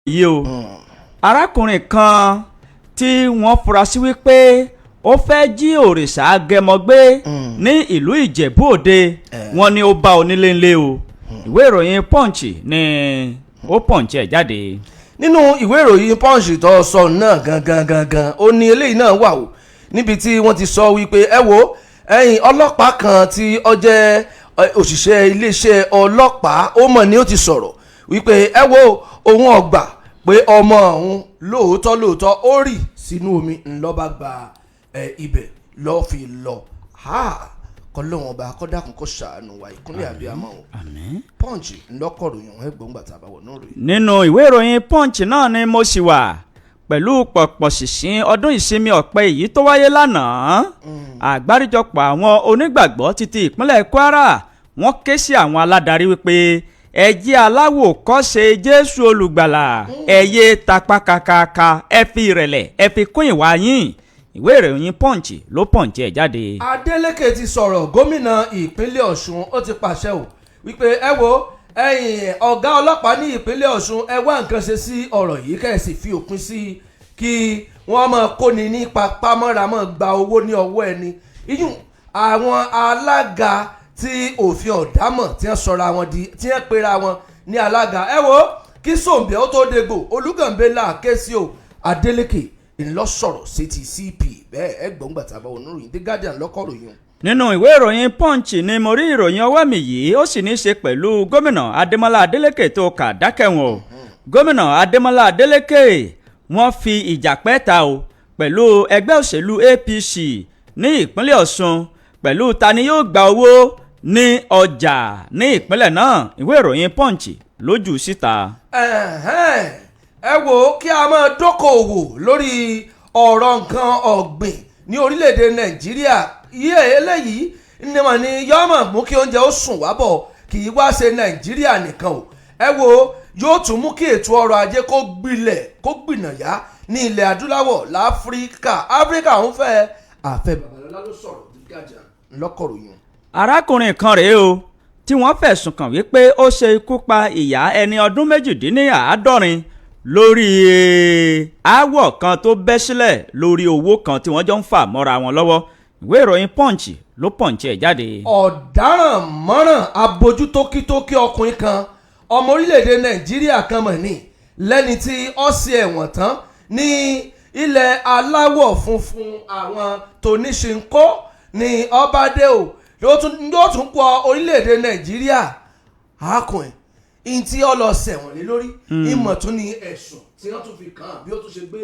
Yìí o, arákùnrin kan tí wọ́n fura sí wípé ó fẹ́ jí òrìṣà agẹmọ gbé ní ìlú Ìjẹ̀bú Òde, wọ́n ní ó bá onílé ńlé o. Ìwé ìròyìn Punch ni ó punch ẹ̀ jáde. Nínú ìwé ìròyìn Punch tó sọ náà gangan gangan, ó ní eléyìí náà wà o, níbi tí wọ́n ti sọ wípé, ẹ wo, ẹ̀yìn ọlọ́pàá kan tí ó jẹ́ òṣìṣẹ́ iléeṣẹ́ ọlọ́pàá, ó mọ̀ ní ó ti sọ̀rọ̀ wípé, ẹ wo, òun ọgbà pé ọmọ òun lóòótọ́ lóòótọ́ ó rì sínú omi ńlọ́ba gba ibẹ̀ lọ́ọ́ fi lọ. Kọ́lọ́wọ́n ọba kọ́dákùn kó ṣàánú wa. Ìkúnlẹ̀ àbíamọ́ o. Àmín. Punch ńlọ́kọ̀ròyìn ẹgbọ̀n gbàtà àbáwọ̀ náà rèé. Nínú ìwé ìròyìn Punch náà ni mo sì wà pẹ̀lú pọ̀pọ̀ ṣìnṣìn ọdún ìsinmi ọ̀pẹ èyí tó wáyé lánàá. Àgbáríjọpọ̀ àwọn onígbàgbọ́ títí ìpínlẹ̀ Kwara, wọ́n ké sí àwọn aládarí wípé ẹ jẹ́ aláwòkọ́ṣe Jésù olùgbàlà, ẹ yé tapá kakaka, ẹ fi ìrẹ̀lẹ̀, ẹ fi kún ìwà yín. Ìwé ìròyìn Punch ló punch ẹ̀ jáde. Adeleke ti sọ̀rọ̀. Gómìnà ìpínlẹ̀ Ọ̀ṣun, ó ti pàṣẹ o wípé, ẹ wo, ẹ̀yin ọ̀gá ọlọ́pàá ní ìpínlẹ̀ Ọ̀ṣun, ẹ wá nǹkan ṣe sí ọ̀rọ̀ yìí, kẹ́ ẹ sì fi òpin sí kí wọ́n máa kóni ní papámọ́ra, máa gba owó ní ọwọ́ ẹni. Iyún àwọn alága tí òfin ọ̀dámọ̀, tí wọ́n sọra wọn di, tí wọ́n pera wọn ní alága, ẹ wo, kí sòǹbẹ́ ó tó dégbò, Olúgànbẹ́ là ké sí o. Adeleke ńlọ sọ̀rọ̀ sí ti CP bẹ́ẹ̀. Ẹ gbọ́n gbàtà bá wọn ròyìn. The Guardian lọ́kọ̀ ròyìn. Nínú ìwé ìròyìn Punch ni mo rí ìròyìn ọwọ́ mi yìí. Ó sì ní í ṣe pẹ̀lú Gómìnà Adémọ́lá Adélékè tó kà dákẹ́wọ̀n o. Gómìnà Adémọ́lá Adélékè, wọ́n fi ìjà pẹ́ta o pẹ̀lú ẹgbẹ́ òṣèlú APC ní ìpínlẹ̀ Ọ̀ṣun, pẹ̀lú ta ni yóò gba owó ní ọjà ní ìpínlẹ̀ náà. Ìwé ìròyìn Punch lójú síta. Ẹ̀hẹ́n. Ẹ wò ó, kí a máa dókòwò lórí ọ̀rọ̀ nǹkan ọ̀gbìn ní orílẹ̀-èdè Nàìjíríà yíyẹ eléyìí ní wọn ni yọ́mọ̀ mú kí oúnjẹ ó sùn wá bọ̀. Kì í wá ṣe Nàìjíríà nìkan o. Ẹ wo, yóò tún mú kí ètò ọrọ̀ ajé kó gbilẹ̀, kó gbìnàyà ní ilẹ̀ adúláwọ̀ láfíríkà. Áfíríkà ń fẹ́ àfẹ́. Babalọ́lá ló sọ̀rọ̀. Gígájà ńlọ́kọ̀ròyìn. Arákùnrin kan rèé o tí wọ́n fẹ̀sùn kàn wípé ó ṣe ikú pa ìyá ẹni ọdún 78 lórí aáwọ̀ kan tó bẹ́ sílẹ̀ lórí owó kan tí wọ́n jọ ń fà mọ́ra wọn lọ́wọ́. Ìwé ìròyìn Punch ló punch ẹ̀ jáde. Ọ̀daràn mọ́ràn abojútókítókí ọkùnrin kan, ọmọ orílẹ̀-èdè Nàìjíríà kan mọ̀ ní lẹ́ni tí ó ṣe ẹ̀wọ̀n tán ní ilẹ̀ aláwọ̀ funfun, àwọn tòníṣinkó ní ọbadé o, yóò tún kọ orílẹ̀-èdè Nàìjíríà. Arákùnrin in tí ó lọ ṣẹ̀wọ̀n lé lórí ìmọ̀ tún ní ẹ̀sùn tí wọ́n tún fi kàn án bí ó tún ṣe gbé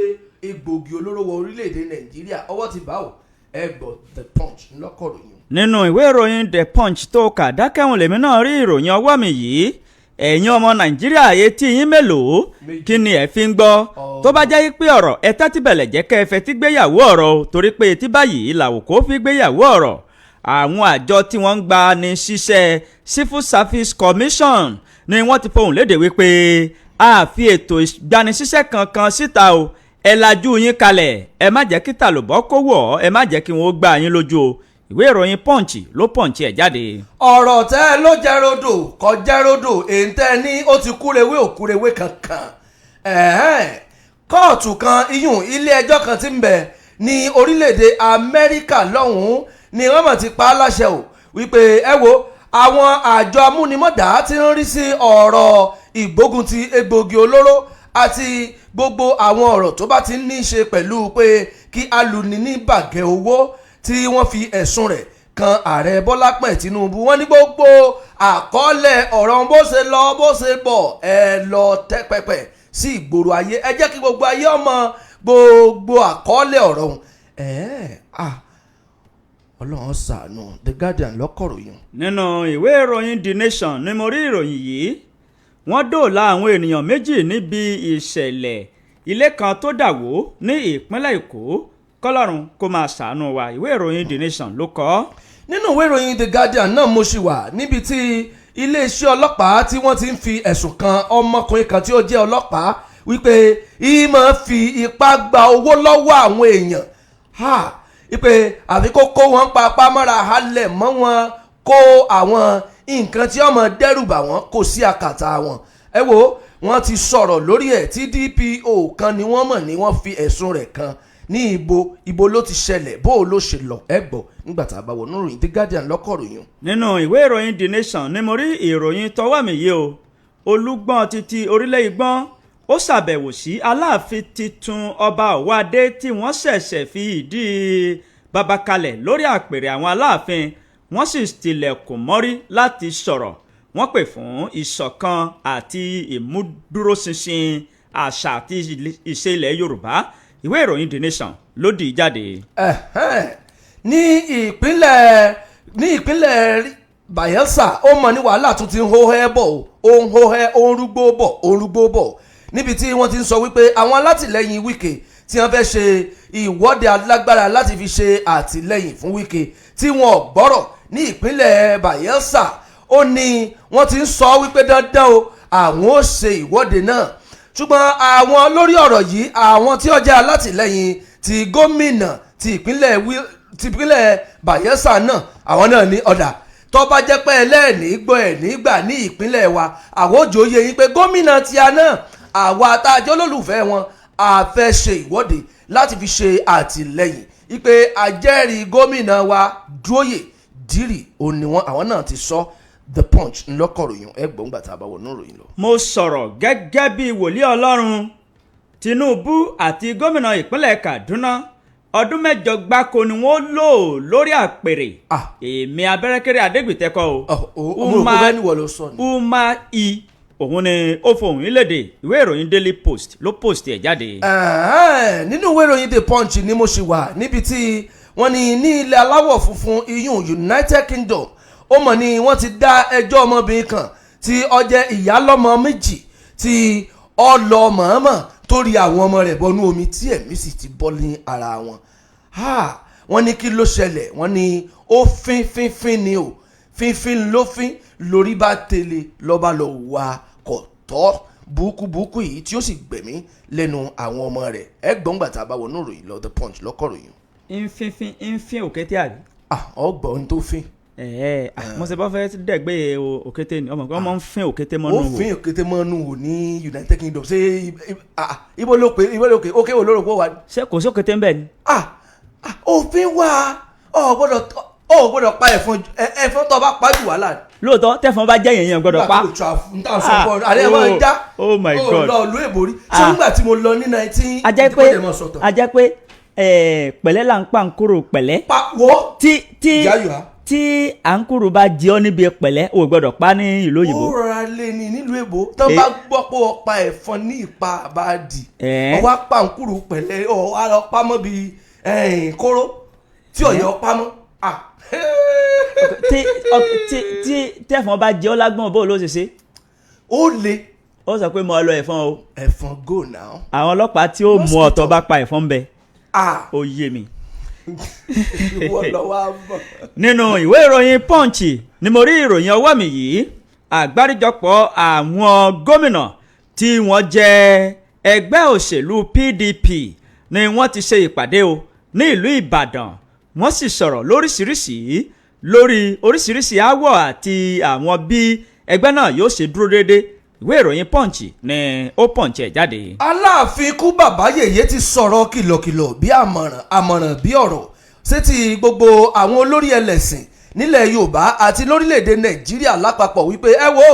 egbògi olóró wọ orílẹ̀-èdè Nàìjíríà. Ọwọ́ ti bá o. Ẹ gbọ́, The Punch ńlọ́kọ̀ròyìn. Nínú ìwé ìròyìn The Punch tó kà dákẹ́hùn lèmi náà rí ìròyìn ọwọ́ mi yìí. Ẹ̀yin ọmọ Nàìjíríà, etí yín mélòó? Kí ni ẹ fi ń gbọ́? Tó bá jẹ́ pé ọ̀rọ̀ ẹ tẹ́tí bẹ̀lẹ̀ jẹ́ kẹ́ ẹ fẹ́ tí gbéyàwó ọ̀rọ̀ o, torí pé etí báyìí làwòkó fi gbéyàwó ọ̀rọ̀. Àwọn àjọ tí wọ́n ń gba ní ṣiṣẹ́, Civil Service Commission, ni wọ́n ti fohùn léde wípé a fi ètò ìgbanisíṣẹ́ kankan síta o. Ẹ lajú yín kalẹ̀, ẹ má jẹ́ kí tàlùbọ́ kó wọ̀ ọ́, ẹ má jẹ́ kí wọ́n gbá yín lójú o. Ìwé ìròyìn Punch ló punch ẹ̀ jáde. Ọ̀rọ̀ tẹ́ ẹ ló jẹ́ rodò kọ́ jẹ́ rodò, èyí tẹ́ ẹ ní ó ti kúrewé ò kúrewé kankan. Ẹ̀hẹ́n. Kóòtù kan, iyùn ilé ẹjọ́ kan tí ń bẹ ní orílẹ̀-èdè Amẹ́ríkà lọ́hùn-ún, ni wọ́n mọ̀ ti pa á láṣẹ o wípé, ẹ wo, àwọn àjọ amúnimọ̀dá tí ń rí sí ọ̀rọ̀ ìgbógun ti egbògi olóró àti gbogbo àwọn ọ̀rọ̀ tó bá ti ní í ṣe pẹ̀lú pé kí alùní ní bàgẹ́ owó tí wọ́n fi ẹ̀sùn rẹ̀ kan ààrẹ Bọ́lá pẹ̀ Tinubu, wọ́n ní gbogbo àkọọ́lẹ̀ ọ̀rọ̀ bó ṣe lọ, bó ṣe bọ̀, ẹ lọ tẹ́ pẹpẹ sí ìgboro ayé, ẹ jẹ́ kí gbogbo ayé ọmọ gbogbo àkọọ́lẹ̀ ọ̀rọ̀ ọ̀hún. Ẹ̀ẹ́ ah, Ọlọ́run ṣàánú. The Guardian lọ́kọ̀ròyìn. Nínú ìwé ìròyìn The Nation ni mo rí ìròyìn yìí. Wọ́n dóòlà àwọn ènìyàn 2 níbi ìṣẹ̀lẹ̀ ilé kan tó dà wó ní ìpínlẹ̀ Èkó. Kọ́lọ́run kó máa ṣàánú wa. Ìwé ìròyìn The Nation ló kọ ọ́. Nínú ìwé ìròyìn The Guardian náà mo ṣì wà, níbi tí iléeṣẹ́ ọlọ́pàá tí wọ́n ti ń fi ẹ̀sùn kan ọmọkùnrin kan tí ó jẹ́ ọlọ́pàá wípé ìmọ̀ fi ipá gba owó lọ́wọ́ àwọn èèyàn ha, wípé àfi kó kó wọn papá mọ́ra, halẹ̀ mọ́ wọn, kó àwọn nǹkan tí ọmọ dẹ́rù bà wọ́n kò sí àkàtà wọn. Ẹ wo, Wọ́n ti sọ̀rọ̀ lórí ẹ̀ tí DPO kan ni wọ́n mọ̀ ní wọ́n fi ẹ̀sùn rẹ̀ kan ní ibo ló ti ṣẹlẹ̀, bó o ló ṣe lọ, ẹ gbọ́ nígbà tá a bá wọnú ìròyìn. The Guardian lọ́kọ̀ròyìn. Nínú ìwé ìròyìn The Nation ni mo rí ìròyìn tọwọ́ mi yìí o. Olúgbọ́n títí orílẹ̀ Ìgbọ́n ó ṣàbẹ̀wò sí Aláàfin titun, Ọba Ọ̀wádé, tí wọ́n ṣẹ̀ṣẹ̀ fi ìdí bàbá kalẹ̀ lórí àpèrè àwọn Aláàfin. Wọ́n sì tilẹ̀kùn mọ́rí láti sọ̀rọ̀. Wọ́n pè fún ìṣọ̀kan àti ìmúdúróṣinṣin àṣà àti ìṣe ilẹ̀ Yorùbá. Ìwé ìròyìn The Nation ló dì í jáde. Ẹ̀hẹ́n. Ní ìpínlẹ̀ Bayelsa, ó mọ̀ ní wàhálà tún ti ń hó ẹ́ bọ̀ o, ó ń hó ẹ́, ó ń rúgbó bọ̀, ó ń rúgbó bọ̀, níbi tí wọ́n ti ń sọ wípé àwọn alátìlẹyìn Wike tí wọ́n fẹ́ ṣe ìwọ́de alágbára láti fi ṣe àtìlẹyìn fún Wike tí wọn ò gbọ́rọ̀ ní ìpínlẹ̀ Bayelsa. Ó ní wọ́n ti ń sọ wípé dandan o, àwọn ó ṣe ìwọ́de náà. Ṣùgbọ́n àwọn lórí ọ̀rọ̀ yìí, àwọn tí ó jẹ́ alátìlẹyìn ti gómìnà ti ìpínlẹ̀ Bayelsa náà, àwọn náà ní ọ̀dà tó bá jẹ́ pé ẹlẹ́ẹ̀ní gbọ́ ẹ̀ nígbà ní ìpínlẹ̀ wa, àwọn òjò yẹ yín pé gómìnà tí a náà, àwa tá a jẹ́ olólùfẹ́ wọn, a fẹ́ ṣe ìwọ́de láti fi ṣe àtìlẹyìn wípé ajẹ́rìí gómìnà wa Dúóyè Dírì. Òun ni wọn àwọn náà ti sọ. The Punch ńlọkọ̀ròyìn, ẹgbọ̀n gbàtà àbáwọ̀ níròyìn lọ. Mo sọ̀rọ̀ gẹ́gẹ́ bí wòlíì Ọlọ́run. Tinubu àti gómìnà ìpínlẹ̀ Kaduna, ọdún 8 gbáko ni wọ́n lò lórí àpèrè. Ah. Èmi Abẹ́rẹ́kẹ́rẹ́ Adégbìtẹ́kọ̀ o. Ọ mo rò pé bẹ́ẹ̀ ni wọ́n lọ sọ ni. Umahi òun ni ó fohùn ìlédè. Ìwé ìròyìn Daily Post ló post ẹ̀ jáde. Ẹ̀hẹ́n, nínú ìwé ìròyìn The Punch ni mo ṣì wà, níbi tí wọ́n ní ní ilẹ̀ aláwọ̀ funfun, iyún United Kingdom, ó mọ̀ ní wọ́n ti dá ẹjọ́ ọmọbìnrin kan tí ó jẹ́ ìyálọ́mọ méjì tí ó lọ mọ̀ọ́mọ̀ torí àwọn ọmọ rẹ̀ bọnú omi tí ẹ̀mí sì ti bọ́ ní ara wọn. Ha! Wọ́n ní kí ló ṣẹlẹ̀? Wọ́n ní ó fín fín fín ni o, fínfín ló fín lórí bá tẹ̀lé lọ́ba lọ wà kọ̀ tọ́ burúkú burúkú yìí tí ó sì gbẹ̀mí lẹ́nu àwọn ọmọ rẹ̀. Ẹ gbọ́n gbàtà bá wọnú ìròyìn lọ. The Punch lọ́kọ̀ròyìn. Nfínfín nfín òkété àbí. Ah, ọgbọ̀n tó fín. Ẹ̀ẹ́, mo ṣe bá fẹ́ dẹ̀gbẹ́ òkété ni ọmọ kan máa ń fín òkété Ó mọ́nú wò. Fín òkété mọ́nú wò ní United Kingdom. Ṣé ibo ló pé, ibo ló pé ókè wò ló rò pé ó wà? Ṣé kò sí òkété ń bẹ̀ ni? Ah ah, òfin wà, ọ gbọ́dọ̀ pa ẹ̀fọn. Ẹ̀fọn tó bá pa jù, wàhálà. Lóòótọ́, tẹ̀fọn bá jẹ́ èèyàn gbọ́dọ̀ pa. N ta sọ fún ọ àlẹ́ wọn já. Oh my God. Ó lọ ìlú èbó rí ṣé? Ah. Nígbà tí mo lọ ní 19 A jẹ́ pé a jẹ́ pé pẹ̀lẹ́ là ń pa nkúrò pẹ̀lẹ́. Pa wọ́. Tí Ìyá yóò. tí àǹkúrò bá jẹ ọ́ níbi pẹ̀lẹ́, o gbọ́dọ̀ pa ní ìlú òyìnbó. Ó rọra lé ní nílùú èbó tán bá gbọ́ pé ó pa ẹ̀fọn ní ìpa àbáàdì, ọwọ́ apá nkúrú pẹ̀lẹ́, ọwọ́ á lọ pamọ́ bíi kóró tí ọ̀yọ́ pamọ́. Ah. Tí tẹ̀fọn bá jẹ ọ́ lágbọ̀n, bó ló ṣe ṣe? Ó le. Ó sọ pé mo lọ ẹ̀fọn o. Ẹ̀fọn go now. Àwọn ọlọ́pàá tí ó mú ọ̀tọ̀ bá pa ẹ̀fọn ń bẹ. Ah. Ó yé mi. Ìwọ lọ wá bọ̀. Nínú ìwé ìròyìn Punch ni mo rí ìròyìn ọwọ́ mi yìí. Àgbáríjọpọ̀ àwọn gómìnà tí wọ́n jẹ́ ẹgbẹ́ òṣèlú PDP ni wọ́n ti ṣe ìpàdé o ní ìlú Ìbàdàn. Wọ́n sì sọ̀rọ̀ lóríṣiríṣi lórí oríṣiríṣi aáwọ̀ àti àwọn bí ẹgbẹ́ náà yóò ṣe dúró déédé. Ìwé ìròyìn Punch ni ó punch ẹ̀ jáde. Aláàfin ikú bàbá yèyé ti sọ̀rọ̀ kìlọ̀kìlọ̀ bí àmọ̀ràn, àmọ̀ràn bí ọ̀rọ̀ sétí gbogbo àwọn olórí ẹlẹ́sìn nílẹ̀ Yorùbá àti lórílẹ̀‐èdè Nàìjíríà lápapọ̀ wípé ẹ wo,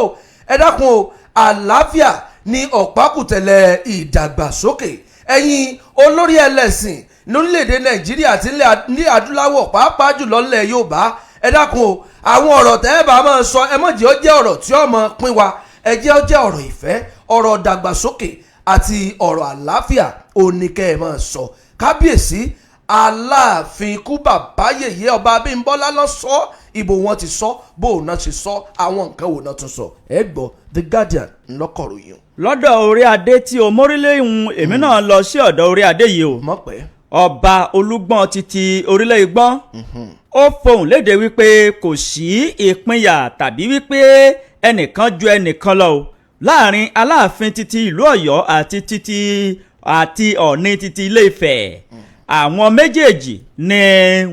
ẹ dákun o, àlàáfíà ní ọ̀pákùtẹ̀lẹ̀ ìdàgbàsókè. Ẹ̀yin olórí ẹlẹ́sìn lórílẹ̀‐èdè Nàìjíríà àti ní adúláwọ̀, pàápàá jùlọ nílẹ̀ Yorùbá, ẹ dákun o, àwọn ọ̀rọ̀ tẹ́ ẹ bá máa sọ, ẹ má jẹ́ ó jẹ́ ọ̀rọ̀ tí ó máa pín wa. Ẹ jẹ́ ó jẹ́ ọ̀rọ̀ ìfẹ́, ọ̀rọ̀ ìdàgbàsókè àti ọ̀rọ̀ àlàáfíà oníkẹ́ ẹ máa sọ. Kábíyèsí Aláàfin ikú bàbá yèyé, Ọba Abímbọ́lá lọ sọ. Ibo wọn ti sọ, bó náà ṣe sọ, àwọn nǹkan wo náà tún sọ, ẹ gbọ́. The Guardian ńlọkọ̀ròyìn. Lọ́dọ̀ orí adé tí o mórílẹ̀ ìhun, èmi náà lọ sí ọ̀dọ̀ orí adé yìí o. Mọ̀ pé. Ọba Olúgbọ́n títí orílẹ̀ Ìgbọ́n ó fohùn léde wípé kò sí ìpínyà tàbí wípé ẹnìkan ju ẹnìkan lọ o láàrin Aláàfin títí ìlú Ọ̀yọ́ àti títí àti Ọ̀ọ̀ni títí Ilé Ifẹ̀. Àwọn méjèèjì ni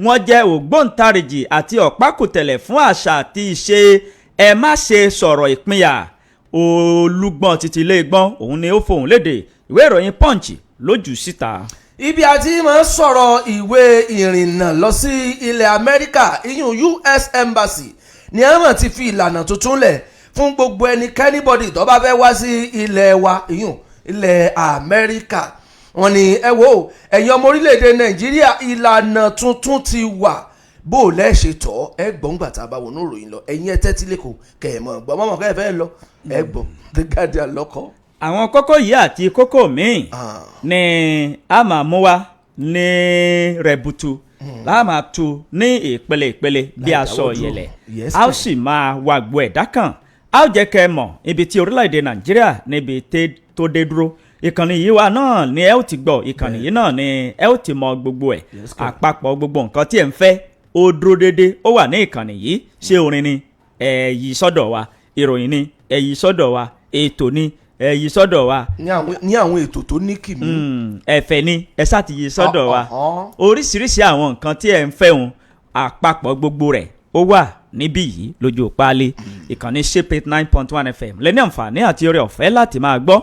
wọ́n jẹ́ ògbóǹtarìgì àti ọ̀pákùtẹ̀lẹ̀ fún àṣà àti ìṣe. Ẹ má ṣe sọ̀rọ̀ ìpínyà. Olúgbọ́n títí ilé gbọ́n òun ni ó fohùn léde. Ìwé ìròyìn Punch lójú síta. Ibi àti máa ń sọ̀rọ̀ ìwé ìrìnnà lọ sí ilẹ̀ Amẹ́ríkà, ìyún US Embassy, ní àmọ̀ ti fi ìlànà tuntun lẹ̀ fún gbogbo ẹnikẹ́ni bọ́dì tó bá fẹ́ wá sí ilẹ̀ wa, ìyún ilẹ̀ Amẹ́ríkà. Wọ́n ní, ẹ wo, ẹ̀yin ọmọ orílẹ̀-èdè Nàìjíríà, ìlànà tuntun ti wà. Bó o lẹ́ ṣe tọ́ ẹ gbọ́n gbà tá a bá wọnú ìròyìn lọ. Ẹ̀yin ẹ tẹ́tí lẹ́kọ̀ọ́ kẹ̀ ẹ̀ mọ̀ gbọ́ mọ́mọ́ kẹ́ ẹ fẹ́ lọ, ẹ gbọ́. The Guardian lọ́kọ́. Àwọn kókó yìí àti kókó míì ni a máa mú wá ní rẹ̀bùtù, láà máa tu ní ìpele ìpele bí Láì aṣọ dáwọ́ dúró. ìyẹ̀lẹ̀. A ó Sir. sì máa wàgbọ́ ẹ̀dá kan, a ó jẹ́ kẹ́ ẹ mọ̀ ibi tí orílẹ̀-èdè Nàìjíríà níbi tó dé dúró. Ìkànnì yìí wa náà ni ẹ ó ti gbọ́, ìkànnì yìí náà ni ẹ ó ti mọ gbogbo ẹ̀. Yes, sir. Àpapọ̀ gbogbo nǹkan tí ẹ̀ ń fẹ́, ó dúró déédé, ó wà ní ìkànnì yìí. Ṣé orin ni? Ẹ yí sọ́dọ̀ wa. Ìròyìn ni? Ẹ yí sọ́dọ̀ wa. Ètò ni? Ẹ yí sọ́dọ̀ wa. Ní àwọn ètò tó ní kìmí. Ẹ̀fẹ̀ ni? Ẹ ṣáà ti yí sọ́dọ̀ wa. Oríṣiríṣi àwọn nǹkan tí ẹ ń fẹ́ hun, àpapọ̀ gbogbo rẹ̀ ó wà níbí yìí lójú páálí. Ìkànnì Shape 89.1 FM lẹ́ní àǹfààní àti oore ọ̀fẹ́ láti máa gbọ́.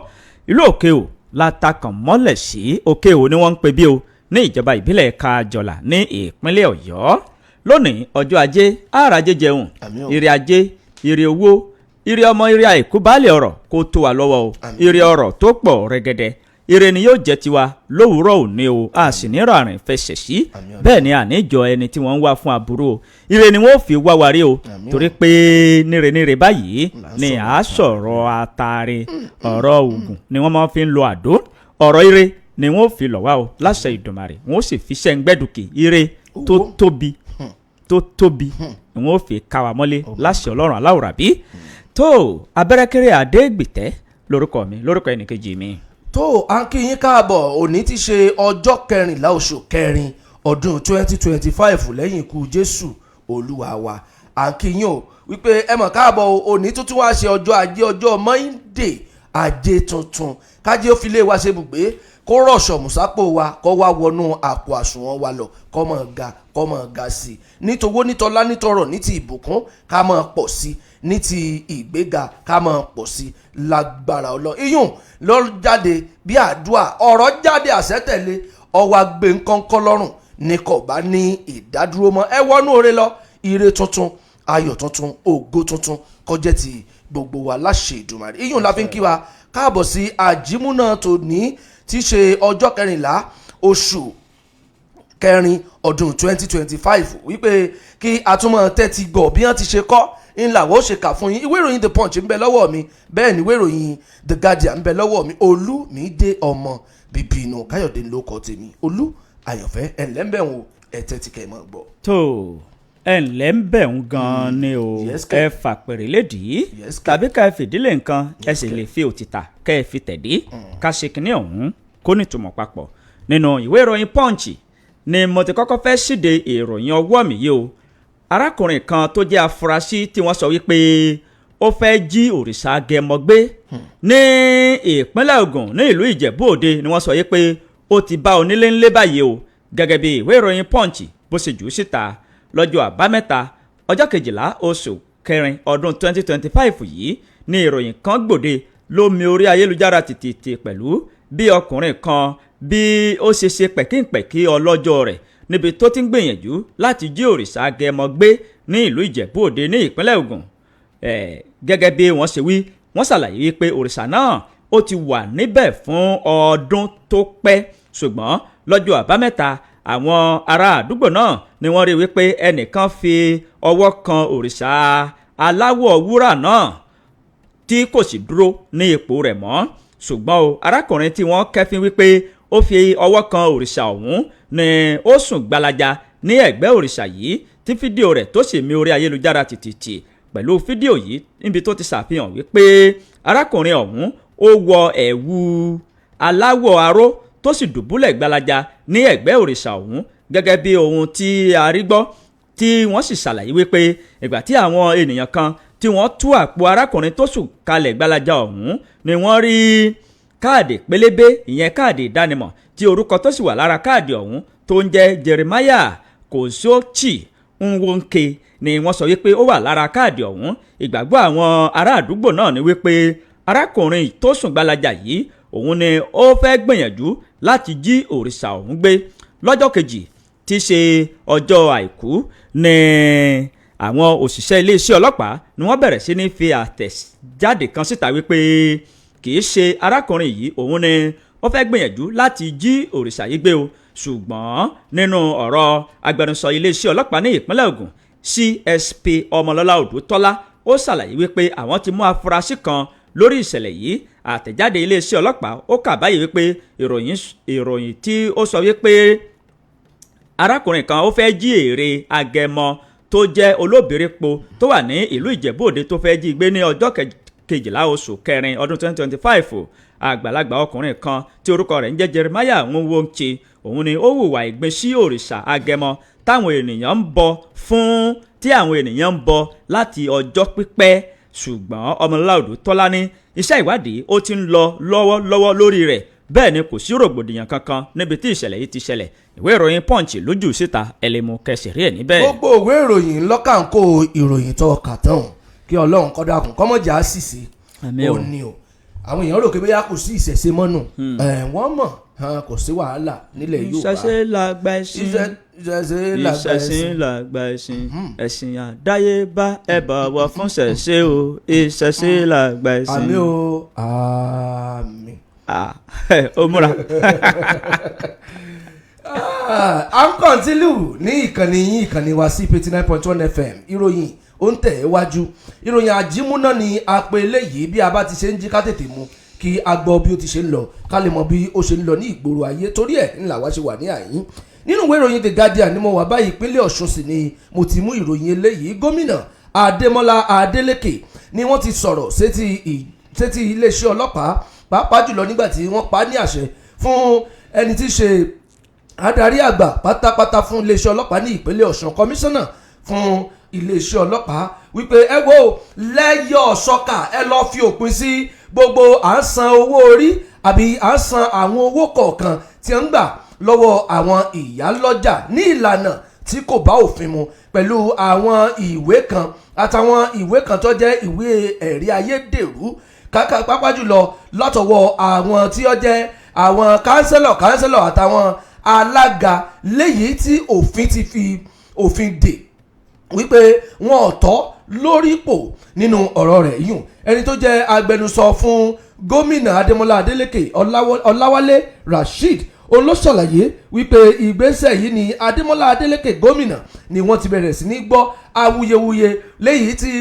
Ìlú Òkè O látàkàn mọ́lẹ̀ sí. Òkè O ni wọ́n ń pè bí o ní ìjọba ìbílẹ̀ Kájọlà ní ìpínlẹ̀ Ọ̀yọ́. Lónìí, ọjọ́ ajé, àràjé ajé jẹun. Àmín o. Ire ajé, ire owó, ire ọmọ, ire àìkú baálé ọ̀rọ̀ kó tó wa lọ́wọ́ o. Àmín. Ire ọrọ̀ tó pọ̀ rẹ̀gẹ̀dẹ̀, ire ni yóò jẹ́ tiwa lówùúrọ̀ òní o. A sì ní ràrìn fẹsẹ̀ sí. Àmín. Bẹ́ẹ̀ ni àníjọ ẹni tí wọ́n ń wá fún aburú o. Ire ni wọ́n fi wá wa rí o. Àmín o. Torí pé níre níre báyìí Là ń ni sọ̀rọ̀. à á sọ̀rọ̀ àtàrí ọ̀rọ̀ ògùn ni wọ́n máa fi ń lo àdó. Ọ̀rọ̀ ire ni wọ́n fi lọ̀ wá o láṣẹ Ìdùmarè. Wọ́n sì fi ṣẹ́ngbẹ́dùkì ire tó Owó. tóbi tó tóbi ni wọ́n fi ká wa mọ́lé láṣẹ Ọlọ́run aláwòrábí. Tó abẹ́rẹ́kẹ́rẹ́ Adégbìtẹ́ lórúkọ mi, lórúkọ ẹnìkejì mi. Tó à ń kí yín káàbọ̀. Òní ti ṣe ọjọ́ 14 oṣù kẹrin ọdún 2025 lẹ́yìn ikú Jésù Olúwa wa. À ń kí yín o wípé ẹ mọ̀ káàbọ̀ o. Òní tuntun wá ṣe ọjọ́ ajé, ọjọ́ Monday, ajé tuntun. Kájé ó fi lé wa ṣe bùgbé, kó rọ̀ṣọ̀ mùsápò wa, kó wá wọnú àpò àsùnwọ̀n wa lọ, kó mọ̀ ga, kó mọ̀ ga sí i nítowó, nítọ́lá, nítọrọ̀, ní ti ìbùkún, ká mọ̀ pọ̀ sí i ní ti ìgbéga, ká mọ̀ pọ̀ sí i lágbára ọlọ́. Iyùn lọ jáde bí àdúrà, ọ̀rọ̀ jáde, àṣẹ tẹ̀lé, ọwọ́ agbé ńkọ́ńkọ́ lọ́rùn ní kò bá ní ìdádúró mọ́. Ẹ wọnú oore lọ, ire tuntun, ayọ̀ tuntun, ògo tuntun kó jẹ́ ti gbogbo wa láṣẹ Ìdùmarè. Iyùn la fi ń kí wa káàbọ̀ sí àjímúná tòní tí í ṣe ọjọ́ 14 oṣù kẹrin ọdún 2025, wípé kí a tún mọ̀ tẹ́tí gbọ́ bí wọ́n ti ṣe kọ́ ńlá wọ́n ṣe kà fún yín. Ìwé ìròyìn The Punch ń bẹ lọ́wọ́ mi, bẹ́ẹ̀ ni ìwé ìròyìn The Guardian ń bẹ lọ́wọ́ mi. Olúmídé ọmọ bíbí inú Káyọ̀dé ló kọ́ tèmi, Olú Àyànfẹ́. Ẹ̀ńlẹ́ńbẹ̀wò, ẹ̀ tẹ́tí kẹ́ ẹ̀ mọ̀ gbọ́. Tó ẹ ǹlẹ́ ń bẹ̀ ń gan-an ni o. Yes, kẹ́. Ẹ fàpèrè lédìí Yes, kẹ́. tàbí ká ẹ fìdílé nǹkan, ẹ sì lè fi òtítà kẹ́ ẹ fi tẹ̀dí, ká ṣe kínní ọ̀hún kó nítumọ̀ papọ̀. Nínú ìwé ìròyìn Punch ni mo ti kọ́kọ́ fẹ́ ṣíde ìròyìn ọwọ́ mi yìí o. Arákùnrin kan tó jẹ́ afurasí tí wọ́n sọ wípé ó fẹ́ jí òrìṣà Agẹmọ gbé ní ìpínlẹ̀ Ògùn ní ìlú Ìjẹ̀bú Òde ni wọ́n sọ wípé ó ti bá onílé ńlé báyìí o. Gẹ́gẹ́ bí ìwé ìròyìn Punch bó ṣe jù ú síta lọ́jọ́ Àbámẹ́ta, ọjọ́ 12 oṣù kẹrin ọdún 2025 yìí ní ìròyìn kan gbòde lómi orí ayélujára tìtìtì pẹ̀lú bí ọkùnrin kan bí ó ṣe ṣe pẹ̀kínpẹ̀kí ọlọ́jọ́ rẹ̀ níbi tó ti ń gbìyànjú láti jí òrìṣà Agẹmọ gbé ní ìlú Ìjẹ̀bú Òde ní ìpínlẹ̀ Ògùn. Gẹ́gẹ́ bí wọ́n ṣe wí, wọ́n ṣàlàyé wípé òrìṣà náà ó ti wà níbẹ̀ fún ọdún tó pẹ́, ṣùgbọ́n lọ́jọ́ Àbámẹ́ta, àwọn ará àdúgbò náà ni wọ́n rí wípé ẹnìkan fi ọwọ́ kan òrìṣà aláwọ̀ wúrà náà tí kò sì dúró ní ipò rẹ̀ mọ́. Ṣùgbọ́n o, arákùnrin tí wọ́n kẹ́fín wípé ó fi ọwọ́ kan òrìṣà ọ̀hún ni ó sùn gbalaja ní ẹ̀gbẹ́ òrìṣà yìí, tí fídíò rẹ̀ tó sì mi orí ayélujára tìtìtì pẹ̀lú fídíò yìí, níbi tó ti ṣàfihàn wípé arákùnrin ọ̀hún ó wọ ẹ̀wù aláwọ̀ aró tó sì dùbúlẹ̀ gbalaja ní ẹ̀gbẹ́ òrìṣà ọ̀hún. Gẹ́gẹ́ bí ohun tí a rí gbọ́, tí wọ́n sì ṣàlàyé wípé ìgbà tí àwọn ènìyàn kan tí wọ́n tú àpò arákùnrin tó sùn kalẹ̀ gbalaja ọ̀hún ni wọ́n rí káàdì pélébé, ìyẹn káàdì ìdánimọ̀, tí orúkọ tó sì wà lára káàdì ọ̀hún tó ń jẹ́ Jeremiah Kozochi. Nwonke ni wọ́n sọ wípé ó wà lára káàdì ọ̀hún. Ìgbàgbọ́ àwọn ará àdúgbò náà ni wípé arákùnrin tó sùn gbalaja yìí, òun ni ó fẹ́ gbìyànjú láti jí òrìṣà ọ̀hún gbé. Lọ́jọ́ kejì, tí í ṣe ọjọ́ Àìkú, ní àwọn òṣìṣẹ́ iléeṣẹ́ ọlọ́pàá ni wọ́n bẹ̀rẹ̀ sí ní fi àtẹ̀jáde kan síta wípé kì í ṣe arákùnrin yìí òun ni ó fẹ́ gbìyànjú láti jí òrìṣà yìí gbé o. Ṣùgbọ́n nínú ọ̀rọ̀ agbẹnusọ iléeṣẹ́ ọlọ́pàá ní ìpínlẹ̀ Ògùn, CSP Ọmọlọ́lá Odùtọ́lá, ó ṣàlàyé wípé àwọn ti mú afurasí kan lórí ìṣẹ̀lẹ̀ yìí. Àtẹ̀jáde iléeṣẹ́ ọlọ́pàá ó kà báyìí wípé ìròyìn tí ó sọ wípé arákùnrin kan ó fẹ́ jí ère agẹmọ tó jẹ́ olóbìrípo tó wà ní ìlú Ìjẹ̀bú Òde, tó fẹ́ jí gbé ní ọjọ́ 12 oṣù kẹrin ọdún 2025, àgbàlagbà ọkùnrin kan tí orúkọ rẹ̀ ń jẹ́ Jeremiah Nwonche, òun ni ó hùwà ìgbín sí òrìṣà agẹmọ táwọn ènìyàn ń bọ fún, tí àwọn ènìyàn ń bọ láti ọjọ́ pípẹ́. Ṣùgbọ́n Ọmọlọ́lá Odùtọ́lá ní iṣẹ́ ìwádìí ó ti ń lọ lọ́wọ́lọ́wọ́ lórí rẹ̀, bẹ́ẹ̀ ni kò sí rògbòdìyàn kankan níbi tí ìṣẹ̀lẹ̀ yìí ti ṣẹlẹ̀. Ìwé ìròyìn Punch lójú síta, ẹlẹ́mu kẹsì rí ẹ̀ níbẹ̀. Gbogbo òwe ìròyìn lọ́kàǹkó ìròyìn tó kà tán, kí Ọlọ́run kó dákun kọ́mọ̀jà sì sí. Àmín o. Ó ní o, àwọn èèyàn rò pé bóyá kò sí ìṣẹ̀ṣe mọ́nù. Wọ́n mọ̀ kò sí wàhálà nílẹ̀ Yorùbá. Ìṣẹ̀ṣe làgbà ẹ̀sìn. Ìṣẹ̀ṣe làgbà Ìṣẹ̀ṣe ẹ̀sìn. làgbà ẹ̀sìn, ẹ̀sìn àdáyébá, ẹ bọ̀wọ̀ fún ṣẹ̀ṣe o, ìṣẹ̀ṣe làgbà ẹ̀sìn. Àmín o, àmín. Ah, ó múra. À ń continue ní ìkànnì yín, ìkànnì wa sí 89.1 FM. Ìròyìn ó ń tẹ̀ ẹ́ wájú. Ìròyìn àjímúná ni a pè eléyìí. Bí a bá ti ṣe ń jí, ká tètè mú kí a gbọ́ bí ó ti ṣe ń lọ, ká lè mọ bí ó ṣe ń lọ ní ìgboro ayé. Torí ẹ̀ ńlá wá ṣe wà ní àyín. Nínú ìwé ìròyìn The Guardian ni mo wà báyìí. Ìpínlẹ̀ Ọ̀ṣun sì ni mo ti mú ìròyìn eléyìí. Gómìnà Adémọ́lá Adélékè ni wọ́n ti sọ̀rọ̀ sétí iléeṣẹ́ ọlọ́pàá, pàápàá jùlọ nígbà tí wọ́n pa á ní àṣẹ fún ẹni tí í ṣe adarí àgbà pátápátá fún iléeṣẹ́ ọlọ́pàá ní ìpínlẹ̀ Ọ̀ṣun, kọmíṣánná fún iléeṣẹ́ ọlọ́pàá, wípé ẹ wo, lẹ́yọ̀ sọ́kà, ẹ lọ́ọ́ fi òpin sí gbogbo à ń san owó orí àbí à ń san àwọn owó kọ̀ọ̀kan tí ń gbà lọ́wọ́ àwọn ìyálọ́jà ní ìlànà tí kò bá òfin mu, pẹ̀lú àwọn ìwé kan àtàwọn ìwé kan tó jẹ́ ìwé ẹ̀rí ayédèrú kákà, pápá jùlọ látọwọ́ àwọn tí ó jẹ́ àwọn kánsẹ́lọ̀ àtàwọn alága, léyìí tí òfin ti fi òfin dè wípé wọn ò tọ́ lórí ipò. Nínú ọ̀rọ̀ rẹ̀ yùn, ẹni tó jẹ́ agbẹnusọ fún gómìnà Adémọlá Adélékè, Ọláwálé Rasheed, òun ló ṣàlàyé wípé ìgbésẹ̀ yìí ni Adémọlá Adélékè gómìnà ni wọ́n ti bẹ̀rẹ̀ sí ní gbọ́ awuyewuye, léyìí tí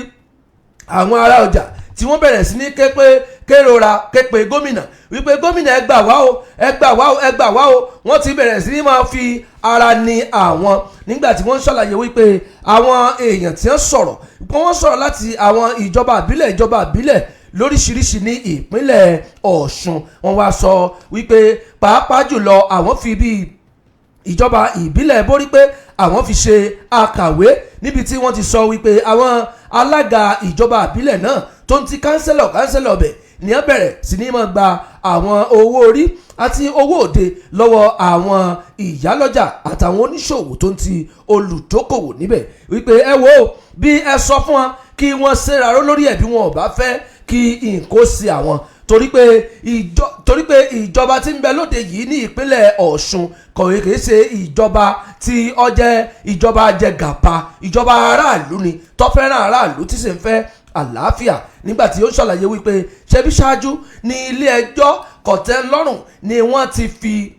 àwọn ará ọjà tí wọ́n bẹ̀rẹ̀ sí ní ké pé kérora ké pe gómìnà wípé, "Gómìnà, ẹ gbà wá o, ẹ gbà wá o, ẹ gbà wá o." Wọ́n ti bẹ̀rẹ̀ sí ní máa fi ara ní àwọn nígbà tí wọ́n ń ṣàlàyé wípé àwọn èèyàn tí wọ́n sọ̀rọ̀ pé wọ́n sọ̀rọ̀ láti àwọn ìjọba àbílẹ̀ lóríṣiríṣi ní ìpínlẹ̀ Ọ̀ṣun. Wọ́n wá sọ wípé pàápàá jùlọ àwọn fi bíi ìjọba ìbílẹ̀ borí pé àwọn fi ṣe àkàwé, níbi tí wọ́n ti sọ wípé àwọn alága ìjọba ìbílẹ̀ náà tó ń ti kánsẹ́lọ̀ bẹ̀ ní wọ́n bẹ̀rẹ̀ sí ní máa gba àwọn owó orí àti owó òde lọ́wọ́ àwọn ìyálọ́jà àtàwọn oníṣòwò tó ń ti olùdókòwò níbẹ̀, wípé ẹ wo bí ẹ sọ fún wọn kí wọ́n ṣèraró lórí ẹ̀ bí wọn ò bá fẹ́ kí nǹkó sí àwọn, torí pé ìjọba tí ń bẹ lóde yìí ní ìpínlẹ̀ Ọ̀ṣun kọ̀wé kìí ṣe ìjọba tí ó jẹ́ ìjọba jẹgàba, ìjọba aráàlú ni, tó fẹ́ràn aráàlú, tí sì ń fẹ́ àlàáfíà. Nígbà tí ó ṣàlàyé wípé ṣebí ṣáájú ní ilé ẹjọ́ kọ̀tẹ́lọ́rùn ni wọ́n ti fi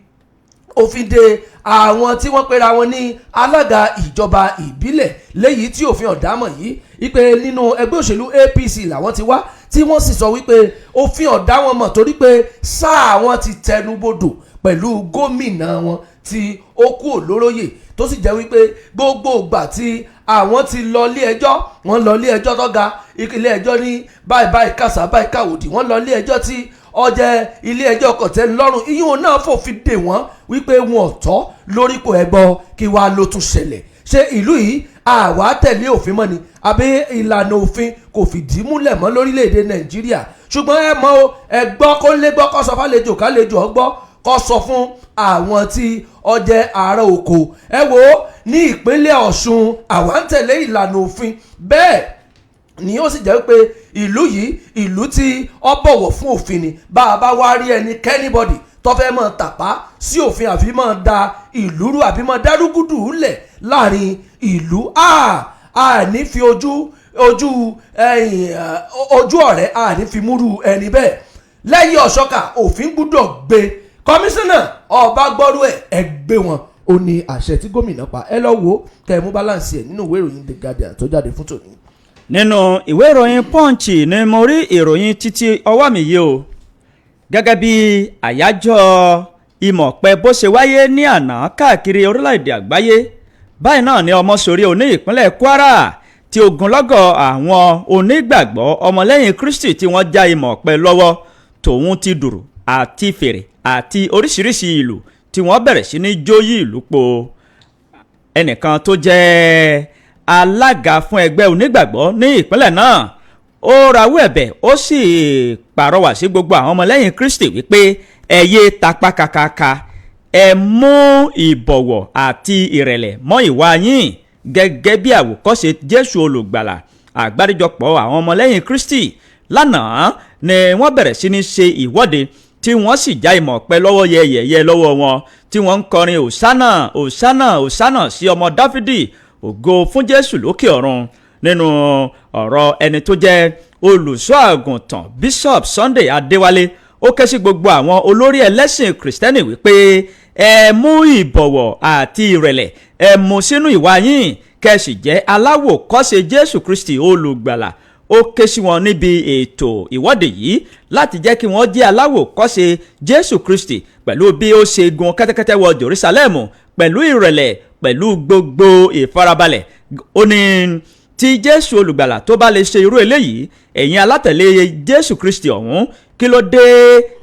òfin de àwọn tí wọ́n pera wọn ní alága ìjọba ìbílẹ̀ léyìí tí òfin ọ̀dámọ̀ yìí, wípé nínú ẹgbẹ́ òṣèlú APC làwọn ti wá, tí wọ́n sì sọ wípé òfin ọ̀dá wọn mọ̀, torí pé sáà wọn ti tẹnubodò pẹ̀lú gómìnà wọn tí ó kú òlóróyè, tó sì jẹ́ wípé gbogbo ìgbà tí àwọn ti lọ ilé ẹjọ́, wọ́n lọ ilé ẹjọ́ tó ga, ilé ẹjọ́ ní báyìí báyìí kàṣà báyìí káwòdì, wọ́n lọ ilé ẹjọ́ tí ọjẹ́ ilé ẹjọ́ kọ̀tẹ́nilọ́rùn, iyún náà fòfin dè wọ́n wípé wọn ò tọ́ lórí kò ẹgbọ́. Kí wàá ló tún ṣẹlẹ̀? Ṣé ìlú yìí àwa tẹ̀lé òfin mọ́ ni, àbí ìlànà òfin kò fìdí múlẹ̀ mọ́ lórílẹ̀‐èdè Nàìjíríà? Ṣùgbọ́n ẹ mọ̀ o, ẹ gbọ́, kó lé gbọ́, kó sọ fálejò kálejò ọgbọ́. Kó sọ fún àwọn tí ó jẹ́ ará oko, ẹ wo, ní ìpínlẹ̀ Ọ̀ṣun, àwa ń tẹ̀lé ìlànà òfin. Bẹ́ẹ̀ ni ó sì jẹ́ pé ìlú yìí, ìlú tí ó bọ̀wọ̀ fún òfin ni. Bá a bá wá rí ẹni k'anybody tó fẹ́ mọ̀ tàpá sí òfin, àfi mọ̀ da ìlú rú, àbí mọ̀ dárúgúdù lẹ̀ láàrin ìlú, a ní fi ojú ọ̀rẹ́, a ní fi múrú ẹni bẹ́ẹ̀ lẹ́yìn ọ̀ṣọ́kà. Òfin gbúdọ̀ gbé. Kọmíṣánná ọba gbọ́rú ẹ̀, ẹ gbé wọn. Ó ní àṣẹ tí gómìnà pa. Ẹ lọ wo kẹ́ ẹ mú balance ẹ̀ nínú ìwé ìròyìn The Guardian tó jáde fún tòní. Nínú ìwé ìròyìn Punch ni mo rí ìròyìn títí ọwọ́ mi yìí o. Gẹ́gẹ́ bí àyájọ́ ìmọ̀pẹ bó ṣe wáyé ní àná káàkiri orílẹ̀-èdè àgbáyé, báyìí náà ni ọmọsórí oní ìpínlẹ̀ Kwara tí ogunlọ́gọ̀ àwọn onígbàgbọ́ ọmọlẹ́yìn Kristi tí wọ́n já ìmọ̀pẹ lọ́wọ́, tòun ti dùrù àti fèrè àti oríṣiríṣi ìlú tí wọ́n bẹ̀rẹ̀ sí ní jó yí ìlú po. Ẹnìkan tó jẹ́ alága fún ẹgbẹ́ onígbàgbọ́ ní ìpínlẹ̀ náà, ó rawọ́ ẹ̀bẹ̀, ó sì pàrọwà sí gbogbo àwọn ọmọlẹ́yìn Kristi wípé ẹ yé tapá kakaka, ẹ mú ìbọ̀wọ̀ àti ìrẹ̀lẹ̀ mọ́ ìwà yín gẹ́gẹ́ bí àwòkọ́ṣe Jésù Olùgbàlà. Àgbáríjọpọ̀ àwọn ọmọlẹ́yìn Kristi lánàá ni wọ́n bẹ̀rẹ̀ sí ní ṣe ìwọ́de, tí wọ́n sì já ìmọ̀ ọ̀pẹ lọ́wọ́ yẹ̀yẹ̀ lọ́wọ́ wọn, tí wọ́n ń kọrin "Òsánà, Òsánà, Òsánà sí ọmọ Dáfídì, ògo fún Jésù lókè ọ̀run." Nínú ọ̀rọ̀ ẹni tó jẹ́ olùṣọ́ àgùntàn, Bishop Sunday Adéwálé, ó ké sí gbogbo àwọn olórí ẹlẹ́sìn Kìrìsìtẹ́nì wípé ẹ mú ìbọ̀wọ̀ àti ìrẹ̀lẹ̀, ẹ mú sínú ìwà yín, kẹ́ sì jẹ́ aláwòkọ́ṣe Jésù Kristi Olùgbàlà. Ó ké sí wọn níbi ètò ìwọ́de yìí láti jẹ́ kí wọ́n jẹ́ aláwòkọ́ṣe Jésù Kristi pẹ̀lú bí ó ṣe gun kẹ́tẹ́kẹ́tẹ́ wọ Jerusalem pẹ̀lú ìrẹ̀lẹ̀, pẹ̀lú gbogbo ìfarabalẹ̀. Ó ní tí Jésù Olùgbàlà tó bá lè ṣe irú eléyìí, ẹ̀yin alátẹ̀lé Jésù Kristi ọ̀hún, kí ló dé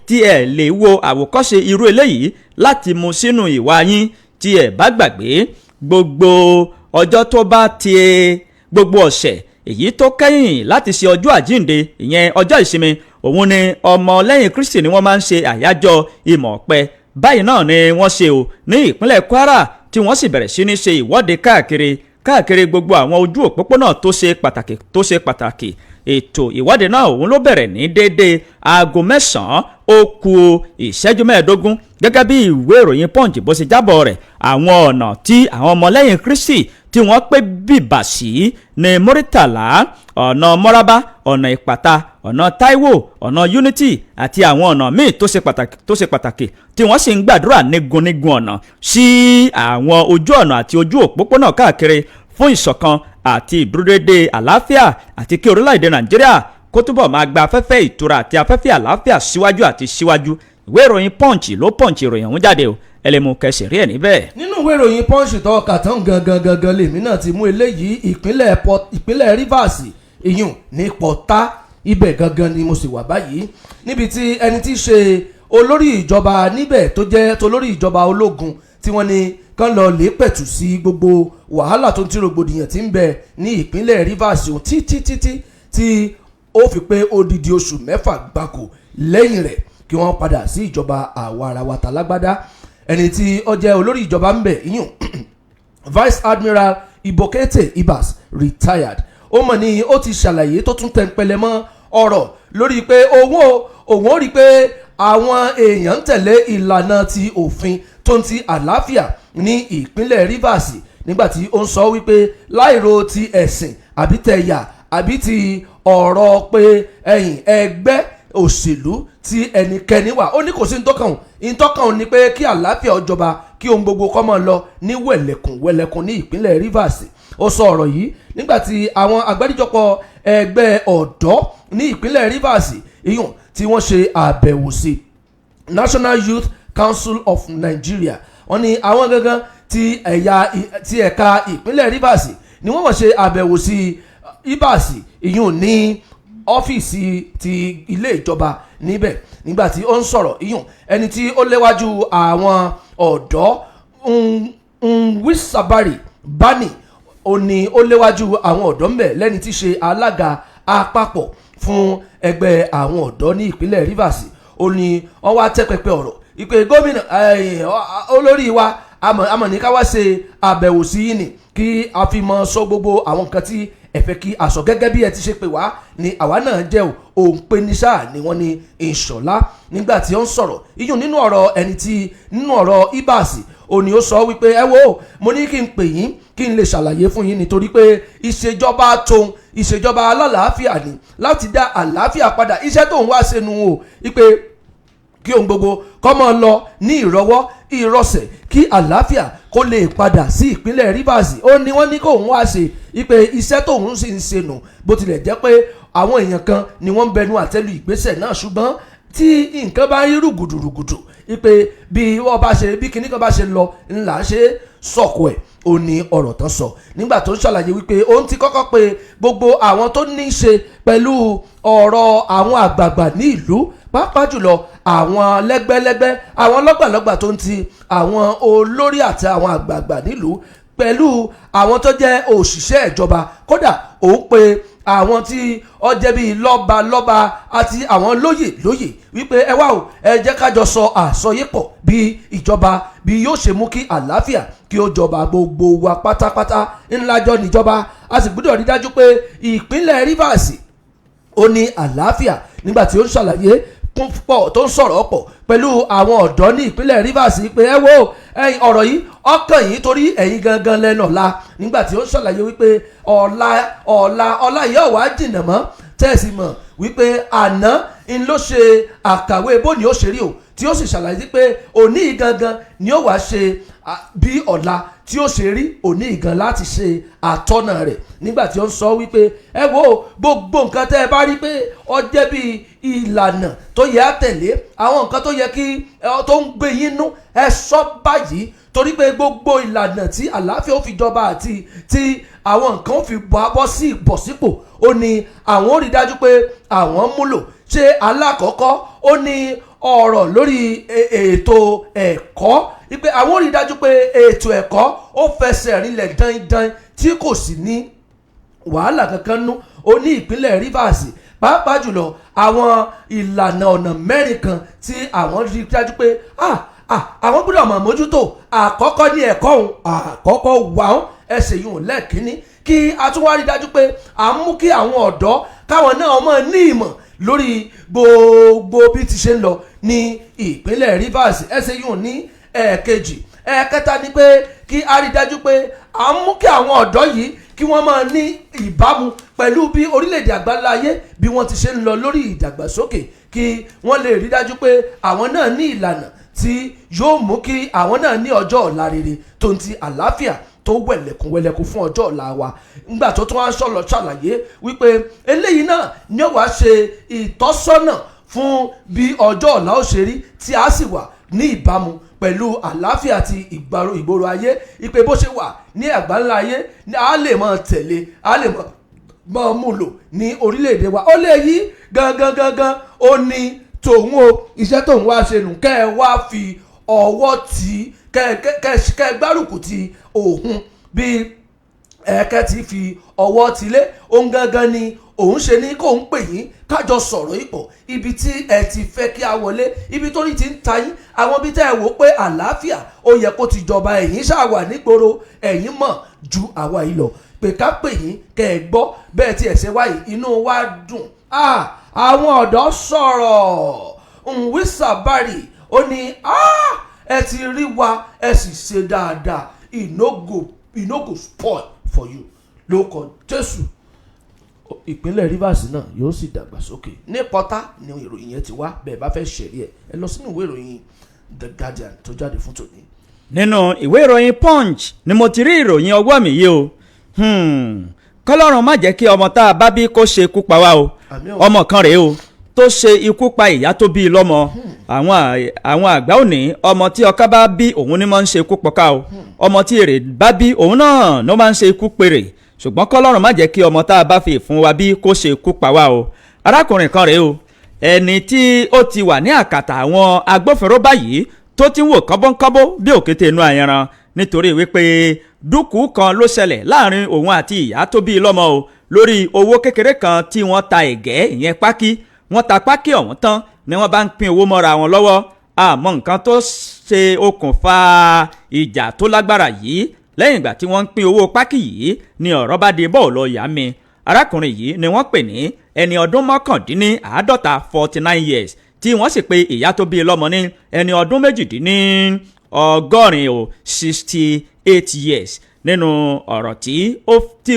tí ẹ lè wo àwòkọ́ṣe irú eléyìí láti mú sínú ìwà yín? Tí ẹ bá gbàgbé, gbogbo ọjọ́ tó bá ti gbogbo ọ̀sẹ̀ èyí tó kẹ́yìn láti ṣe ọjọ́ àjíǹde, ìyẹn ọjọ́ ìsinmi, òun ni ọmọ lẹ́yìn Kristi ni wọ́n máa ń ṣe àyájọ́ ìmọ̀ ọ̀pẹ. Báyìí náà ni wọ́n ṣe o ní ìpínlẹ̀ Kwara, tí wọ́n sì bẹ̀rẹ̀ sí ní ṣe ìwọ́de káàkiri káàkiri gbogbo àwọn ojú òpópónà tó ṣe pàtàkì tó ṣe pàtàkì. Ètò ìwọ́de náà, òun ló bẹ̀rẹ̀ ní déédéé aago 9 ó kù ìṣẹ́jú 15, gẹ́gẹ́ bí ìwé ìròyìn Punch bó ṣe jábọ̀ rẹ̀. Àwọn ọ̀nà tí àwọn ọmọlẹ́yìn Kristi tí wọ́n pé bìbà sí ní Muritàlá, ọ̀nà Mọ́rábá, ọ̀nà Ìpàtà, ọ̀nà Taiwo, ọ̀nà Unity àti àwọn ọ̀nà míì tó ṣe pàtàkì tó ṣe pàtàkì, tí wọ́n sì ń gbàdúrà nígun nígun ọ̀nà sí àwọn ojú ọ̀nà àti ojú òpópónà káàkiri fún ìṣọ̀kan àti ìdúródédé àlàáfíà, àti kí orílẹ̀-èdè Nàìjíríà kó túbọ̀ máa gba afẹ́fẹ́ ìtura àti afẹ́fẹ́ àlàáfíà síwájú àti síwájú. Ìwé ìròyìn Punch ló punch ìròyìn ọ̀hún jáde o. Ẹ lè mú kẹsì rí ẹ̀ níbẹ̀. Nínú ìwé ìròyìn Punch tó kà tán gangan gangan lèmi náà ti mú eléyìí. Ìpínlẹ̀ Rivers, ìyún ní Pọ̀tá, ibẹ̀ gangan ni mo sì wà báyìí, níbi tí ẹni tí í ṣe olórí ìjọba níbẹ̀, tó jẹ́ tolórí ìjọba ológun, tí wọ́n ní kán lọ lè pẹ̀tù sí gbogbo wàhálà tó ń tí rògbòdìyàn tí ń bẹ ní ìpínlẹ̀ Rivers ohun títí títí tí ó fi pé odidi oṣù 6 gbáko, lẹ́yìn rẹ̀ kí wọ́n padà sí ìjọba àwa ara wa tálágbádá. Ẹni tí ó jẹ́ olórí ìjọba ń bẹ̀, ìyún Vice Admiral Ibokete Ibas, retired, ó mọ̀ ní ó ti ṣàlàyé tó tún tẹnpẹlẹ mọ́ ọ̀rọ̀ lórí pé òun ó rí i pé àwọn èèyàn ń tẹ̀lé ìlànà ti òfin tó ń ti àlàáfíà ní ìpínlẹ̀ Rivers, nígbàtí ó ń sọ wípé láìro ti ẹ̀sìn àbí tẹ̀yà àbí ti ọ̀rọ̀ pé ẹ̀yìn ẹgbẹ́ òṣèlú tí ẹnikẹ́ni wà, ó ní kò sí ntọ́kàn ntọ́kàn ni pé kí àlàáfíà ó jọba, kí ohun gbogbo kó máa lọ ní wẹ̀lẹ̀kùn wẹ̀lẹ̀kùn ní ìpínlẹ̀ Rivers. Ó sọ ọ̀rọ̀ yìí nígbàtí àwọn àgbáríjọpọ̀ ẹgbẹ́ ọ̀dọ́ ní ìpínlẹ̀ Rivers, ìyún tí wọ́n ṣe àbẹ̀wò sí National Youth Council of Nigeria. Wọ́n ní àwọn gangan ti ẹ̀yà ti ẹ̀ka ìpínlẹ̀ Rivers ni wọ́n wọ́n ṣe àbẹ̀wò sí Ibas, ìyún ní ọ́fíìsì ti ilé ìjọba níbẹ̀. Nígbàtí ó ń sọ̀rọ̀, ìyún ẹni tí ó léwájú àwọn ọ̀dọ́, Nwisabari Bani, ó ní ó léwájú àwọn ọ̀dọ́ ńbẹ̀, lẹ́ni tí í ṣe alága àpapọ̀ fún ẹgbẹ́ àwọn ọ̀dọ́ ní ìpínlẹ̀ Rivers. Ó ní wọ́n wá tẹ́ pẹpẹ ọ̀rọ̀. Ìpè gómìnà, olórí wa, àmọ̀ ní ká wá ṣe àbẹ̀wò sí yín ni kí a fi mọ sọ gbogbo àwọn nǹkan tí ẹ fẹ́ kí a sọ gẹ́gẹ́ bí ẹ ti ṣe pè wá ni àwa náà jẹ́ o. Òun pé ní sáà ni wọ́n ní Ìṣọ̀lá nígbà tí ó ń sọ̀rọ̀ iyùn nínú ọ̀rọ̀ ẹni tí nínú ọ̀rọ̀ Ibas, ó ní ó sọ wípé, "Ẹ wo, mo ní kí n pè yín kí n lè ṣàlàyé fún yín nítorí pé ìṣèjọba tóun, ìṣèjọba alálàáfíà ni, láti dá àlàáfíà padà. Iṣẹ́ tóun wá ṣe nu o, wípé kí ohun gbogbo kó máa lọ ní ìrọwọ́ ìrọsẹ̀, kí àlàáfíà kó lè padà sí ìpínlẹ̀ Rivers." Ó ní wọ́n ní kóun wá ṣe ipe iṣẹ́ tóun sì ń ṣe nù, bó tilẹ̀ jẹ́ pé àwọn èèyàn kan ni wọ́n ń bẹnu àtẹ́lu ìgbésẹ̀ náà. Ṣùgbọ́n tí nǹkan bá rí rúgùdùrùgùdù, ipe bí wọ́n bá ṣe, bí kinní kan bá ṣe lọ ńlá ṣe sọ̀kò ẹ̀, ó ní ọ̀rọ̀ tán sọ nígbà tó ń ṣàlàyé wípé òun ti kọ́kọ́ pe gbogbo àwọn tó ní í ṣe pẹ̀lú ọ̀rọ̀ àwọn àgbààgbà ní ìlú, pàápàá jùlọ àwọn lẹ́gbẹ́lẹ́gbẹ́, àwọn lọ́gbàlọ́gbà tó ń ti àwọn olórí àti àwọn àgbààgbà nílùú, pẹ̀lú àwọn tó jẹ́ òṣìṣẹ́ ìjọba. Kódà òun pe àwọn tí ó jẹ́ bíi lọ́ba lọ́ba àti àwọn lóyè lóyè wípé, "Ẹ wá o, ẹ jẹ́ ká jọ sọ àsọyépọ̀ bí ìjọba bí yóò ṣe mú kí àlàáfíà kí ó jọba gbogbo wa pátápátá ńlájọ níjọba. A sì gbọ́dọ̀ rí dájú pé ìpínlẹ̀ Rivers ó ní àlàáfíà." Nígbà tí ó ń ṣàlàyé kún pọ̀, tó ń sọ̀rọ̀ pọ̀ pẹ̀lú àwọn ọ̀dọ́ ní ìpínlẹ̀ Rivers pé, "Ẹ wo, ẹ̀yin, ọ̀rọ̀ yìí ọkàn yìí torí ẹ̀yin gangan lẹ́nu ọ̀la." Nígbà tí ó ń ṣàlàyé wípé ọ̀la ọ̀la ọ̀la yìí ọ̀wá jìnnà mọ́, tẹ́ẹ̀sì mọ̀ wípé àná ń ló ṣe àkàwé bóni ó ṣe rí o, tí ó sì ṣàlàyé pé òní yìí gangan ni ó wàá ṣe bí ọ̀la tí ó ṣe rí, òní ìgan láti ṣe àtọ́nà rẹ̀. Nígbà tí ó ń sọ wípé, "Ẹ wo, gbogbo nǹkan tẹ́ ẹ bá rí pé ó jẹ́ bí ìlànà tó yẹ á tẹ̀lé, àwọn nǹkan tó yẹ kí tó ń gbé yín nú, ẹ sọ báyìí, torí pé gbogbo ìlànà tí àlàáfíà ó fi jọba àti tí àwọn nǹkan ó fi bọ́ sí bọ̀ sípò," ó ní àwọn ó rí dájú pé àwọn múlò ṣe. Alákọ̀ọ́kọ́, ó ní ọ̀rọ̀ lórí ètò ẹ̀kọ́, wípé àwọn ó rí dájú pé ètò ẹ̀kọ́ ó fẹsẹ̀ rinlẹ̀ dandan tí kò sì ní wàhálà kankan nú. Ó ní ìpínlẹ̀ Rivers, pàápàá jùlọ àwọn ìlànà ọ̀nà mẹ́rin kan tí àwọn rí dájú pé àwọn gbọ́dọ̀ mọ̀ mójútó. Àkọ́kọ́ ní ẹ̀kọ́ òun, àkọ́kọ́ wà ó ẹsẹ̀ yìí òun lẹ́ẹ̀kínní, kí a tún wá rí dájú pé à ń mú kí àwọn ọ̀dọ́ káwọn náà mọ̀ ní ìmọ̀ lórí gbogbo bí ti ṣe ń lọ ní ìpínlẹ̀ Rivers, ẹsẹ̀ yìí òun ní ẹ̀ẹ̀kejì. Ẹ̀ẹ̀kẹta ni pé kí a rí dájú pé à ń mú kí àwọn ọ̀dọ́ yìí kí wọ́n máa ní ìbámu pẹ̀lú bí orílẹ̀-èdè àgbáláyé bí wọ́n ti ṣe ń lọ lórí ìdàgbàsókè, kí wọ́n lè rí dájú pé àwọn náà ní ìlànà tí yóò mú kí àwọn náà ní ọjọ́ ọ̀la rere tó ń ti àlàáfíà tó wẹ̀lẹ̀kùn wẹ̀lẹ̀kùn fún ọjọ́ ọ̀la wa. Ńgbà tó tún wá ń sọ̀rọ̀, ṣàlàyé wípé eléyìí náà ni ó wàá ṣe ìtọ́sọ́nà fún bí ọjọ́ ọ̀la ó ṣe rí, tí a sì wà ní ìbámu pẹ̀lú àlàáfíà àti ìgboro ayé, ìpè bó ṣe wà ní àgbáńlá ayé ni a lè máa tẹ̀lé, a lè máa mú lò ní orílẹ̀-èdè wa. Ó lè yí gangan gangan, ó ní tòun o, iṣẹ́ tóun wá ṣe nù, kẹ́ ẹ wá fi ọwọ́ tì í, kẹ́ ẹ gbárùkù ti òun bí ẹ̀ẹ́kẹ́ ti fi ọwọ́ ti lé òun gangan ni òun ṣe ní kóun pè yín kájọ sọ̀rọ̀ ipò ibi tí ẹ ti fẹ́ kí a wọlé, ibi tó ní ti ń ta yín, àwọn ibi tẹ́ ẹ wò pé àlàáfíà ó yẹ kó ti jọba. Ẹ̀yin ṣáà wà nígboro, ẹ̀yin mọ̀ ju àwa yìí lọ, pé ká pè yín kẹ́ ẹ gbọ́ bẹ́ẹ̀ tí ẹ ṣe wáyé, inú wa dùn. Ah, àwọn ọ̀dọ́ sọ̀rọ̀. Nwisabari ó ní, "Ah, ẹ ti rí wa, ẹ sì ṣe dáadáa. E no go spoil for you lórúkọ Jésù. Ìpínlẹ̀ Rivers náà yóò sì dàgbàsókè." Ní pọ́tà ni ìròyìn yẹn ti wá. Bẹ́ẹ̀ bá fẹ́ ṣẹ̀rí ẹ̀, ẹ lọ sínú ìwé ìròyìn The Guardian tó jáde fún tòní. Nínú ìwé ìròyìn Punch ni mo ti rí ìròyìn ọwọ́ mi yìí o. Kọ́lọ́run má jẹ́ kí ọmọ tá a bá bí kó ṣe ikú pa wá o. Àmín o. Ọmọ kan rèé o tó ṣe ikú pa ìyá tó bí i lọ́mọ. Àwọn àgbà òní, ọmọ tí ọká bá bí òun ni máa ń ṣe ikú pọ̀ká o, ọmọ tí èrè bá bí òun náà ló máa ń ṣe ikú pèrè. Ṣùgbọ́n kọ́lọ́run má jẹ́ kí ọmọ tá a bá fi ìfún wa bí kó ṣe ikú pa wá o. Arákùnrin kan rèé o, ẹni tí ó ti wà ní àkàtà àwọn agbófinró báyìí, tó ti ń wò kọ́bọ́nkọ́bọ́ bí òkété inú ayanran, nítorí wípé dúkùú kan ló ṣẹlẹ̀ láàrin òun àti ìyá tó bí i lọ́mọ o, lórí owó kékeré kan tí wọ́n ta ẹ̀gẹ́, ìyẹn pákí. Wọ́n ta pákí ọ̀hún tán ni wọ́n bá ń pín owó mọ́ra wọn lọ́wọ́. Àmọ́ nǹkan tó ṣe okùnfà ìjà tó lágbára yìí, lẹ́yìn ìgbà tí wọ́n ń pín owó pákí yìí ni ọ̀rọ̀ bá di bọ́ọ̀lù ọ̀yà mi. Arákùnrin yìí ni wọ́n pè ní ẹni ọdún 49, 49 years, tí wọ́n sì pe ìyá tó bí i lọ́mọ ní ẹni ọdún 88 o, 68 years. Nínú ọ̀rọ̀ tí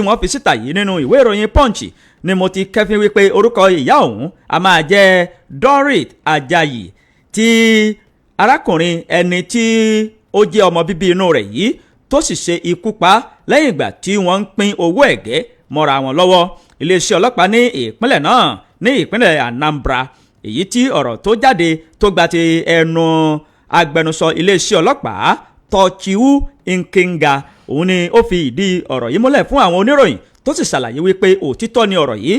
wọ́n fi síta yìí nínú ìwé ìròyìn Punch ni mo ti kẹ́fín wípé orúkọ ìyá òun a máa jẹ́ Dorit Ajayi, tí arákùnrin ẹni tí ó jẹ́ ọmọ bíbí inú rẹ̀ yìí tó sì ṣe ikú pa lẹ́yìn ìgbà tí wọ́n ń pín owó ẹ̀gẹ́ mọ́ra wọn lọ́wọ́. Iléeṣẹ́ ọlọ́pàá ní ìpínlẹ̀ náà, ní ìpínlẹ̀ Anambra, èyí tí ọ̀rọ̀ tó jáde tó gba ti ẹnu agbẹnusọ iléeṣẹ́ ọlọ́pàá Tochukwu Nkenga, òun ni ó fi ìdí ọ̀rọ̀ yìí múlẹ̀ fún àwọn oníròyìn, tó sì ṣàlàyé wípé òtítọ́ ni ọ̀rọ̀ yìí.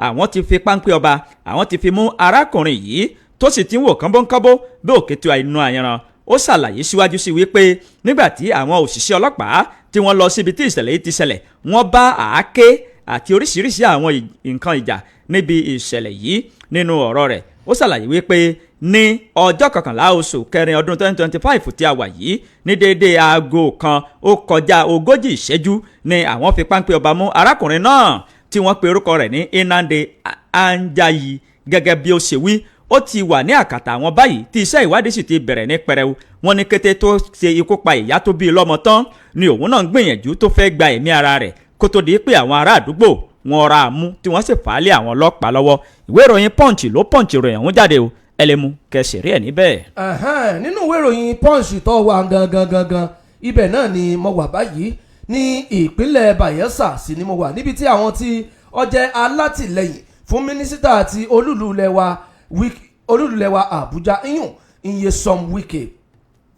Àwọn ti fi páńpẹ́ ọba, àwọn ti fi mú arákùnrin yìí, tó sì ti ń wò kánbóńkánbó bí òkété inú àyànràn. Ó ṣàlàyé síwájú sí wípé nígbà tí àwọn òṣìṣẹ́ ọlọ́pàá tí wọ́n lọ síbi tí ìṣẹ̀lẹ̀ yìí ti ṣẹlẹ̀, wọ́n bá àáké àti oríṣiríṣi àwọn nǹkan ìjà níbi ìṣẹ̀lẹ̀ yìí. Nínú ọ̀rọ̀ rẹ̀, ó ṣàlàyé wípé ní ọjọ́ 11 oṣù kẹrin ọdún 2025 tí a wà yìí, ní déédéé aago 1 kọjá 40 ìṣẹ́jú ni àwọn fi páńpẹ́ ọba mú arákùnrin náà tí wọ́n pe orúkọ rẹ̀ ní Nnamdi Anjayi. Gẹ́gẹ́ bí ó ṣe wí, ó ti wà ní àkàtà àwọn báyìí, tí iṣẹ́ ìwádìí sì ti bẹ̀rẹ̀ ní pẹrẹu. Wọ́n ní kété tó ṣe ikú pa ìyá tó bí i lọ́mọ tán ni òun náà ń gbìyànjú tó fẹ́ gba ẹ̀mí ara rẹ̀, kó tó di pé àwọn ará àdúgbò wọn ra mú, tí wọ́n sì fà á lé àwọn ọlọ́pàá lọ́wọ́. Ìwé ìròyìn Punch ló Punch ìròyìn ọ̀hún jáde o. Ẹ lè mú kẹsì rí ẹ̀ níbẹ̀. Nínú ìwé ìròyìn Punch tó wà gangan gangan, ibẹ̀ náà ni mo wà báyìí. Ní ìpínlẹ̀ Bayelsa sì ni mo wà, níbi tí àwọn tí ó jẹ́ alátìlẹyìn fún mínísítà àti olúùlú ilẹ̀ wa Àbújá, iyùn Nyesom Wike,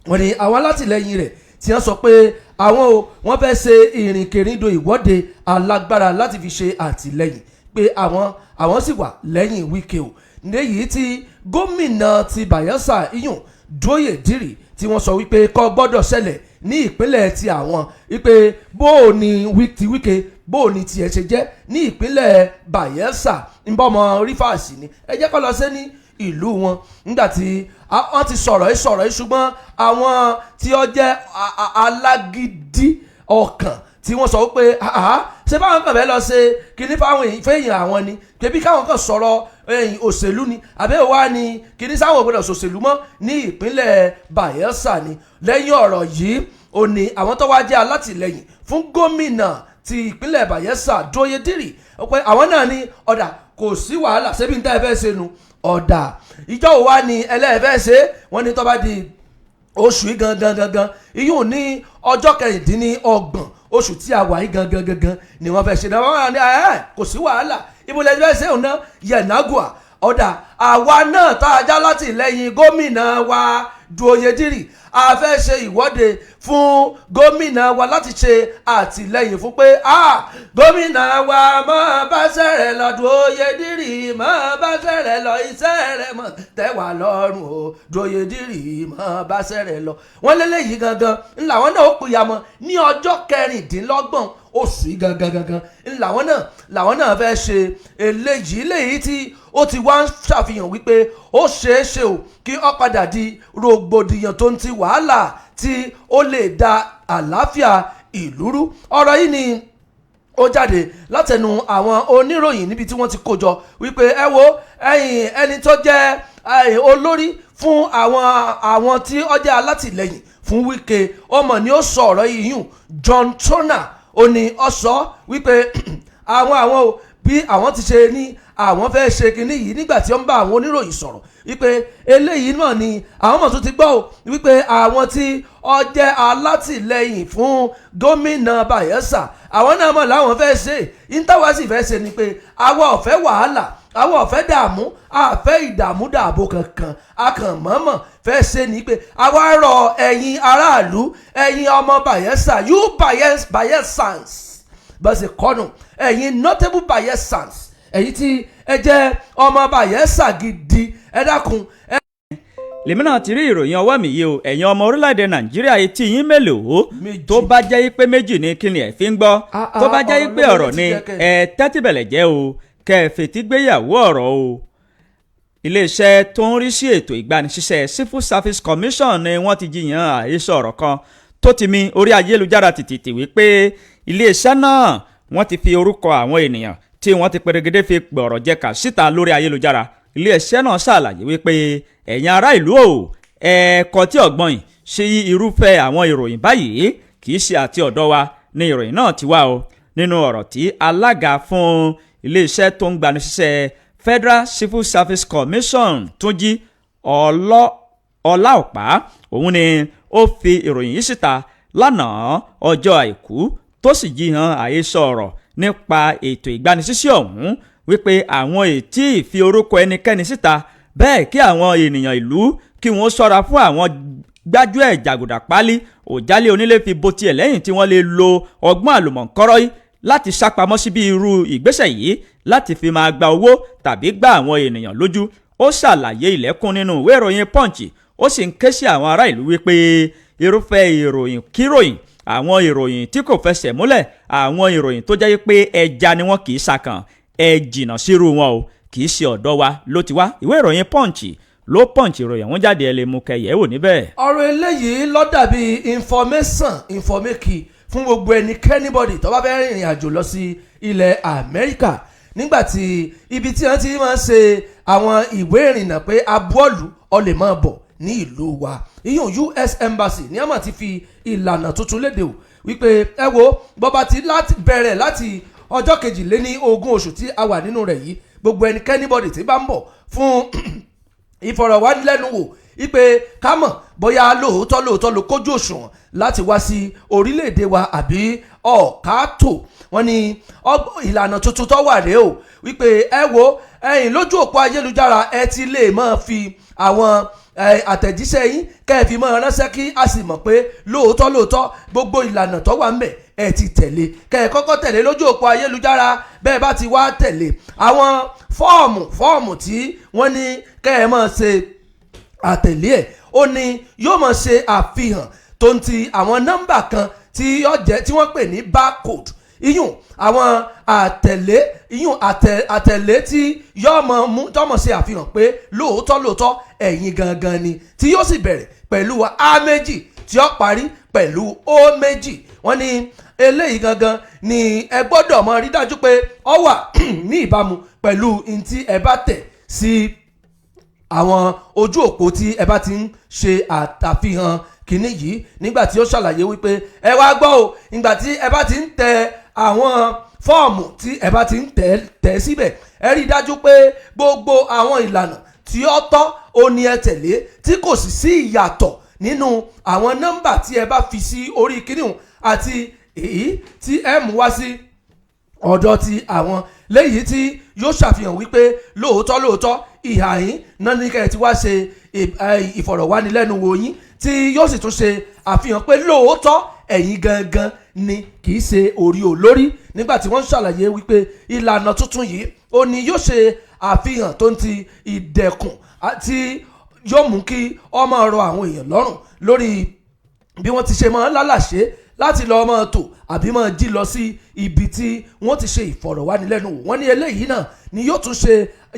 wọ́n ní àwọn alátìlẹyìn rẹ̀ tí wọ́n sọ pé àwọn o wọ́n fẹ́ ṣe ìrìnkèrindò ìwọ́de alágbára láti fi ṣe àtìlẹyìn pé àwọn sì wà lẹ́yìn Wike o. Léyìí tí gómìnà ti Bayelsa, iyùn Dóyè Dírì, tí wọ́n sọ wípé kò gbọ́dọ̀ ṣẹlẹ̀ ní ìpínlẹ̀ ti àwọn, wípé bó o ní ti Wike, bó o ní tiẹ̀ ṣe jẹ́ ní ìpínlẹ̀ Bayelsa, nbọ́mọ Rivers ni, ẹ jẹ́ kó lọ sí ní ìlú wọn. Nígbà tí wọ́n ti sọ̀rọ̀ yìí sọ̀rọ̀ yìí, ṣùgbọ́n àwọn tí ó jẹ́ alágídí ọkàn tí wọ́n sọ pé ṣé báwọn kàn fẹ́ lọ ṣe kíní fáwọn fẹ́yìn àwọn ni, kébí káwọn kàn sọ̀rọ̀ ẹ̀yìn òṣèlú ni, àbẹ́ wa ni kíní sáwọn ògbọ́dọ̀ ṣòṣèlú mọ́ ní ìpínlẹ̀ Bayelsa ni. Lẹ́yìn ọ̀rọ̀ yìí, ó ní àwọn tó wá jẹ́ alátìlẹyìn fún gómìnà ti ìpínlẹ̀ Bayelsa, Dóyè Dírì, pé àwọn náà ní ọ̀dà, kò sí wàhálà, ṣébi ní tá ẹ fẹ́ ṣe nu ọ̀dà, ìjọ wo wá ni ẹlẹ́ẹ̀fẹ́ ṣe? Wọ́n ní tó bá di oṣù yìí gangan gangan, iyún ní ọjọ́ 26 oṣù tí a wà yìí gangan gangan ni wọ́n fẹ́ ṣe náà. Wọ́n wà ní ẹ̀ kò sí wàhálà, ibo lẹ́yìn fẹ́ ṣe òun náà? Yẹ̀nàgùà ọ̀dà, àwa náà tá a já láti lẹ́yìn gómìnà wa Dóyè Dírì, a fẹ́ ṣe ìwọ́de fún gómìnà wa láti ṣe àtìlẹ́yìn fún pé ah, gómìnà wa, máa bá sẹ̀rẹ̀ lọ, Dóyè Dírì, máa bá sẹ̀rẹ̀ lọ, iṣẹ́ rẹ̀ mọ̀ tẹ́wà lọ́rùn o, Dóyè Dírì, máa bá sẹ̀rẹ̀ lọ. Wọ́n lélẹ́yìí gangan ńlá wọn náà ó pìyàmọ́ ní ọjọ́ 26 oṣù yìí gangan gangan ńlá wọn náà làwọn náà fẹ́ ṣe eléyìí. Léyìí tí ó ti wá ń ṣàfihàn wípé ó ṣeé ṣe o kí ó padà di rògbòdìyàn tó ń ti wàhálà tí ó lè da àlàáfíà ìlú rú. Ọ̀rọ̀ yìí ni ó jáde látẹnu àwọn oníròyìn níbi tí wọ́n ti kó jọ wípé ẹ wo ẹ̀yin, ẹni tó jẹ́ olórí fún àwọn tí ó jẹ́ alátìlẹyìn fún Wike, ọmọ ni ó sọ ọ̀rọ̀ yìí yùn John Tona, ó ní ó sọ wípé àwọn o, bí àwọn ti ṣe ní àwọn fẹ́ ṣe kinní yìí, nígbà tí ó ń bá àwọn oníròyìn sọ̀rọ̀ wípé eléyìí náà ni àwọn mọ̀ tó ti gbọ́ o, wípé àwọn tí ó jẹ́ alátìlẹyìn fún gómìnà Bayelsa, àwọn náà mọ̀ láwọn fẹ́ ṣe. Ìtawà sì fẹ́ ṣe ni pé àwa ò fẹ́ wàhálà, àwa ò fẹ́ dààmú, àfẹ́ ìdààmú dààbò kankan. A kàn mọ̀ọ́mọ̀ fẹ́ ṣe ni pé àwa rọ ẹ̀yin aráàlú, ẹ̀yin ọmọ Bayelsa, you Bayelsans, bá ṣe kọ́nù, ẹ̀yin notable Bayelsans, ẹ̀yin tí ẹ jẹ́ ọmọ Bayelsa gidi, ẹ dákun ẹ. Lèmi náà ti rí ìròyìn ọwọ́ mi yìí o. Ẹ̀yin ọmọ orílẹ̀-èdè Nàìjíríà, etí yín mélòó? Méjì. Tó bá jẹ́ pé méjì ni, kí ni ẹ̀ fi ń gbọ́? Ah, ah, Tó bá jẹ́ pé ọ̀rọ̀ ọ̀rọ̀ ló ni ti jẹ́ kẹ́. Ẹ tẹ́tí bẹ̀lẹ̀ jẹ́ o, kẹ́ ẹ fetí gbéyàwó ọ̀rọ̀ o. Iléeṣẹ́ tó ń rí sí ètò ìgbanisíṣẹ́ Civil Service Commission ni wọ́n ti jiyàn àhesọ ọ̀rọ̀ kan tó ti mi orí ayélujára tìtìtì wípé iléeṣẹ́ náà wọ́n ti fi orúkọ àwọn ènìyàn tí wọ́n ti pèrègede fi gbọ̀rọ̀ jẹ̀ka síta lórí ayélujára. Iléeṣẹ́ náà ṣàlàyé wípé ẹ̀yin ará ìlú o, ẹ̀ẹ́kọ́ tí ọ̀gbọ́n yìí ṣe irúfẹ́ àwọn ìròyìn báyìí, kì í ṣe àti ọ̀dọ̀ wa ni ìròyìn náà ti wá o. Nínú ọ̀rọ̀ tí alága fún iléeṣẹ́ tó ń gbani síṣẹ́ Federal Civil Service Commission, Túnjí Ọláọ̀pá, òun ni ó fi ìròyìn yìí síta lánàá ọjọ́ Àìkú, tó sì jiyàn àhesọ ọ̀rọ̀ nípa ètò ìgbanisíṣẹ́ ọ̀hún wípé àwọn ètí ìfi orúkọ ẹnikẹ́ni síta bẹ́ẹ̀, kí àwọn ènìyàn ìlú kí wọ́n ṣọ́ra fún àwọn gbájúẹ̀ jàgùdà pálí òjálé onílé fi bo tiẹ̀ lẹ́yìn tí wọ́n lè lo ọgbọ́n àlùmọ̀ǹkọ́rọ́ yìí láti sápamọ́ síbi irú ìgbésẹ̀ yìí láti fi máa gba owó tàbí gba àwọn ènìyàn lójú. Ó ṣàlàyé ilẹ̀kùn nínú ìwé ìròyìn Punch, ó sì ń ké sí àwọn ará ìlú wípé irúfẹ́ ìròyìn kíròyìn, àwọn ìròyìn tí kò fẹsẹ̀ múlẹ̀, àwọn ìròyìn tó jẹ́ pé ẹja ni wọ́n kì í ṣàkàn, ẹ jìnnà sírú wọn o, kì í ṣe ọ̀dọ̀ wa ló ti wá. Ìwé ìròyìn Punch ló Punch ìròyìn ọ̀hún jáde, ẹ lè mú kẹyẹ̀ wò níbẹ̀. Ọ̀rọ̀ eléyìí ló dàbí information informaki fún gbogbo ẹnikẹ́nibọ̀dì tó bá fẹ́ rìnrìn àjò lọ sí ilẹ̀ Amẹ́ríkà, nígbàtí ibi tí wọ́n ti máa ń ṣe àwọn ìwé ìrìnnà pé abúọ̀lù ọ lè máa bọ̀ ní ìlú wa, ìyún US Embassy ní àmọ̀ ti fi ìlànà tuntun léde o, wípé ẹ wo, bọ́ba ti láti bẹ̀rẹ̀ láti ọjọ́ 22 oṣù tí a wà nínú rẹ̀ yìí, gbogbo ẹnikẹ́nibọ̀dì tí bá ń bọ̀ fún ìfọ̀rọ̀wánilẹ́nuwò ipe ká mọ̀ bóyá lóòótọ́ lóòótọ́ ló kójú òṣùwọ̀n láti wá sí orílẹ̀-èdè wa àbí ọ̀kátò, wọ́n ní ìlànà tuntun tó wà rèé o, wípé ẹ wo, ẹ̀yin lójú òpó ayélujára, ẹ ti lè máa fi àwọn àtẹ̀jíṣẹ́ yín kẹ́ ẹ fi máa ránṣẹ́, kí a sì mọ̀ pé lóòótọ́ lóòótọ́ gbogbo ìlànà tó wà ń bẹ̀ ẹ ti tẹ̀lé. Kẹ́ ẹ kọ́kọ́ tẹ̀lé lójú òpó ayélujára. Bẹ́ẹ̀ bá ti wá tẹ̀lé àwọn fọ́ọ̀mù tí wọ́n ní kẹ́ ẹ máa ṣe àtẹ̀lé ẹ̀, ó ní yóò máa ṣe àfihàn tó ń ti àwọn nọ́mbà kan tí yóò jẹ́ tí wọ́n pè ní barcode, iyùn àwọn àtẹ̀lé, iyùn àtẹ̀lé tí yóò mọ̀ mú tọ́mọ̀ ṣe àfihàn pé lóòótọ́ lóòótọ́ ẹ̀yin gangan ni, tí yóò sì bẹ̀rẹ̀ pẹ̀lú A méjì, tí ó parí pẹ̀lú O méjì. Wọ́n ní eléyìí gangan ni ẹ gbọ́dọ̀ mọ̀ rí dájú pé ó wà ní ìbámu pẹ̀lú ntí ẹ bá tẹ̀ sí àwọn ojú òpó tí ẹ bá ti ń ṣe àtàfihàn kínní yìí. Nígbà tí ó ṣàlàyé wípé ẹ wá gbọ́ o, ìgbà tí ẹ bá ti ń tẹ àwọn fọ́ọ̀mù tí ẹ bá ti ń tẹ̀ tẹ̀ síbẹ̀, ẹ rí i dájú pé gbogbo àwọn ìlànà tí ó tọ́ ó ní ẹ tẹ̀lé, tí kò sì sí ìyàtọ̀ nínú àwọn nọ́mbà tí ẹ bá fi sí orí kínní hùn àti èyí tí ẹ mú wá sí ọ̀dọ̀ ti àwọn léyìí, tí yóò ṣàfihàn wípé lóòótọ́ lóòótọ́ ìhà yín náà ní kẹ́ ẹ ti wá ṣe ìfọ̀rọ̀wánilẹ́nuwò yín, tí yóò sì tún ṣe àfihàn pé lóòótọ́ ẹ̀yin gangan ni, kì í ṣe orí olórí. Nígbà tí wọ́n ń ṣàlàyé wípé ìlànà tuntun yìí ó ní yóò ṣe àfihàn tó ń ti ìdẹ̀kùn àti yóò mú kí ọmọ rọ àwọn èèyàn lọ́rùn lórí bí wọ́n ti ṣe máa ń lálàṣe láti lọ́ọ́ máa tò àbí máa jí lọ sí ibi tí wọ́n ti ṣe ìfọ̀rọ̀wánilẹ́nuwò. Wọ́n ní eléyìí náà ni yóò tún ṣe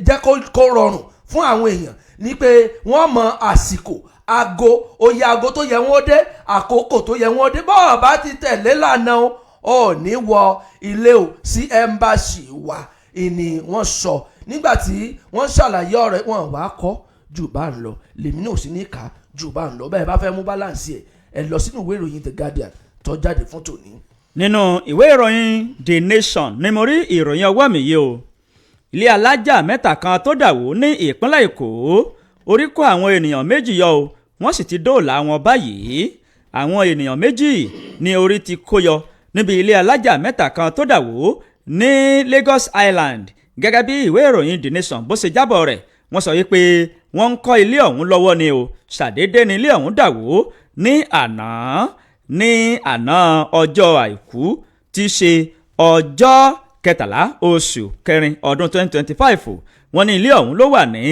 jẹ́ kó rọrùn fún àwọn èèyàn ní pé wọ́n mọ àsìkò, aago, oye aago tó yẹ wọ́n dé, àkókò tó yẹ wọ́n dé. Bọ́ọ̀ bá ti tẹ̀lé lànà o, ò ní wọ ilé o sí embassy wa ìní wọ́n sọ. Nígbà tí wọ́n ṣàlàyé ọ̀rẹ́ wọn wàá kọ́ jù bá ń lọ, lèmi náà sì ní ká jù bá ń lọ. Bẹ́ẹ̀ bá fẹ́ mú balance ẹ̀, ẹ lọ sínú ìwé ìròyìn The Guardian tó jáde fún tòní. Nínú ìwé ìròyìn The Nation ni mo rí ìròyìn ọwọ́ mi yìí o. Ilé alájà mẹ́ta kan tó dà wó ní ìpínlẹ̀ Èkó, orí kó àwọn ènìyàn 2 yọ o, wọ́n sì ti dóòlà wọn báyìí. Àwọn ènìyàn 2 ní orí ti kó yọ níbi ilé alájà mẹ́ta kan tó dà wó ní Lagos Island, gẹ́gẹ́ bí ìwé ìròyìn The Nation bó ṣe jábọ̀ rẹ̀. Wọ́n sọ wípé wọ́n ń kọ́ ilé ọ̀hún lọ́wọ́ ni o, ṣàdédé ni ilé ọ̀hún dà wó ní àná ọjọ́ Àìkú tí í ṣe ọjọ́ 13 oṣù kẹrin ọdún 2025. Wọ́n ní ilé ọ̀hún ló wà ní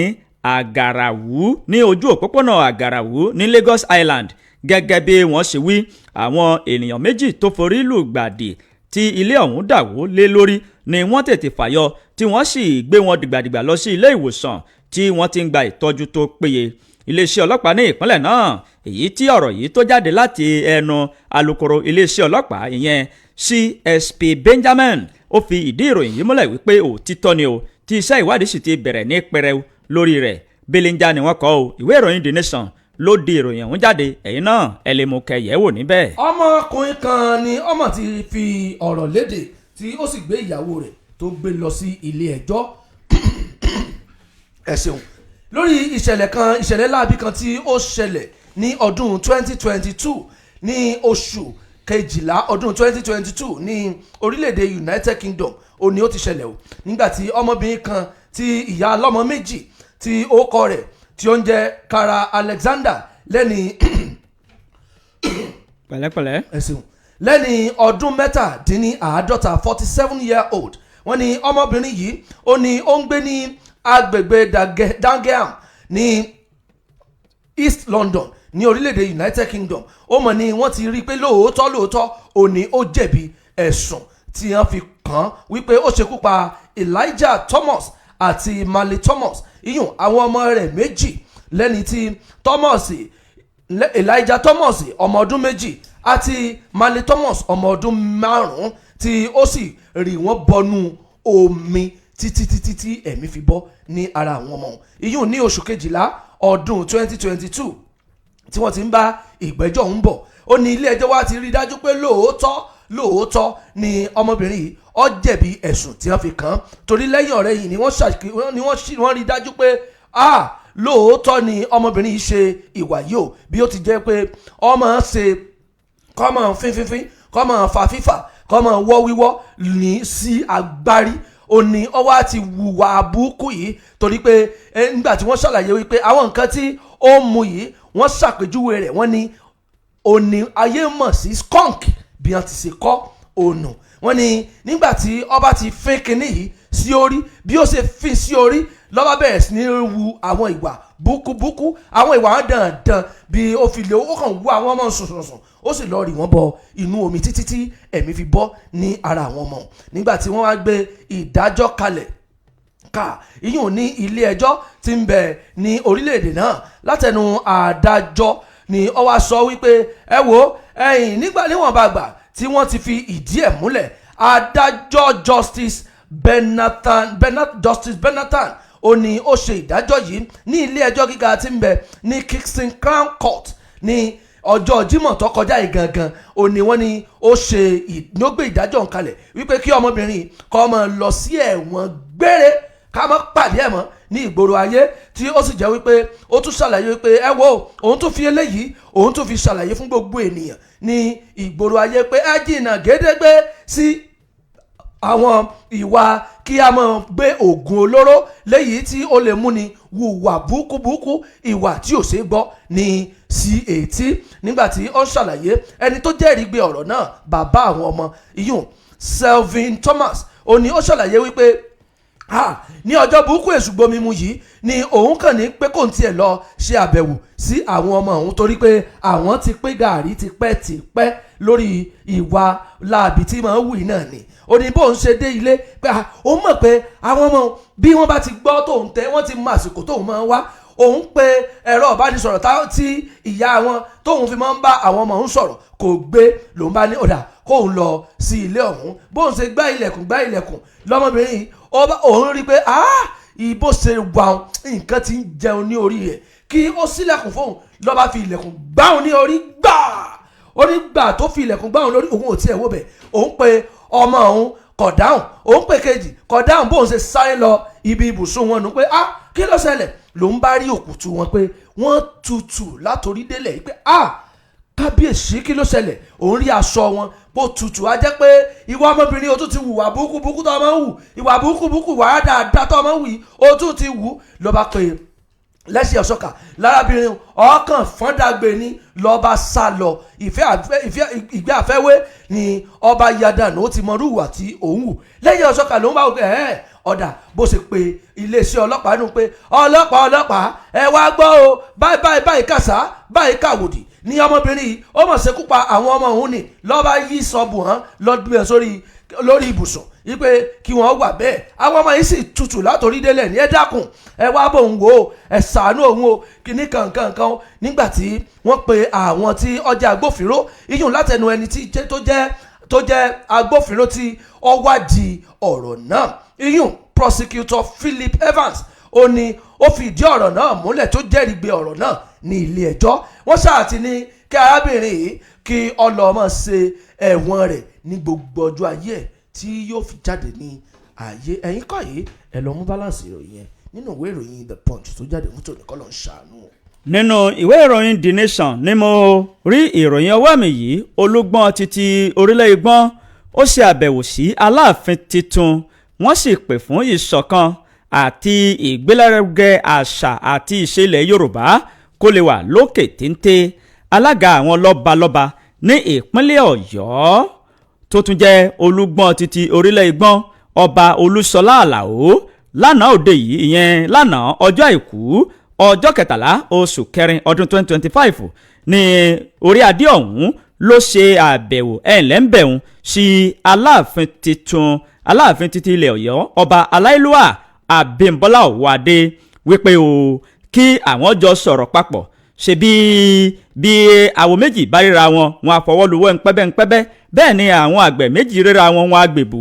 Àgàràwú, ní ojú òpópónà Àgàràwú ní Lagos Island. Gẹ́gẹ́ bí wọ́n ṣe wí, àwọn ènìyàn 2 tó forí lùgbàdì tí ilé ọ̀hún dà wó lé lórí ni wọ́n tètè fàyọ, tí wọ́n sì gbé wọn dìgbàdìgbà lọ sí ilé ìwòsàn. Tí wọ́n ti ń gba ìtọ́jú tó péye, iléeṣẹ́ ọlọ́pàá ní ìpínlẹ̀ náà, èyí tí ọ̀rọ̀ yìí tó jáde láti ẹnu alukoro iléeṣẹ́ ọlọ́pàá, ìyẹn CSP Benjamin, ó fi ìdí ìròyìn yìí múlẹ̀ wípé òtítọ́ ni o, tí iṣẹ́ ìwádìí sì ti bẹ̀rẹ̀ ní pẹrẹu lórí rẹ̀. Belenja ni wọ́n kọ o. Ìwé ìròyìn The Nation ló di ìròyìn ọ̀hún jáde. Ẹ̀yin náà ẹ lè mú kẹyẹ̀ wò níbẹ̀. Ọmọkùnrin kan ni ọmọ ti fi ọ̀rọ̀ léde tí ó sì gbé ìyàwó rẹ̀ tó gbé lọ sí ilé ẹjọ́. Ẹ ṣeun. Lórí ìṣẹ̀lẹ̀ kan, ìṣẹ̀lẹ̀ láabi kan tí ó ṣẹlẹ̀ ní ọdún 2022, ní oṣù kejìlá ọdún 2022, ní orílẹ̀-èdè United Kingdom ó ní ó ti ṣẹlẹ̀ o, nígbà tí ọmọbìnrin kan tí ìyá ọlọ́mọ méjì tí orúkọ rẹ̀ tí ó ń jẹ́ Kara Alexander, lẹ́ni Pẹ̀lẹ́pẹ̀lẹ́. Ẹ ṣeun. Lẹ́ni ọdún 47, 47 year old, wọ́n ní ọmọbìnrin yìí ó ní ó ń gbé ní agbègbè Dagenham ní East London ní orílẹ̀-èdè United Kingdom. Ó mọ̀ ní wọ́n ti rí i pé lóòótọ́ lóòótọ́ ó ní ó jẹ̀bi ẹ̀sùn tí wọ́n fi kàn án wípé ó ṣekú pa Elijah Thomas àti Marley Thomas, iyùn àwọn ọmọ rẹ̀ méjì, lẹ́ni tí Thomas, Elijah Thomas ọmọ ọdún 2 àti Marley Thomas ọmọ ọdún 5, tí ó sì rì wọ́n bọnú omi títí títí tí ẹ̀mí fi bọ́ ní ara àwọn ọmọ iyùn ní oṣù kejìlá ọdún 2022 tí wọ́n ti ń bá ìgbẹ́jọ́ ń bọ̀. Ó ní ilé ẹjọ́ wa ti rí i dájú pé lóòótọ́ lóòótọ́ ni ọmọbìnrin yìí ó jẹ̀bi ẹ̀sùn tí wọ́n fi kàn án, torí lẹ́yìn ọ̀rẹ́ yìí ni wọ́n ṣàkí ni wọ́n ṣì wọ́n rí i dájú pé, ah, lóòótọ́ ni ọmọbìnrin yìí ṣe ìwà yìí o, bí ó ti jẹ́ pé ọmọ ṣe kọ́mọ fínfínfín, kọ́mọ fa fífà, kọ́mọ wọ́ wíwọ́ ní sí agbárí, ó ní ọwọ́ àti wùwà àbúkù yìí, torí pé nígbà tí wọ́n ṣàlàyé wípé àwọn nǹkan tí ó mu yìí, wọ́n ṣàpèjúwe rẹ̀, wọ́n ní ó ní ayé mọ̀ sí skunk bí wọ́n ti ṣe kọ́ ònà. Wọ́n ní nígbà tí ọba ti fín kinní yìí sí orí, bí ó ṣe fín sí orí lọ́ba bẹ̀rẹ̀ sí ní wu àwọn ìwà búkúbúkú, àwọn ìwà dandan, bí ó fi lè ó kàn wú àwọn ọmọ sùnsùnsùn, ó sì lọ rì wọ́n bọ inú omi títí tí ẹ̀mí fi bọ́ ní ara àwọn ọmọ. Nígbà tí wọ́n wá gbé ìdájọ́ kalẹ̀ ká ìyún ní ilé ẹjọ́ tí ń bẹ ní orílẹ̀-èdè náà, látẹnu adájọ́ ni ó wá sọ wípé, ẹ wo ẹ̀yìn, nígbà níwọ̀nba àgbà tí wọ́n ti fi ìdí ẹ̀ múlẹ̀, adájọ́ Justice Benathan ó ní ó ṣe ìdájọ́ yìí ní ilé ẹjọ́ gíga tí ń bẹ ní Kingston Crown Court ní ọjọ́ Jímọ̀ tó kọjá yìí gangan. Ó ní wọ́n ní ó ṣe ló gbé ìdájọ́ ń kalẹ̀ wípé kí ọmọbìnrin kó máa lọ sí ẹ̀wọ̀n gbére, ká má pàdé ẹ̀ mọ́ ní ìgboro ayé, tí ó sì jẹ́ wípé ó tún ṣàlàyé wípé, ẹ wo, òun tún fi eléyìí, òun tún fi ṣàlàyé fún gbogbo ènìyàn ní ìgboro ayé pé ẹ jìnnà gédégbé sí àwọn ìwà kí a máa gbé oògùn olóró léyìí tí ó lè múni hùwà búkúbúkú, ìwà tí ò ṣeé gbọ́ ní sí etí. Nígbà tí ó ń ṣàlàyé, ẹni tó jẹ́rìí gbé ọ̀rọ̀ náà, bàbá àwọn ọmọ iyùn Selvin Thomas, ó ní ó ṣàlàyé wípé, ha, ní ọjọ́ burúkú èṣù gbomimu yìí ni òun kàn ní pé kò ń tiẹ̀ lọ ṣe àbẹ̀wò sí àwọn ọmọ òun, torí pé àwọn ti pín gàárì tipẹ́ tipẹ́ lórí ìwà láabi tí màá wù yìí náà ni. Ó ní bóun ṣe dé ilé pé, ah, òun mọ̀ pé àwọn ọmọ bí wọ́n bá ti gbọ́ tóun tẹ́, wọ́n ti mọ àsìkò tóun máa ń wá. Òun pe ẹ̀rọ ìbánisọ̀rọ̀ tí ìyá wọn tóun fi máa ń bá àwọn ọmọ òun sọ̀rọ̀, kò gbé. Lòun bá ní ọ̀dà kóun lọ sí ilé ọ̀hún. Bóun ṣe gbá ilẹ̀kùn gbá ilẹ̀kùn lọ́mọbìnrin yìí, òun rí i pé, ah, ìbò ṣe wà, nǹkan ti ń jẹun ní orí rẹ̀, kí ó ṣílẹ̀kùn fóun, lọ́ba fi ilẹ̀kùn gbáhùn ní orí gbáà. Ó ní gbà tó fi ilẹ̀kùn gbáhùn lórí, òun ò tiẹ̀ wò bẹ̀. Òun pe ọmọ òun, kò dáhùn. Òun pe kejì, kò dáhùn. Bóun ṣe sáré lọ ibi ibùsùn wọn nù pé, ah, kí ló ṣẹlẹ̀? Lòun bá rí òkùtù wọn pé wọ́n tutù látòrí délẹ̀ pé, ah, kábíyèsí, kí ló ṣẹlẹ̀? Òun rí aṣọ wọn bó tutù. Á jẹ́ pé ìwà ọmọbìnrin, o tún ti hùwà burúkú burúkú tó máa ń hù, ìwà burúkú burúkú, ìwà dáadáa tó máa ń hù yìí, o tún ti hù. Ló bá pé lẹ́sìn ọ̀ṣọ́kà lárábìnrin ọkàn fọ́ndàgbé ní lọ́ba sá lọ. Ìfẹ́ ìgbé àfẹ́wé ni ọba yadànù, ó ti mọrú ìwà tí òun hù lẹ́yìn ọ̀ṣọ́kà ló ń bá wò pé ẹ̀ ọ̀dà bó ṣe pé iléeṣẹ́ ọlọ́pàá nù pé, ọlọ́pàá, ọlọ́pàá, ẹ wá gbọ́ o, báyìí báyìí báyìí kàṣá, báyìí kàwòdì. Ní ọmọbìnrin yìí ó mọ̀ ṣekú pa àwọn ọmọ òun ni, lọ́ba yí sọ́ọ̀bù hàn lọ́dún ẹ̀ sórí lórí ibùsùn wípé kí wọ́n wà bẹ́ẹ̀. Àwọn ọmọ yìí sì tutù látòrí délẹ̀ ní, ẹ dákun, ẹ wá bò ń wò ó, ẹ ṣàánú òun o, kìíní kankankan. Nígbà tí wọ́n pe àwọn tí ọjà agbófinró iyùn látẹnu ẹni tí tó jẹ́ agbófinró tí ó wádìí ọ̀rọ̀ náà, iyùn prosecutor Philip Evans, ó ní ó fi ìdí ọ̀rọ̀ náà múlẹ̀, tó jẹ́rìí gbé ọ̀rọ̀ náà ní ilé ẹjọ́. Wọ́n ṣáà ti ní kí arábìnrin yìí kí ọlọ́mọ ṣe ẹ̀wọ̀n rẹ̀ ní gbogbo ọjọ́ ayé ẹ̀ tí yóò fi jáde ní ààyè. Ẹ̀yìn kọ́ yìí, ẹ lọ mú balance ìròyìn yẹn nínú ìwé ìròyìn The Punch tó jáde fún tòní. Kọ́ ló ń ṣàánú. Nínú ìwé ìròyìn The Nation ni mo rí ìròyìn ọwọ́ mi yìí. Olúgbọ́n títí orílẹ̀ Ìgbọ́n ó ṣe àbẹ̀wò sí Aláàfin titun, wọ́n sì pè fún ìṣọ̀kan àti ìgbélárugẹ àṣà àti ìṣe ilẹ̀ Yorùbá kó lè wà lókè téńté. Alága àwọn lọ́balọ́ba ní ìpínlẹ̀ Ọ̀yọ́ tó tún jẹ́ Olúgbọ́n títí orílẹ̀ Ìgbọ́n, Ọba Olúṣọlá Àlàó, lánàá òde yìí, ìyẹn lánàá ọjọ́ Àìkú, ọjọ́ 13 oṣù kẹrin ọdún 2025, ní orí adé ọ̀hún ló ṣe àbẹ̀wò ẹ̀ńlẹ́ńbẹ̀hún sí Aláàfin titun, Aláàfin títí ilẹ̀ Ọ̀yọ́, Ọba aláìlúwà Abímbọ́lá Ọ̀wọ́adé, wípé o kí àwọn jọ sọ̀rọ̀ papọ̀. Ṣe bí bí àwọn méjì bá ríra wọn, wọn àfọwọ́luwọ́ ńpẹ́bẹ́ ńpẹ́bẹ́, bẹ́ẹ̀ ni àwọn àgbẹ̀ méjì ríra wọn, wọn àgbèbù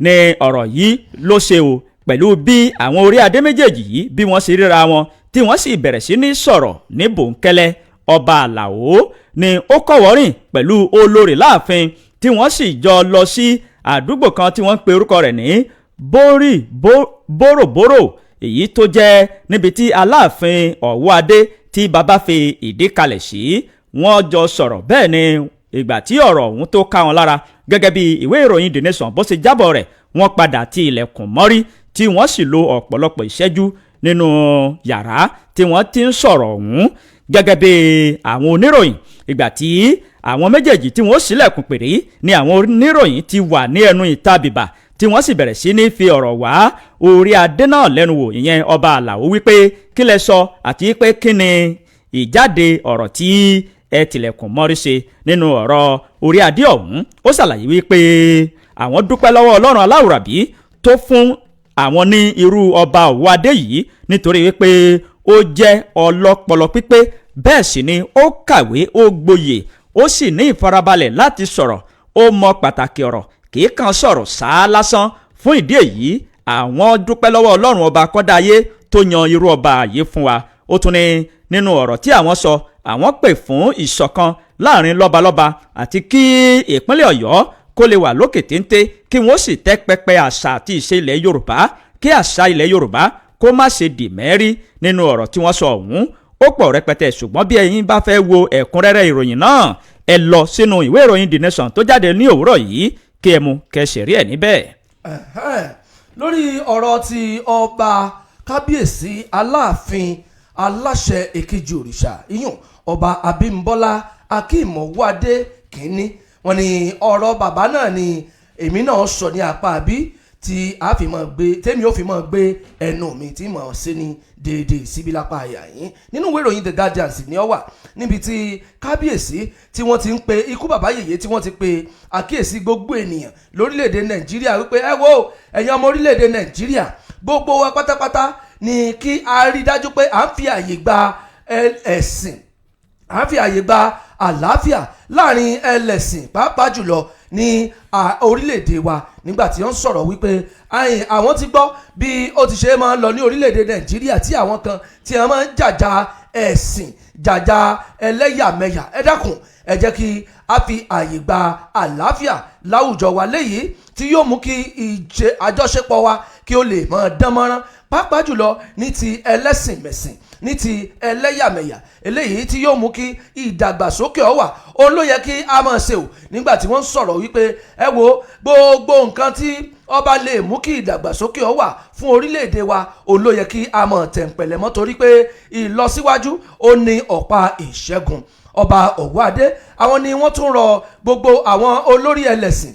ní ọ̀rọ̀ yìí ló ṣe o. Pẹ̀lú bí àwọn orí adé méjèèjì yìí bí wọ́n ṣe ríra wọn tí wọ́n sì bẹ̀rẹ̀ sí ní sọ̀rọ̀ ní bòńkẹ́lẹ́, Ọba Àlàó ni ó kọ̀wọ́rìn pẹ̀lú olórí láàfin tí wọ́n sì jọ lọ sí àdúgbò kan tí wọ́n ń pe orúkọ rẹ̀ ní Bórì Bóròbórò, èyí tó jẹ́ níbi tí Aláàfin Ọ̀wọ́adé tí bàbá fi ìdí kalẹ̀ sí. Wọ́n jọ sọ̀rọ̀, bẹ́ẹ̀ ni ìgbà tí ọ̀rọ̀ ọ̀hún tó ká wọn lára, gẹ́gẹ́ bí ìwé ìròyìn The Nation bó ṣe jábọ̀ rẹ̀, wọ́n padà ti ilẹ̀kùn mọ́rí tí wọ́n sì lo ọ̀pọ̀lọpọ̀ ìṣẹ́jú nínú yàrá tí wọ́n ti ń sọ̀rọ̀ ọ̀hún gẹ́gẹ́ bí àwọn oníròyìn. Ìgbà tí àwọn méjèèjì tí wọ́n ṣílẹ̀kùn pèrè ni àwọn oníròyìn ti wà ní ẹnu ìta bìbà, tí wọ́n sì bẹ̀rẹ̀ sí ní fi ọ̀rọ̀ wá orí adé náà lẹ́nu wò, ìyẹn Ọba Àlàó, wípé kí lẹ sọ àti pé kí ni ìjáde ọ̀rọ̀ tí ẹ tilẹ̀kùn mọ́rí ṣe nínú ọ̀rọ̀. Orí adé ọ̀hún ó ṣàlàyé wípé àwọn dúpẹ́ lọ́wọ́ Ọlọ́run aláwùrábí tó fún àwọn ní irú Ọba Ọ̀wọ́adé yìí, nítorí wípé ó jẹ́ ọlọ́pọlọ pípé, bẹ́ẹ̀ sì ni ó kàwé, ó gboyè, ó sì ní ìfarabalẹ̀ láti sọ̀rọ̀, ó mọ pàtàkì ọ̀rọ̀, kì í kàn sọ̀rọ̀ sáá lásán. Fún ìdí èyí, àwọn dúpẹ́ lọ́wọ́ Ọlọ́run ọba kọ́dáyé tó yan irú ọba yìí fún wa. Ó tún ní nínú ọ̀rọ̀ tí àwọn sọ, àwọn pè fún ìṣọ̀kan láàrin lọ́balọ́ba àti kí ìpínlẹ̀ Ọ̀yọ́ kó lè wà lókè téńté, kí wọ́n sì tẹ́ pẹpẹ àṣà àti ìṣe ilẹ̀ Yorùbá, kí àṣà ilẹ̀ Yorùbá kó má ṣe dì mẹ́rí. Nínú ọ̀rọ̀ tí wọ́n sọ ọ̀hún ó pọ̀ rẹpẹtẹ, ṣùgbọ́n bí ẹ̀yin bá fẹ́ wo ẹ̀kúnrẹ́rẹ́ ìròyìn náà, ẹ lọ sínú ìwé ìròyìn The Nation tó jáde ní òwúrọ̀ yìí, kí ẹ mú kẹsì rí ẹ̀ níbẹ̀. Lórí ọ̀rọ̀ ti ọba kábíyèsí Aláàfin aláṣẹ èkejì òrìṣà, iyùn Ọba Abímbọ́lá Akínmọ̀wádé kínní, wọ́n ní ọ̀rọ̀ bàbá náà ni èmi náà sọ ní apá àbí tí a fi máa gbé tèmi ó fi máa gbé ẹnu mi tí mò ń ṣe ní déédéé síbi lápá àyà yín. Nínú ìwé ìròyìn The Guardian sì ni ó wà, níbi tí kábíyèsí tí wọ́n ti ń pe ikú bàbá yèyé, tí wọ́n ti pe àkíyèsí gbogbo ènìyàn lórílẹ̀‐èdè Nàìjíríà wípé ẹ wo, ẹ̀yin ọmọ orílẹ̀‐èdè Nàìjíríà, gbogbo wa pátápátá ni kí a rí dájú pé à ń fi àyè gba ẹ̀sìn, à ń fi àyè gba àlàáfíà láàrin ẹlẹ́sìn, pàápàá jùlọ ní orílẹ̀-èdè wa. Nígbà tí wọ́n sọ̀rọ̀ wípé àwọn ti gbọ́ bí ó ti ṣe máa ń lọ ní orílẹ̀-èdè Nàìjíríà, tí àwọn kan tí wọ́n máa ń jàjà ẹ̀sìn, jàjà ẹlẹ́yàmẹ̀yà, ẹ dákun, ẹ jẹ́ kí a fi àyè gba àlàáfíà láwùjọ wa, léyìí tí yóò mú kí ìṣe àjọṣepọ̀ wa kí ó lè máa dán mọ́rán, pàápàá jùlọ ní ti ẹlẹ́sìn mẹ̀sìn, ní ti ẹlẹ́yàmẹ̀yà, eléyìí tí yóò mú kí ìdàgbàsókè ó wà, òun ló yẹ kí a máa ṣe o. Nígbà tí wọ́n ń sọ̀rọ̀ wípé ẹ wo, gbogbo nǹkan tí ọba lè mú kí ìdàgbàsókè ó wà fún orílẹ̀-èdè wa, òun ló yẹ kí a máa tẹ̀ǹpẹ̀lẹ̀ mọ́, torí pé ìlọsíwájú ó ní ọ̀pá ìṣẹ́gun. Ọba Ọ̀wọ́adé àwọn ni wọ́n tún rọ gbogbo àwọn olórí ẹlẹ́sìn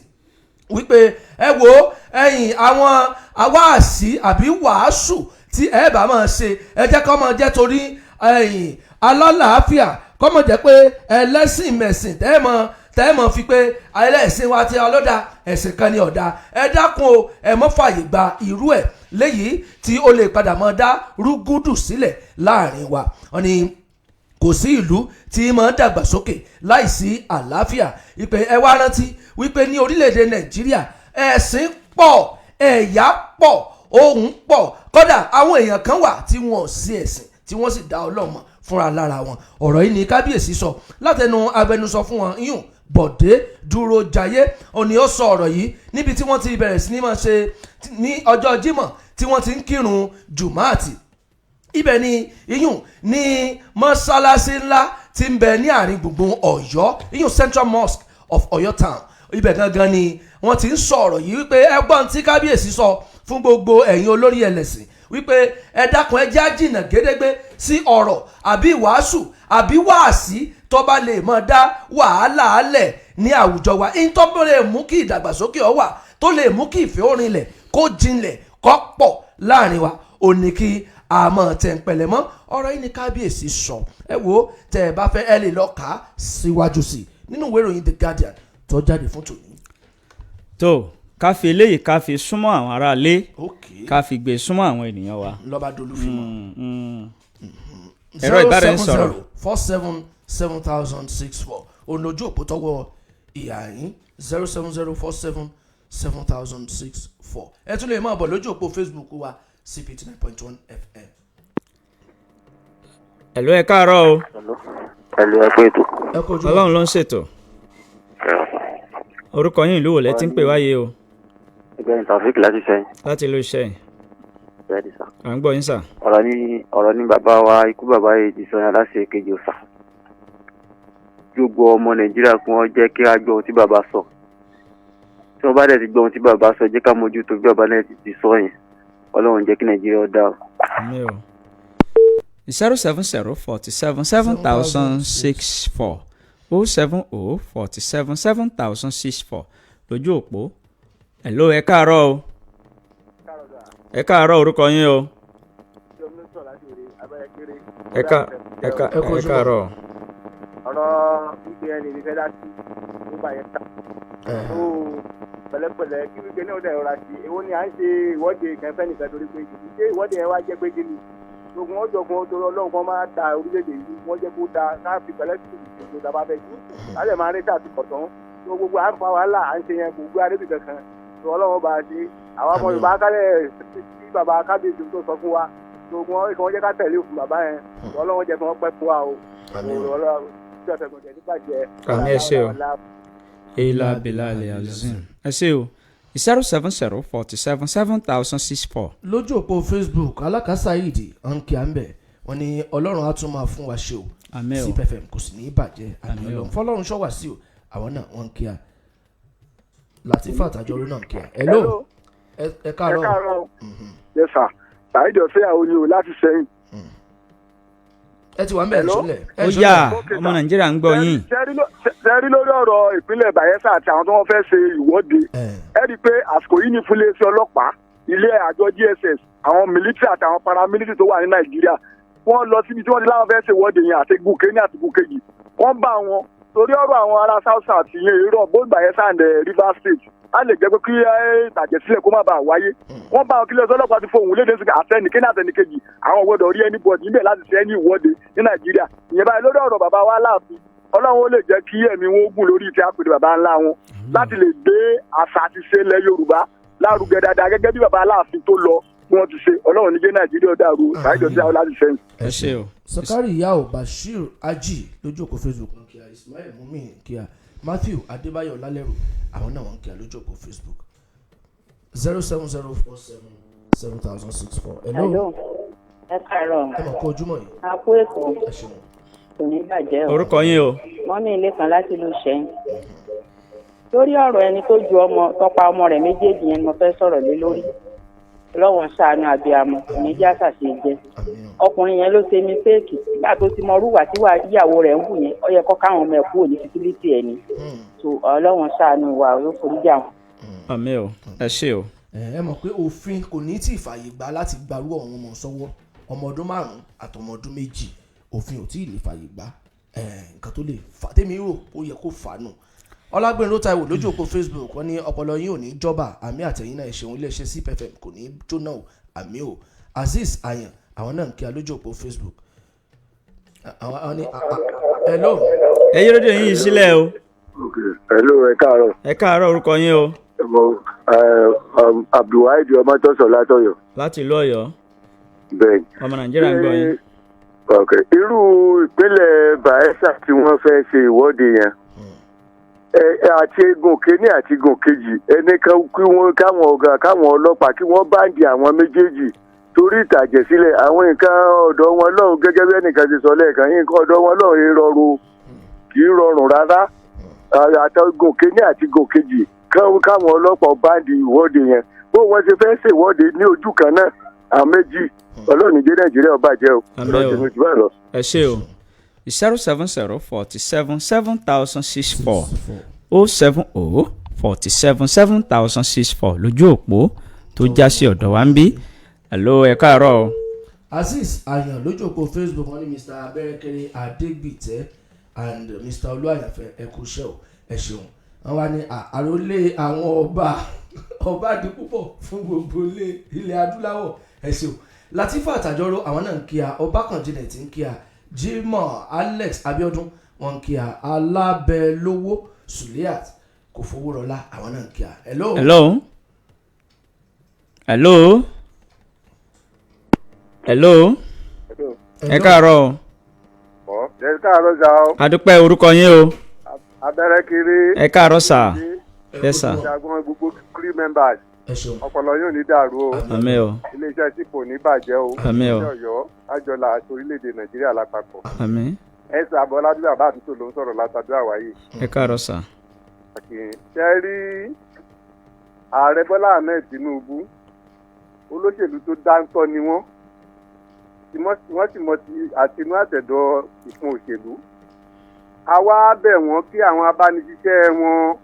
wípé ẹ wo, ẹ̀yin àwọn awáàsí àbí wàásù tí ẹ bá máa ṣe, ẹ jẹ́ kó máa jẹ́ torí ẹ̀yin alálàáfíà. Kọ́mọ̀ jẹ́ pé ẹlẹ́sìn mẹ̀sìn tẹ́ẹ̀mọ̀ fi pé ẹlẹ́sìn wa ti ọlọ́dà, ẹ̀sìn kan ní ọ̀dà. Ẹ dákun o, ẹ mọ́ fààyè gba irú ẹ̀ léyìí tí ó lè padà mọ́ dá rúgúdù sílẹ̀ láàrin wa. Wọ́n ní kò sí ìlú tí máa ń dàgbàsókè láìsí àlàáfíà. Ìpè ẹ wá rántí wípé ní orílẹ̀-èdè Nàìjíríà, ẹ̀sìn pọ̀, ẹ̀yà pọ̀, ohun pọ̀, kódà àwọn èèyàn kan wà tí wọn ò sí ẹ̀sìn tí wọ́n sì dá Ọlọ́run mọ̀ fúnra lára wọn. Ọ̀rọ̀ yìí ni kábíyèsí sọ látẹnu agbẹnusọ fún wọn, yún Bọ̀dé Dúró Jayé. Òní ó sọ ọ̀rọ̀ yìí níbi tí wọ́n ti bẹ̀rẹ̀ sí ní máa ṣe ní ọjọ́ Jímọ̀ tí wọ́n ti ń kírun jùmáàtì. Ibẹ̀ ni iyùn ní mọ́sálásí ńlá tí ń bẹ ní àárín gbùngbùn Ọ̀yọ́, iyùn Central Mosque of Ọ̀yọ́ Town. Ibẹ̀ gangan ni wọ́n ti ń sọ̀rọ̀ yìí wípé ẹgbọ́n tí kábíyèsí sọ fún gbogbo ẹ̀yin olórí ẹlẹ́sìn wípé ẹ dákun, ẹ já jìnnà gédégbé sí ọ̀rọ̀ àbí ìwàásù àbí wáàsí tó bá lè máa dá wàhálà alẹ̀ ní àwùjọ wa. In tó lè mú kí ìdàgbàsókè ó wà, tó lè mú kí ìfẹ́ orinlẹ̀ kó jinlẹ̀ kó pọ̀ láàrin wa, ò ní kí àmọ́ tẹ̀ ń pẹ̀lẹ́ mọ́. Ọ̀rọ̀ yìí ni kábíyèsí sọ. Ẹ wo, tẹ̀ ẹ bá fẹ́, ẹ lè lọ kà á síwájú sí i nínú ìwé ìròyìn The Guardian tó jáde fún tòní. Tó ká fi eléyìí, ká fi súnmọ́ àwọn aráalé, ká fi gbé súnmọ́ àwọn ènìyàn wa. Lọ́ba dolú fi mọ́. Ẹ̀rọ ìbáraẹnisọ̀rọ̀. 47 7064 olójú òpó tọwọ́ ìyá yín, 07047 7064. Ẹ tún lè máa bọ̀ lójú òpó Facebook wa, CPT 9.1 FM. Hello, ẹ káàárọ̀ o. Pẹ̀lú ẹgbẹ́ ètò. Ẹ kojú. Ọlọ́run ló ń ṣètò. Orúkọ yín, ìlú wo lẹ ti ń pè wáyé o? Ẹgbẹ́ ní Taofik láti sẹ́yìn. Láti ìlú Ìṣẹ́yìn. Bẹ́ẹ̀ ni sà. À ń gbọ́ yín sà. Ọ̀rọ̀ ní bàbá wa, ikú bàbá yìí ti sọ ní aláṣẹ kejì ọ̀sà. Gbogbo ọmọ Nàìjíríà, kí wọ́n jẹ́ kí á gbọ́ ohun tí bàbá sọ. Tí wọ́n bá dẹ̀ ti gbọ́ ohun tí bàbá sọ, jẹ́ ká mójútó bí bàbá náà ti sọ yẹn. Ọlọ́run jẹ́ kí Nàìjíríà ó dáa o. Àmín o. 070 47 7064, 070 47 7064 lójú òpó. Hello, ẹ káàárọ̀ o. Ẹ káàárọ̀, orúkọ yín o? Ẹ ká ẹ ká Ẹ kú ẹ ojúmọ́. káàárọ̀. Ọ̀rọ̀ wípé ẹni ní fẹ́ dá sí nígbà yẹn ta ó pẹ̀lẹ́pẹ̀lẹ́, kí wípé náà dẹ̀ rọra sí. Èwo ni à ń ṣe ìwọ́de kẹfẹ́ nìkan torí pé kìí ṣe ìwọ́de yẹn wá jẹ́ pé kí ni gbogbo wọn jọ kan torí Ọlọ́run kan máa da orílẹ̀-èdè yìí, wọ́n jẹ́ kó da káàfi pẹ̀lẹ́ sí ìṣòro tá a bá fẹ́ sí láti máa rí tàbí kọ̀tán tó gbogbo à ń fa wàhálà à ń ṣe yẹn kò gbé arébì kankan tó Ọlọ́run bá a ṣe. Àwọn ọmọ Yorùbá kálẹ̀ sí bàbá kábíyèsí tó sọ fún wa, gbogbo wọn kí wọ́n jẹ́ ká tẹ̀lé òfin bàbá yẹn. Ọlọ́run jẹ́ kí wọ́n pẹ́ fún wa o. Ọlọ́run tí ọ̀sẹ̀ gbọ̀dẹ̀ nípàjẹ́. Àmín, ẹ ṣé o. Ila bilali azim, ẹ ṣé o. 070 47 7064. Lójú òpó Facebook, Alákàsá ìdí ọ̀nkì àmbẹ̀, wọn ni Ọlọ́run á tún máa fún wa ṣe o. Àmín o. CPFM kò sì ní í bàjẹ́, àmín. Àmín o. Ọlọ́run fọlọ́run ṣọ́wà sí o. Àwọn náà wọ́n ń kíá Latifat àtàjọrò náà ń kíá. Hello, ẹ Ẹ káàárọ̀. Káàárọ̀. Yes sir, Saheed Ọ̀sẹ́yàwó ni o láti sẹ́yìn. Ẹ ti wà ń bẹ̀rẹ̀ Hello? sílẹ̀. Ó yá, ọmọ Nàìjíríà ń gbọ́ yín. Ṣẹ́rí, lórí ọ̀rọ̀ ìpínlẹ̀ Bayelsa àti àwọn tó wọ́n fẹ́ ṣe ìwọ́de, ẹ rí i pé àsìkò yìí ní fún iléeṣẹ́ ọlọ́pàá, ilé àjọ DSS, àwọn military àti àwọn paramilitary tó wà ní Nàìjíríà, wọ́n lọ síbi tí wọ́n ti láwọn fẹ́ ṣe ìwọ́de yẹn, àti gùn kéní àti gùn kejì, wọ́n bá wọn torí ọ̀rọ̀ àwọn ará South South yẹn èrò both Bayelsa and Rivers State á lè jẹ́ pé kí ìtàjẹ̀sílẹ̀ kó má bàa wáyé. Wọ́n bá wọn kí iléeṣẹ́ ọlọ́pàá ti fohùn léde sí àtẹnìkéní àtẹnìkejì, àwọn gbọ́dọ̀ rí anybody níbẹ̀ láti ṣe ẹni ìwọ́de ní Nàìjíríà. Ìyẹn báyìí. Lórí ọ̀rọ̀ bàbá wa láàfin, Ọlọ́run ó lè jẹ́ kí ẹ̀mí wọn ó gùn lórí ìtẹ́ àpèrè bàbá ńlá wọn láti lè gbé àṣà àti ṣe ilẹ̀ Yorùbá lárugẹ dáadáa gẹ́gẹ́ bí bàbá Aláàfin tó lọ bí wọ́n ti ṣe. Ọlọ́run ní jẹ́ Nàìjíríà dàrú. Ṣáìjọ sí àwọn láti sẹ́yìn. Ẹ ṣé o. Sakari Yao Bashir Aji lójú òpó Facebook ń kíá, Ismail Mumi ń kíá, Matthew Adébáyọ̀ Lálẹ́rù, àwọn náà wọ́n ń kíá lójú òpó Facebook. 07047 7064. Hello. Hello. Ẹ káàárọ̀. Ẹ mọ̀ kó ojúmọ́ yìí. A kú ètò. Ẹ ṣeun. Kò ní bàjẹ́ o. Orúkọ yín o? Mọ́mí ilé kan láti ìlú Ìṣẹ́yìn. Lórí ọ̀rọ̀ ẹni tó ju ọmọ tọpa ọmọ rẹ̀ méjèèjì yẹn ni mo fẹ́ sọ̀rọ̀ lé lórí. Ọlọ́wọ́n ń ṣàánú abiyamọ, kò ní já ṣàṣe jẹ. Àmín o. Ọkùnrin yẹn ló ṣe mistake nígbà tó ti mọ orúwà tí wà ìyàwó rẹ̀ ń hù yẹn, ó yẹ kó káwọn ọmọ ẹ̀ kúrò ní facility ẹ̀ ni. So Ọlọ́wọ́n ṣàánú wa, yóò forí jà wọ́n. Àmín o, ẹ ṣé o. Ẹ mọ̀ pé òfin kò ní tí ì fààyè gbà láti gbarú ọ̀hún ọmọ sọ́wọ́, ọmọ ọdún 5 àtọmọ ọdún 2, òfin ò tí ì lè fààyè gbà. Nǹkan tó lè fà tèmi rò ó yẹ kó fà nù. Ọlágbẹ̀rún Táíwò lójú òpó Facebook, wọ́n ní ọpọlọ yín ò ní jọba, àmì àtẹ̀yìn náà, ìṣeun iléeṣẹ́ CPFM kò ní jóná o, àmì o. Azeez Ayan, àwọn náà ń kí a lójú òpó Facebook. Àwọn ní hello. Ẹ yí rédíò yín sílẹ̀ o. Hello, ẹ káàárọ̀. Ẹ káàárọ̀, orúkọ yín o? Mo Abdulwaheed Ọmọtọ́sọ látọ̀yọ́. Láti ìlú Ọ̀yọ́. Bẹ́ẹ̀. Ọmọ Nàìjíríà ń gbọ́ yín. Ok, irú ìpínlẹ̀ Bayelsa tí wọ́n fẹ́ ṣe ìwọ́de yẹn, àti egun kínní àti egun kejì, ẹni kí wọ́n káwọn ọ̀gá káwọn ọlọ́pàá kí wọ́n báǹdì àwọn méjèèjì torí ìtàjẹ̀sílẹ̀ àwọn nǹkan ọ̀dọ̀ wọn lọ́hùn, gẹ́gẹ́ bí ẹnìkan ti sọ lẹ́ẹ̀kan, nǹkan ọ̀dọ̀ wọn lọ́hùn yìí rọrùn, kì í rọrùn rárá. Àtọ̀gùn kínní àti gùn kejì, káwọn ọlọ́pàá báǹdì ìwọ́de yẹn, bó wọ́n ṣe fẹ́ ṣèwọ́de ní ojú kan náà àwọn méjì. Ọlọ́run jẹ́ Nàìjíríà ó bàjẹ́ o. Àmín o. Ọlọ́run ti bá lọ. Ẹ ṣé o. 070 47 7064, 070 47 7064 lójú òpó tó já sí ọ̀dọ̀ wa ń bí. Hello, ẹ káàárọ̀ o. Azeez Ayan lójú òpó Facebook, wọ́n ní Mr Abẹ́rẹ́kẹ́rẹ́ Adégbìtẹ́ and Mr Olúwàyànfẹ́, ẹ kú iṣẹ́ o, ẹ ṣeun. Wọ́n wá ní àròlé àwọn ọba ọba di púpọ̀ fún gbogbo ilẹ̀ adúláwọ̀, ẹ ṣeun. Latifa Àtàjọrò, àwọn náà ń kí a. Ọbákànjìnà tí ń kí a. Jimoh Alex Abiodun, wọ́n ń kí a. Alábẹ́lówó Suliat kò fowó rọlá, àwọn náà ń kí a. Hello. Hello, hello, hello, ẹ káàárọ̀ o. Ẹ káàárọ̀ sá o. Adúpẹ́, orúkọ yín o? Abẹ́rẹ́ kiri. Ẹ káàárọ̀ sà. Yes sir. Ìjagun gbogbo crew members. Ẹ ṣeun. Ọpọlọ yóò ní dàrú o. Àmín o. Iléeṣẹ́ tí kò ní bàjẹ́ o. Àmín o. Iléeṣẹ́ Ọ̀yọ́ àjọlá àti orílẹ̀-èdè Nàìjíríà lápapọ̀. Àmín. Ẹ sà, Bọ́lá bí bàbá àdúgbò ló ń sọ̀rọ̀ látàdúrà wáyé. Ẹ káàárọ̀ sà. Ṣe rí Ààrẹ Bọ́lá Ahmed Tinubu, olóṣèlú tó dáńtọ́ ni wọ́n, wọ́n sì mọ ti àtinú àtẹ̀dọ̀ ìfún òṣèlú. Àwa bẹ̀ wọ́n kí àwọn abániṣiṣẹ́ wọn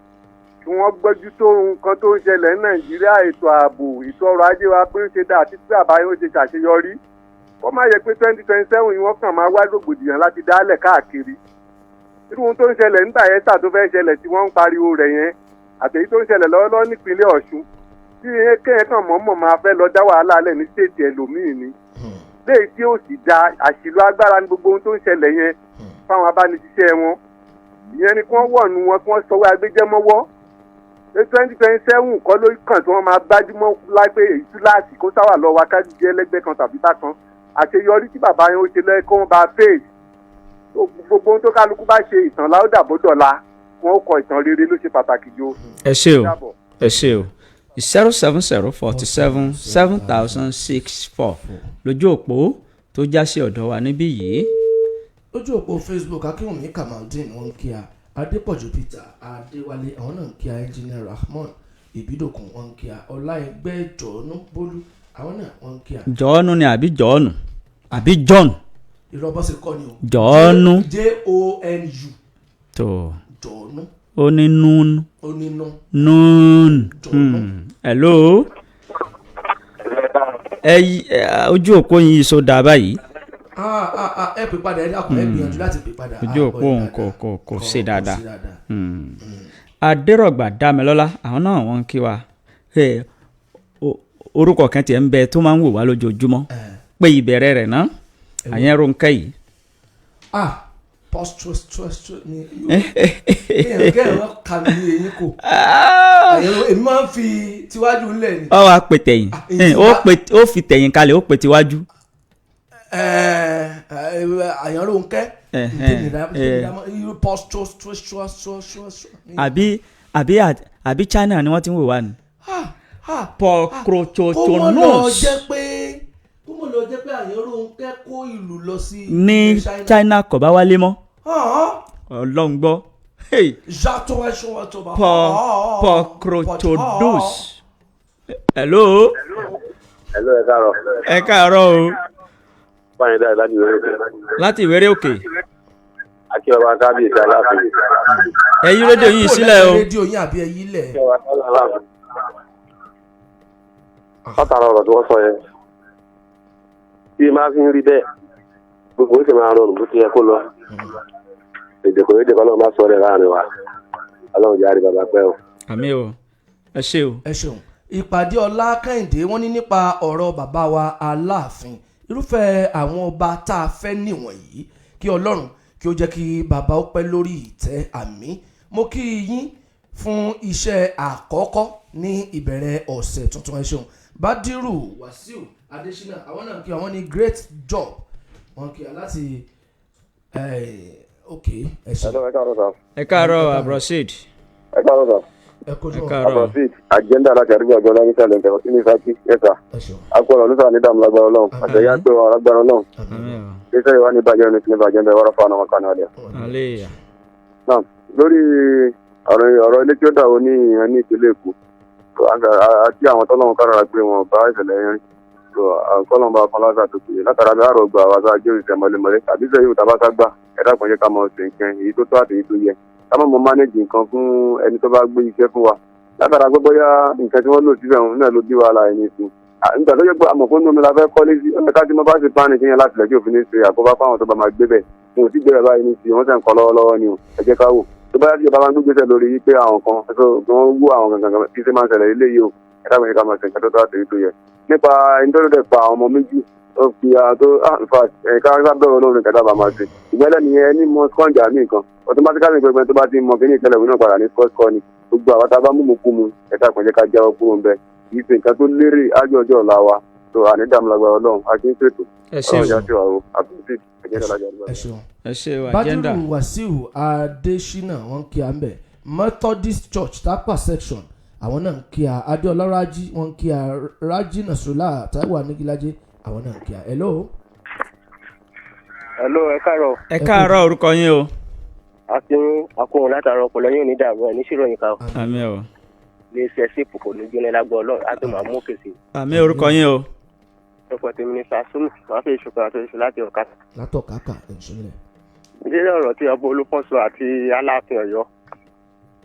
kí wọ́n gbójú tó nǹkan tó ń ṣẹlẹ̀ ní Nàìjíríà, ètò ààbò, ètò ọrọ̀ ajé wa pé ó ṣe dáa títí àbáyé ó ṣe ṣàṣeyọrí. Ó má yẹ pé 2027 yìí wọ́n kàn máa wá rògbòdìyàn láti dálẹ̀ káàkiri. Irú ohun tó ń ṣẹlẹ̀ nígbà yẹn tà tó fẹ́ ṣẹlẹ̀ tí wọ́n ń pariwo rẹ̀ yẹn, àtẹ̀yí tó ń ṣẹlẹ̀ lọ́wọ́lọ́wọ́ nípínlẹ̀ Ọ̀ṣun, tí kéèyàn kàn mọ̀ọ́mọ̀ máa fẹ́ lọ dá wàhálà lẹ̀ ní stéètì ẹlòmíì ni, léyìí tí ó sì da àṣìlò agbára ní gbogbo ohun tó ń ṣẹlẹ̀ yẹn fáwọn abániṣiṣẹ́ wọn. Ìyẹn ni kí wọ́n wọ̀nù wọn, kí wọ́n sọwọ́ agbẹjẹ́mọ́wọ́ pé 2027 kọ́ ló kàn tí wọ́n máa gbájúmọ́ lápẹ́ èyí túláàsì kó sáwà lọ́wọ́ akájíjẹ́ ẹlẹ́gbẹ́ kan tàbí bákan. Àṣeyọrí tí bàbá yẹn ó ṣe lọ́yẹ́ kó wọ́n bá fèè gbogbo ohun tó kálukú bá ṣe, ìtàn láódà bódọ̀la wọn ó kọ ìtàn rere ló ṣe pàtàkì jù. Ẹ ṣé o, ẹ ṣé o. 070 47 7064 lójú òpó tó já sí ọ̀dọ̀ wa níbí yìí. Lójú òpó Facebook, Akínwùmí Kamaldeen, wọ́n ń kí a. Adépọ̀jù Peter Adéwálé, àwọn náà ń kí a. Engineer Rahmon Ìbídòkun, wọ́n ń kí a. Ọláẹgbẹ́ Jọ̀ọ́nú Bólú, àwọn náà wọ́n ń kí a. Jọ́ọ́nù ni àbí Jọ́ọ̀nù àbí John? Irọ́, bọ́ sí kọ́ ni o. Jọ́ọ́nù. Jonu. Tó. Jọ̀ọ́nú. Ó ní núnú. Ó ní nú. Núnú. Jọ̀ọ́nù. Hello, ẹ ojú òpó yìí so dáa báyìí. Ah, ah, ah, ẹ pè padà, ẹ dákun, ẹ gbìyànjú láti pè padà. Ojú Ah, òpó gbọ́ òun yín dáadáa. kò ṣe dáadáa. Kò ṣe dáadáa. Adérọ̀gbà Dámilọ́lá, àwọn náà wọ́n ń kí wa. Orúkọ kan tiẹ̀ ń bẹ tó máa ń wò wá lójoojúmọ́ pé ìbẹ̀rẹ̀ rẹ̀ ná àyẹn Rónkẹ́ yìí. Ah, post ni kéèyàn kéèyàn kà mí ní eyín kò. Àyẹ̀wò èmi máa ń fi tiwájú ńlẹ̀ ni. Ọ wá pè tẹ̀yìn. Ah, èyí ó pè, ó fi tẹ̀yìn kalẹ̀, ó pè tiwájú. Àyàn Rónkẹ́. Post Àbí China ni wọ́n ti ń wò wá ni. Paul Kó mọ̀ lọ Crochotonos jẹ́ pé kó mọ̀ lọ jẹ́ pé àyàn Rónkẹ́ kó ìlú lọ sí ní ilẹ̀. China kò bá wálé mọ́. Ah, Ọlọ́run gbọ́. Hey. Jatowasowatoba. Paul Crochodos. Hello. Hello, ẹ káàárọ̀. Ẹ káàárọ̀ o. Báyìí dáa láti ìwé òkè. Láti Ìwéré Òkè. Akí ọba kábíyèsí aláàfin. Ẹ yí rédíò yìí sílẹ̀ o. Rédíò yín àbí ẹ yí lẹ̀. Akí ọba kábíyèsí aláàfin. Látara ọ̀rọ̀ tí wọ́n sọ yẹn, bí máa fi ń rí bẹ́ẹ̀, gbogbo ó sì máa rọrùn bó ti yẹ kó lọ. Èdè kò yéde kọ́lọ́run má sọ ọ́ rẹ̀ láàrin wa. Ọlọ́run jẹ́ àrí bàbá pẹ́ o. Àmín o, ẹ ṣé o. Ẹ ṣeun. Ìpàdé ọlá Kẹ́hìndé, wọ́n ní nípa ọ̀rọ̀ bàbá wa Aláàfin, irúfẹ́ àwọn ọba tá a fẹ́ nìwọ̀nyí, kí Ọlọ́run kí ó jẹ́ kí bàbá ó pẹ́ lórí ìtẹ́, àmín. Mo kí yín fún iṣẹ́ àkọ́kọ́ ní ìbẹ̀rẹ̀ ọ̀sẹ̀ tuntun, ẹ ṣeun. Badiru Wasiu Adesina, àwọn náà kí àwọn ní great job, wọn kí láti ok, ẹ ṣeun. Ẹ káàárọ̀ sà. Ẹ káàárọ̀, Abdulrasheed. Ẹ káàárọ̀ sà. Ẹ kojú Ẹ ọ. káàárọ̀. Abdulrasheed agenda láti àdúgbò àjọ ọlọ́run sàlẹ̀ nǹkan ní Fákí ẹ̀sà. Ẹ ṣeun. Akọ̀rọ̀ olùsà ní dààmú lágbára Ọlọ́run. Àtẹ̀yà pé wọn lágbára Ọlọ́run. Àmín o. Iṣẹ́ ìwà ní bàjẹ́ ní sinmi bàjẹ́ ń bẹ wọ́rọ́ fún àwọn kan náà lẹ̀. Hallelujah. Náà lórí ọ̀rọ̀ ilé tí ó dàwó ní ìhàn ní ìpínlẹ̀ Èkó àti àwọn tọ́lọ́run kárára pé wọn bá ìṣẹ̀lẹ̀ yẹn rí. Kọ́lọ́n bá kan lásà tó péye látara bí àrò gba àwọn aṣáájú ìṣẹ̀ mọ̀lẹ́mọ̀lẹ́ tàbí sẹ́yìn òtá bá sá gbà, ẹ̀dá kan jẹ́ ká mọ̀ ṣe nǹkan èyí tó tó àti èyí tó yẹ, ká má mọ mánéjì nǹkan fún ẹni tó bá gbé iṣẹ́ fún wa látara pé bóyá nǹkan tí wọ́n lò síbẹ̀ òun náà ló bí wàhálà ẹni sí. Nígbà tó yẹ pé àmọ̀ fún omi la fẹ́ kọ́lé sí, ọ̀rẹ́ ká tí mo bá ṣe pánì sí yẹn láti lẹ́jọ́ òfin ní ṣe àkóbá fáwọn tó bá máa gbé bẹ̀. Wọn ò tí gbé báyìí ní sí, wọ́n sẹ̀ ń kọ́ lọ́wọ́lọ́wọ́ ni o. Ẹ jẹ́ ká wò tó bá yá tí ìjọba máa ń gbégbèsè lórí yí pé àwọn kan tó wọ́n wú àwọn gangan kí ṣe máa ń ṣẹlẹ̀ ilé yìí o. Ẹ dábàá yẹ ká máa ṣe nǹkan tó tó àti èyí tó yẹ nípa ẹni tó lè pa àwọn ọmọ méjì ó fi àwọn tó in fact ẹ̀ka sábẹ́rẹ̀ olórin kẹta bá máa ṣe ìgbẹ́lẹ̀ nìyẹn ní mọ skọ́njà mí nǹkan automatically gbẹgbẹ tó bá ti mọ kí ní ìtẹ́lẹ̀ òun náà padà ní skọ́skọ́ ni gbogbo àwọn tá a bá mú mu kú mu ẹ̀ka kan jẹ́ ká jáwọ́ kúrò ń bẹ kì í ṣe nǹkan tó lérè ájọ ọjọ́ ọ̀la wa tó ànídàmúlagbà Ọlọ́run a kì í ṣètò Ẹ ṣé Ọlọ́run o. já sí wa o àbúrò ẹ̀jẹ̀ dálájà. Ẹ ṣeun. Ẹ ṣé o, agenda. Badiru Wasiu Adesina, wọ́n kí a ń bẹ̀. Methodist Church Tapa section, àwọn náà ń kí a. Adéọlá Rájí, wọ́n ń kí a. Rájí Nasrullah Taiwo Anigilaje, àwọn náà ń kí a. Hello. Hello, ẹ káàárọ̀. Ẹ káàárọ̀, orúkọ yín o. Akin akóhun látara ọpọlọ yóò ní dàrú ẹ níṣìírò yín ká o. Àmín o. Lè ṣe sípò kò ní jóná lágbó Ọlọ́run á tó máa mú kèsì. Àmín, orúkọ yín o. Ọkọ tèmi ní Sasumi, màá fi ìṣùkọ àti oṣù láti ọ̀ka. Látọ̀kákà ẹ̀ṣinlẹ̀. Ìdílé ọ̀rọ̀ tí ọba Olúfọ́sọ àti Aláàfin Ọ̀yọ́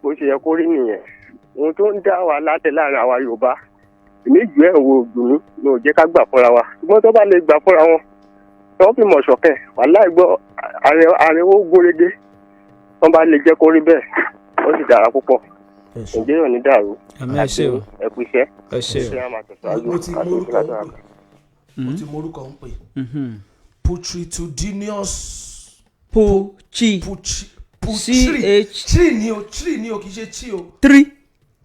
bó ṣe yẹ kó rí nìyẹn. Ohun tó ń dá wa látẹ̀ láàrin àwa Yorùbá, èmi jù ẹ̀ wo ògùn mi ni ò jẹ́ ká gbà fúnra wa. Ṣùgbọ́n tó bá lè gbà fúnra wọn, tó fi mọ̀ ṣọ̀kẹ́, wàláì gbọ́ ààrẹ ó gúnrégé. Tó bá lè jẹ́ kó rí bẹ́ẹ̀, ó sì dára púpọ̀. Ẹ ṣeun. Nàìjíríà ò ní dàrú. Àmín, ẹ ṣé o. Ẹ kú iṣẹ́. Ẹ ṣé o. Ṣé a máa tẹ̀síwájú? Mo ti morúkọ ń pè, mo ti morúkọ ń pè. Putritudinous. Puchi. Putri putri CH. Tri ni o, tri ni o, kì í ṣe chi o. Three.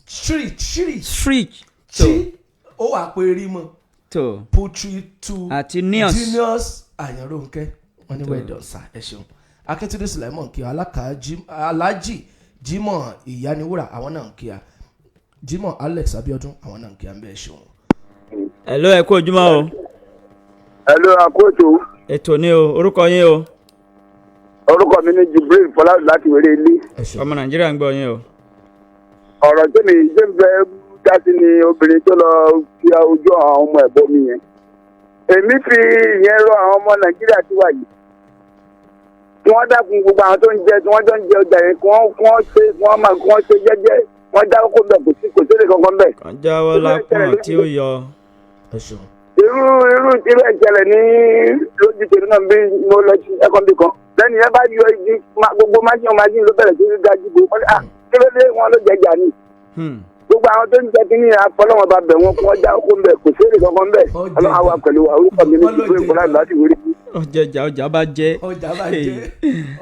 Tri tri. Street. Chi ó wà pé rí mọ. Tó. Putritu Àti nious. Genius Àyànrónkẹ́, wọ́n ní wẹ́ẹ̀dọ̀ sá, ẹ ṣeun. Akíntúndé Sulaimon kí aláka Alhaji Jimoh Ìyániwúrà, àwọn náà ń kí a. Jimoh Alex Abiodun, àwọn náà ń kí a ń bẹ́ẹ̀, ṣeun. Hello, ẹ kú ojúmọ́ o. Hello, àkóso. Ètò ni o, orúkọ yín o. Orúkọ mi ní Jibril Fọláhùn láti wéré ilé. Ẹ ṣeun. Ọmọ Nàìjíríà ń gbọ́ yín o. Ọ̀rọ̀ tí mi ṣe ń fẹ́ dá sí ni obìnrin tó lọ fi ojú àwọn ọmọ ẹ̀bọ mi yẹn. Èmi fi ìyẹn rọ àwọn ọmọ Nàìjíríà tí wà yìí. Kí wọ́n dákun gbogbo àwọn tó ń jẹ tí wọ́n jọ ń jẹ ọjà yẹn, kí wọ́n kí wọ́n ṣe kí wọ́n máa kí wọ́n ṣe jẹ́jẹ́, wọ́n dáwọ́ kó bẹ̀, kò sí kò sí èrè kankan bẹ̀. Kàn jáwọ́ lápọ̀n tí ó yọ. Ẹ ṣeun. Irú ìṣẹ̀lẹ̀ ní lójú tèmi náà bí mo lọ sí ẹ̀kọ́ bí kan lẹ́nu yẹn bá yọ igi gbogbo máṣín ló bẹ̀rẹ̀ sí ní dájú bò wọ́n ní, "Ah, kí ló dé?" Wọn ló jẹjà ni. Gbogbo àwọn tó ń jẹ kí ní afọlọ́wọn bá bẹ̀ wọn kí wọ́n já kó ń bẹ̀, kò sí èrè kankan bẹ̀. Ó jẹjà. Ọlọ́run á wà pẹ̀lú wa. Orúkọ mi ní Wọ́n ló ìdúró ìkọlá jẹjà. láti wọlé. Ọjẹjà ọjà bá jẹ. Ọjà bá jẹ,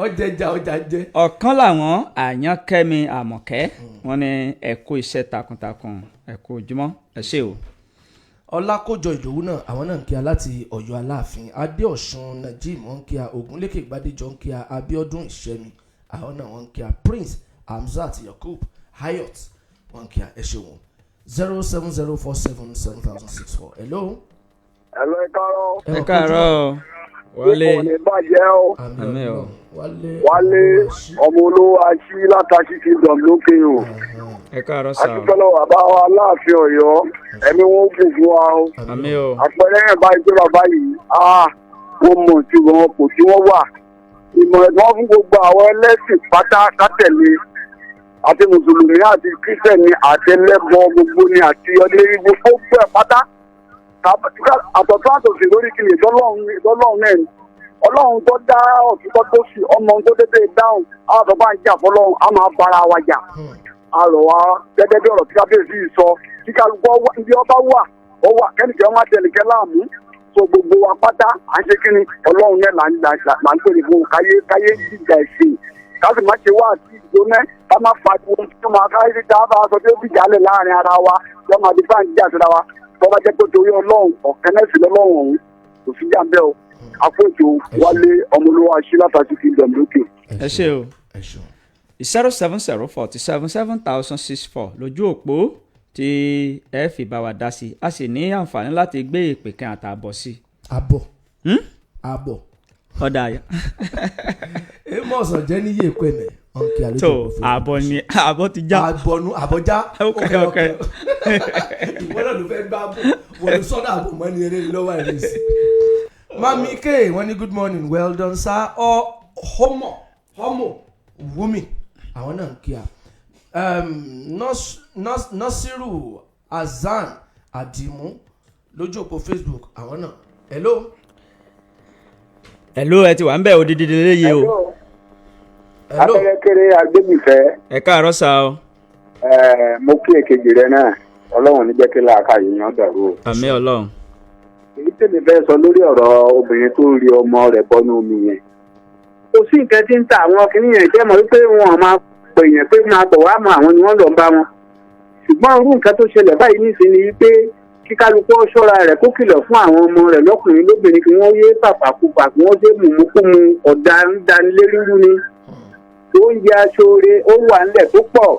ọjẹjà ọjà jẹ. Ọ̀kan làwọn Àyànkẹ́mi Àmọ̀kẹ́, wọ́n ní ẹ kú iṣẹ́ takuntakun, ẹ kú ojúmọ́, ẹ ṣé o. Ọlákójọ Ìdòwú náà, àwọn náà ń kí a láti Ọ̀yọ́ Aláàfin. Adéọ̀sùn Najim, wọ́n ń kí a. Ògúnlékè Gbadéjọ ń kí a. Abíọ́dún Ìṣẹ́mi, àwọn náà wọ́n ń kí a. Prince Hamzat Yakub Hayot, wọ́n ń kí a, ẹ ṣeun. 0704 77064. Hello. Ẹ̀lọ́, ẹ káàárọ̀. Ẹ káàárọ̀ o. Wọlé. Kò ní bàjẹ́ o. Àmín o. Wálé. Wálé ọmọ olówó aṣí látàṣí kingdom lókè o. Ẹ káàárọ̀ sà o. Àtúntọ́lọ́ bàbá wa Aláàfin Ọ̀yọ́, ẹ̀mí wọn kò fún wa o. Àmín o. Àpẹẹrẹ yẹn báyìí pé bàbá yìí, wọ́n mọ̀ tí wọn kò tí wọ́n wà. Ìmọ̀ràn tí wọ́n fún gbogbo àwọn ẹlẹ́sìn pátá kátẹ̀lé, àti mùsùlùmí àti kírísítẹ̀nì àti ẹlẹ́bọ gbogbo ni àti ọdẹ́rẹ́ gbogbo ẹ̀ pátá, àtọ̀tún àtòsí lórí kìnìún ìtọ́lọ́run náà ni. Ọlọ́run tó dá ọ̀tún tó tó sì ọmọ tó dédé dáhùn àwọn tó bá ń jà fọlọ́run á máa bára wa jà. Àrò wa gẹ́gẹ́ bí ọ̀rọ̀ tí kábíyèsí yìí sọ, kí kálukú ibi ọba wà ó wà, kẹ́nìkẹ́ wọn má tẹnìkẹ́ láàmú. So gbogbo wa pátá à ń ṣe kí ni Ọlọ́run náà là ń pè ní fún káyé káyé ìjà ẹ̀sìn, ká sì má ṣe wá àti ìgbóná, ká má fa ohun tí ó máa káyé tá a bá sọ pé ó fìjà lẹ̀ láàrin ara wa, lọ́ máa di báńkì jà síra wa. Tó bá jẹ́ pé torí Ọlọ́run ọ̀kẹ́ náà sì lọ́lọ́run ọ̀hún kò sí jà ń bẹ́ o. Àfọ̀jò Wálé Ọmọlúwa Aṣílátàsí Kingdom lókè. Ẹ ṣé o. Ẹ ṣeun. 07047 7064 lójú òpó tí ẹ fi bá wa dá sí. A sì ní àǹfààní láti gbé ìpè kan àtààbọ̀ sí i. Àbọ̀ àbọ̀. Ọ̀dà àyà. Amos ọ̀jẹ́ níyì èkó ẹ̀mẹ̀ ọ̀nkì àlejò. Tó àbọ̀ ni, àbọ̀ ti já. Àbọ̀nù àbọ̀já. Ok. Ìwọ náà ló fẹ́ gbá bò wọ́n ló sọ́dọ̀ àbò mọ́ ní eré lọ́wọ́ ẹ̀ lẹ́sìn. Mami K wọ́n ní good morning, well done sir. Ọ homo homo Wumi àwọn náà ń kí a. Nasiru Hasan Adimu lójú òpó Facebook àwọn náà. Hello. Hello, ẹ ti wà ń bẹ̀ odidi léyìí o. Hello. Abẹ́rẹ́kẹ́rẹ́ agbébìfẹ́. Ẹ káàárọ̀ sá o. Mo kí èkejì rẹ náà, Ọlọ́run ní jẹ́ kí làákàyè yẹn dàrú o. Àmín Ọlọ́run. Èyí tèmi fẹ́ sọ lórí ọ̀rọ̀ obìnrin tó rí ọmọ rẹ̀ bọ́nú omi yẹn. Kò sí nǹkan tí ń ta àwọn kìnìún yẹn jẹ́ mọ̀ wípé wọn máa pè yẹn pé máa bọ̀ wá mọ àwọn ni wọ́n lọ ń bá wọn. Ṣùgbọ́n irú nǹkan tó ṣẹlẹ̀ báyìí nísìnyí ni wípé kí kálukú ó ṣọ́ra rẹ̀, kó kìlọ̀ fún àwọn ọmọ rẹ̀ lọ́kùnrin lóbìnrin kí wọ́n yé pàpàkùpà, kí wọ́n ṣe mùmúkúmu ọ̀dà ń daniléríru ni. Oúnjẹ aṣoore ó wà ńlẹ̀ tó pọ̀.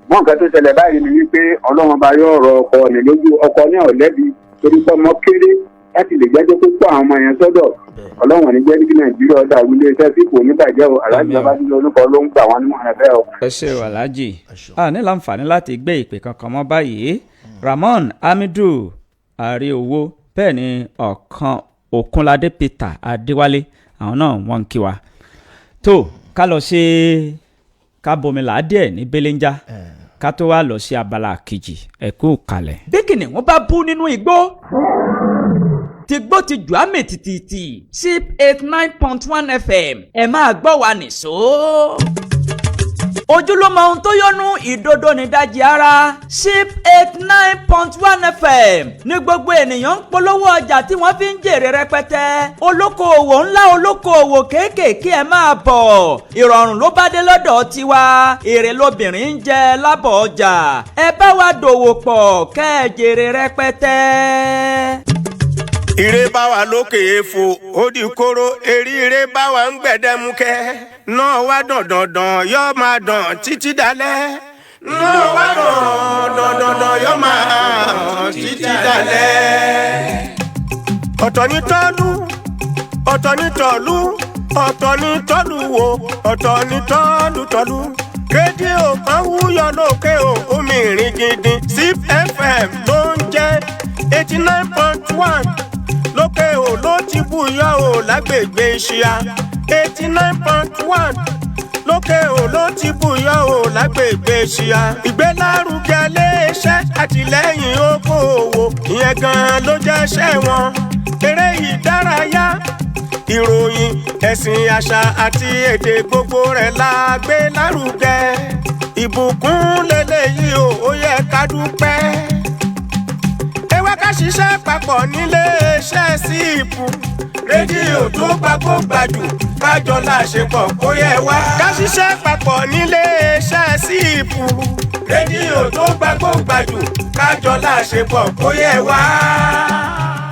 Mọ nǹkan tó ṣẹlẹ̀ báyìí ni wípé Ọlọ́run bá yọ ọ̀rọ̀ ọkọ ní lójú ọkọ ní ọ̀lẹ́bi torí pé ọmọ kéré láti lè jẹ́jọ́ pé kó àwọn ọmọ yẹn sọ́dọ̀. Ọlọ́run ní jẹ́ kí Nàìjíríà ọ̀dà ilé iṣẹ́ tí kò ní bàjẹ́ o. Aláàjì Babátúndé olùkọ́ ló ń gbà wọ́n ní mọ̀ràn bẹ́ẹ̀ o. Ẹ ṣe o, Aláàjì. A ní láǹfààní láti gbé ìpè kankan mọ́ báyìí. Ramon Hamidu Àríowó, bẹ́ẹ̀ ni ọ̀kan Òkunládé Peter Adéwálé, àwọn náà wọ́n ń kí wa. Tó ká lọ sí ká bomila díẹ̀ ní belenja ká tó wá lọ sí abala kejì. Ẹ kú kalẹ̀. Bí kìnìún bá bú nínú igbó tìgbó ti jù á mì tìtìtì, sip 89.1 FM, ẹ máa gbọ́ wa nìṣó. Ojúlọ́mọ ohun tó yọnu ìdodo nídajì ara. Sip 89.1 FM ní gbogbo ènìyàn ń polówó ọjà tí wọ́n fi ń jèrè rẹpẹtẹ. Olókoòwò ńlá, olókoòwò kéékèèké, ẹ máa bọ̀, ìrọ̀rùn ló bá dé lọ́dọ̀ tiwa. Èrè lobìnrin ń jẹ lábọ̀ ọjà. Ẹ bá wa dòwò pọ̀ kẹ́ ẹ jèrè rẹpẹtẹ. Ire bá wa lókè èèfò ó di kóró erí, ire bá wa ń gbẹ̀dẹ̀mukẹ́ náà wá dàndàndàn yóò máa dàn títí dalẹ́, náà wá dàndàndàn yóò máa dàn títí dalẹ́. Ọ̀tọ̀ ní tọ́lú, ọ̀tọ̀ ní tọ́lú, ọ̀tọ̀ ní tọ́lú wo, ọ̀tọ̀ ní tọ́lú tọ́lú. Rédíò kan wúyọ lókè o, omi ìrìn gidi. Zip FM ló ń jẹ́ 89.1 lókè o, ló ti búyọ o lágbègbè ìṣíà. 89.1 lókè o, ló ti búyọ o lágbègbè ìṣíà. Ìgbélárugẹ iléeṣẹ́ àtìlẹ́yìn okòòwò, ìyẹn gan-an ló jẹ́ iṣẹ́ wọn. Eré ìdárayá, ìròyìn, ẹ̀sìn, àṣà àti èdè, gbogbo rẹ̀ la gbé lárugẹ. Ìbùkún lélẹ́yìí o, ó yẹ ká dúpẹ́. Ẹ wá ká ṣiṣẹ́ papọ̀ nílé iṣẹ́ síìpù rédíò tó gbàgbó gbàjù, kájọ láṣepọ̀ kó yẹ wá. Ká ṣiṣẹ́ papọ̀ nílé iṣẹ́ síìpù rédíò tó gbàgbó gbàjù, kájọ láṣepọ̀ kó yẹ wá.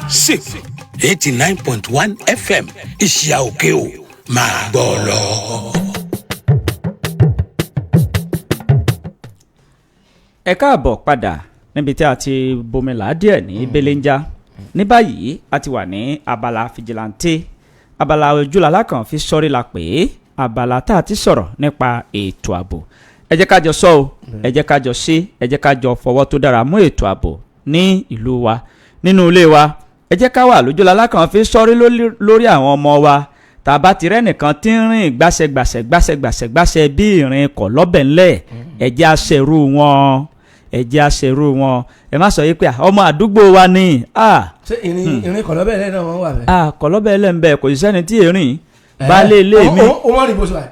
Sip 89.1 FM, ìṣìyà òkè o, máa gbọ́ lọ. Ẹ káàbọ̀ padà níbi tí a ti bomila díẹ̀ ní belenja. Ní báyìí, a ti wà ní abala fìjìláńtẹ́, abala ojúlala kan fi sọ́rí la pè é, abala tá a ti sọ̀rọ̀ nípa ètò ààbò. Ẹ jẹ́ ká jọ sọ o, ẹ jẹ́ ká jọ ṣe, ẹ jẹ́ ká jọ fọwọ́ tó dára mú ètò ààbò ní ìlú wa, nínú ilé wa. Ẹ jẹ́ ká wà lójúlala kan fi sọ́rí lórí àwọn ọmọ wa. Tàbá ti rẹ́nìkan tí ń rìn gbàṣẹgbàṣẹ gbàṣẹgbàṣẹ gbàṣẹ bí ìrìn kọ̀ lọ́bẹ̀ ńlẹ̀, ẹ jẹ́ aṣèrú wọn, ẹ jẹ́ aṣèrú wọn. Ẹ má sọ yìí pé, "Ah, ọmọ àdúgbò wa ni." Ah. Ṣé ìrìn kọ̀lọ́bẹ̀ lẹ́yìn náà wọ́n wà bẹ́ẹ̀. Ah, kọ̀lọ́bẹ̀ lẹ́ ń bẹ, kò sí sẹ́ni tí èrìn baálé ilé mi. O wọ́n rìn bó ṣe wà.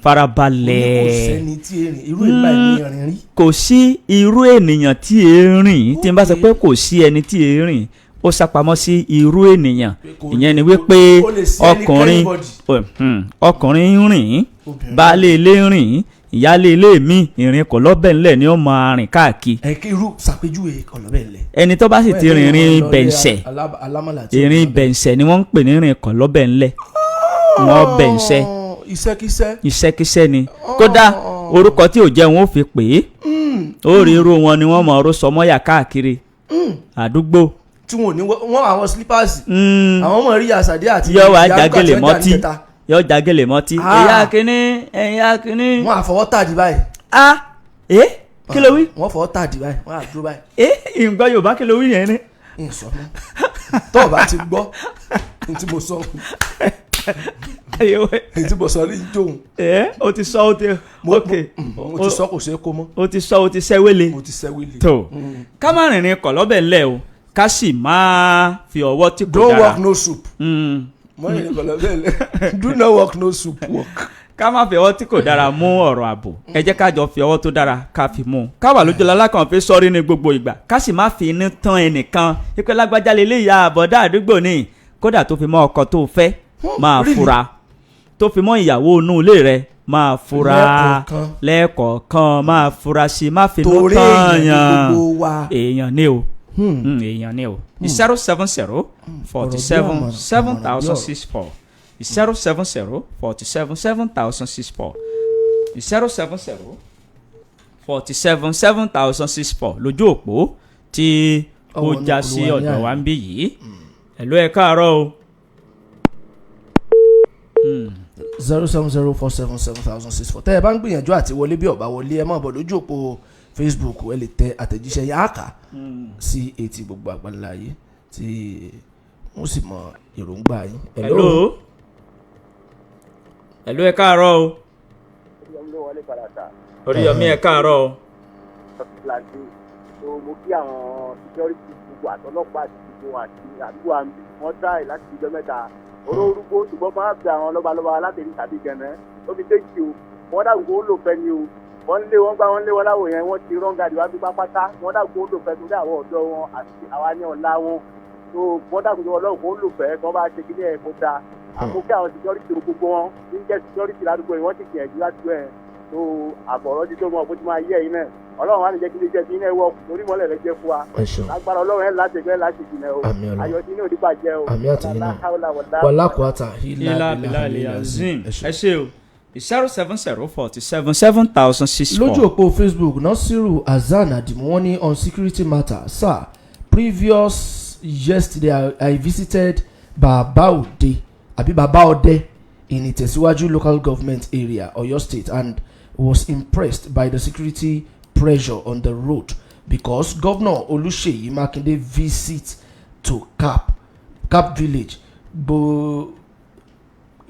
Farabalẹ̀. Kò sẹ́ni tí èrìn irú ìgbà ìrìn rí. Kò sí irú ènìyàn tí èrìn, tí n bá sọ pé kò sí ẹni tí èrìn, ó sápamọ́ sí irú ènìyàn. Ìyẹn ni wípé ọkùnrin ọkùnrin ń rìn, baálé ilé ń rìn, ìyáálé ilé mi ìrìn kọ̀lọ́bẹ̀ ńlẹ̀ ni ó máa rìn káàkiri. Ẹ kí irú ṣàpèjúwe kọ̀lọ́bẹ̀ ńlẹ̀. Ẹni tó bá sì ti rìn rìn bẹ̀ǹsẹ̀, ìrìn bẹ̀ǹsẹ̀ ni wọ́n ń pè ní rìn kọ̀lọ́bẹ̀ ńlẹ̀, wọ́n bẹ̀ǹsẹ̀. Iṣẹ́kíṣẹ́. Iṣẹ́kíṣẹ́ ni kódà orúkọ tí ò jẹ́ wọn ò fi pè é. Ó rí irú wọn ni wọ́n mọ̀ ọ́rọ́ sọmọ́yà káàkiri àdúgbò. Tí wọn ò ní wọn àwọn slippers, àwọn ọmọ rí àṣàdé àti yọ wá jágele mọ́tí, yọ jágele mọ́tí, ẹ̀yà kínní, ẹ̀yà kínní. Wọn àfọwọ́ tàdí báyìí. A ẹ kí ló wí. Wọn fọwọ́ tàdí báyìí, wọn àdúró báyìí. Ẹ ìgbọ́ Yorùbá, kí ló wí yẹn ni. N sọ fún tó o bá ti gbọ́ n tí mo sọ, n tí mo sọ ní jóun. Ẹ o ti sọ, o ti ok. Mo ti sọ, kò ṣeé kó mọ́. O ti sọ, o ti sẹ́wélé. Mo ti sẹ́wélé. Tó ká má rìnrìn kọ̀lọ́bẹ̀ ńlẹ̀ o, ká sì máa fi ọwọ́ tí kò dára. Don't work no soup. Mọ ìrìn kọ̀lọ́bẹ̀ ńlẹ̀, do not work no soup work. Ká má fi ọwọ́ tí kò dára mú ọ̀rọ̀ ààbò. Ẹ jẹ́ ká jọ fi ọwọ́ tó dára ká fi mú un. Ká wà lójú lalákàn fi sọ́rí ní gbogbo ìgbà, ká sì má fi inú tán ẹnìkan ìpè lágbájá lélẹ́ ìyá àbọ̀dá àdúgbò ni. Kódà tó fi mọ́ ọkọ tó fẹ́, máa fura. Tó fi mọ́ ìyàwó inú ilé rẹ, máa fura lẹ́ẹ̀kọ̀ọ̀kan, máa fura sí i, má fi inú tán yàn. Èèyàn ni o, èèyàn ni o. 070 47 7064, 070 47 7064, 070 47 7064 lójú òpó tí ó já sí ọ̀dọ̀ wa ń bí yìí. Ẹ̀lú, ẹ káàárọ̀ o. 070 47 7064. Tẹ́ ẹ bá ń gbìyànjú àti wọlé, bí ọ̀bá wọlé, ẹ máa bọ̀ lójú òpó Facebook, ẹ lè tẹ àtẹ̀jíṣẹ́ yẹn, á kà sí etí gbogbo àgbáńlá yìí tí wọ́n sì mọ èròǹgbà yín. Hello. Hello, ẹ káàárọ̀ o. Oríyọmí, ẹ káàárọ̀ o. Mo kí àwọn security gbogbo àtọlọ́pàá àti gbogbo àti àdúgbò àmì wọ́n tráì láti ìjọ mẹ́ta orórúgbó, ṣùgbọ́n máa fi àwọn lọ́balọ́ba látẹ̀rí tàbí gẹ̀mẹ́ ó fi déjì o. Wọ́n dàgbò ó lò fẹ́ ni o, wọ́n lé wọ́n gbá, wọ́n lé wọ́n láwò yẹn, wọ́n ti rọ́ǹgàdì wá bí pápátá. Wọ́n dàgbò ó lò fẹ́ torí àwọn ọ̀dọ́ wọn àti àwa ní ọ̀la wọn tó wọ́n dàgbò ọlọ́run kó lò fẹ́ kó bá ṣe kí ní ẹ̀ kó dáa. Àkókò àwọn security gbogbo wọn ní jẹ́ security ládùúgbò yìí, wọ́n ti gbìyànjú ládùúgbò yẹn tó àbọ̀rọ̀ ti tó mọ̀ bó ti máa yẹ yín náà. Ọlọ́run á lè jẹ́ kí lè jẹ́ kí iná ẹ̀wọ̀ torí mọ́lẹ̀ rẹ jẹ́ fún wa lágbára ọlọ́run ẹ̀ láti ẹgbẹ́ láti jìnà o. Ayọ̀ tí inú ò ní bàjẹ́ o. Àmì àtẹ̀yìn náà, wàlákùátà. Ilá bilali azim, ẹ ṣe o. 070 47 7064. Lójú òpó Facebook, Nasiru Hasan Adimu, wọ́n ní, "On security matter, sir, previous yesterday I visited Baba Ode àbí Baba Ode in Itesiwaju Local Government Area, Oyo State, and was impressed by the security pressure on the road because Governor Oluseyi Makinde visit to Cap Village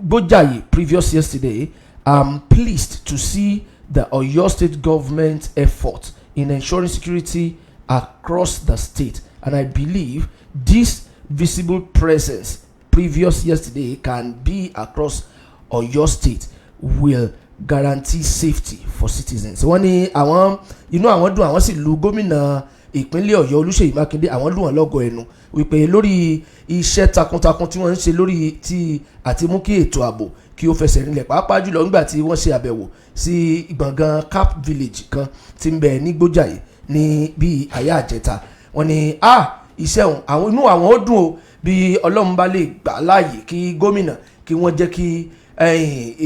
Bojayi previous yesterday. I'm pleased to see the Oyo State government effort in ensuring security across the state, and I believe this visible presence previous yesterday can be across Oyo State will guarantee safety for citizens." Wọ́n ní àwọn inú àwọn dùn, àwọn sì lu gómìnà ìpínlẹ̀ Ọ̀yọ́ Olúṣèyí Mákindé, àwọn lù wọ́n lọ́gọ ẹnu wípé lórí iṣẹ́ takuntakun tí wọ́n ń ṣe lórí tí àti mú kí ètò ààbò kí ó fẹsẹ̀ rinlẹ̀, pàápàá jùlọ nígbà tí wọ́n ṣe àbẹ̀wò sí gbọ̀ngàn Cap Village kan tí ń bẹ ní Gbójàyè ní bíi àyà àjẹta. Wọ́n ní a iṣẹ́ òun àwọn inú àwọn ó dùn o bí Ọlọ́run bá lè gbà láàyè kí gómìnà kí wọ́n jẹ́ kí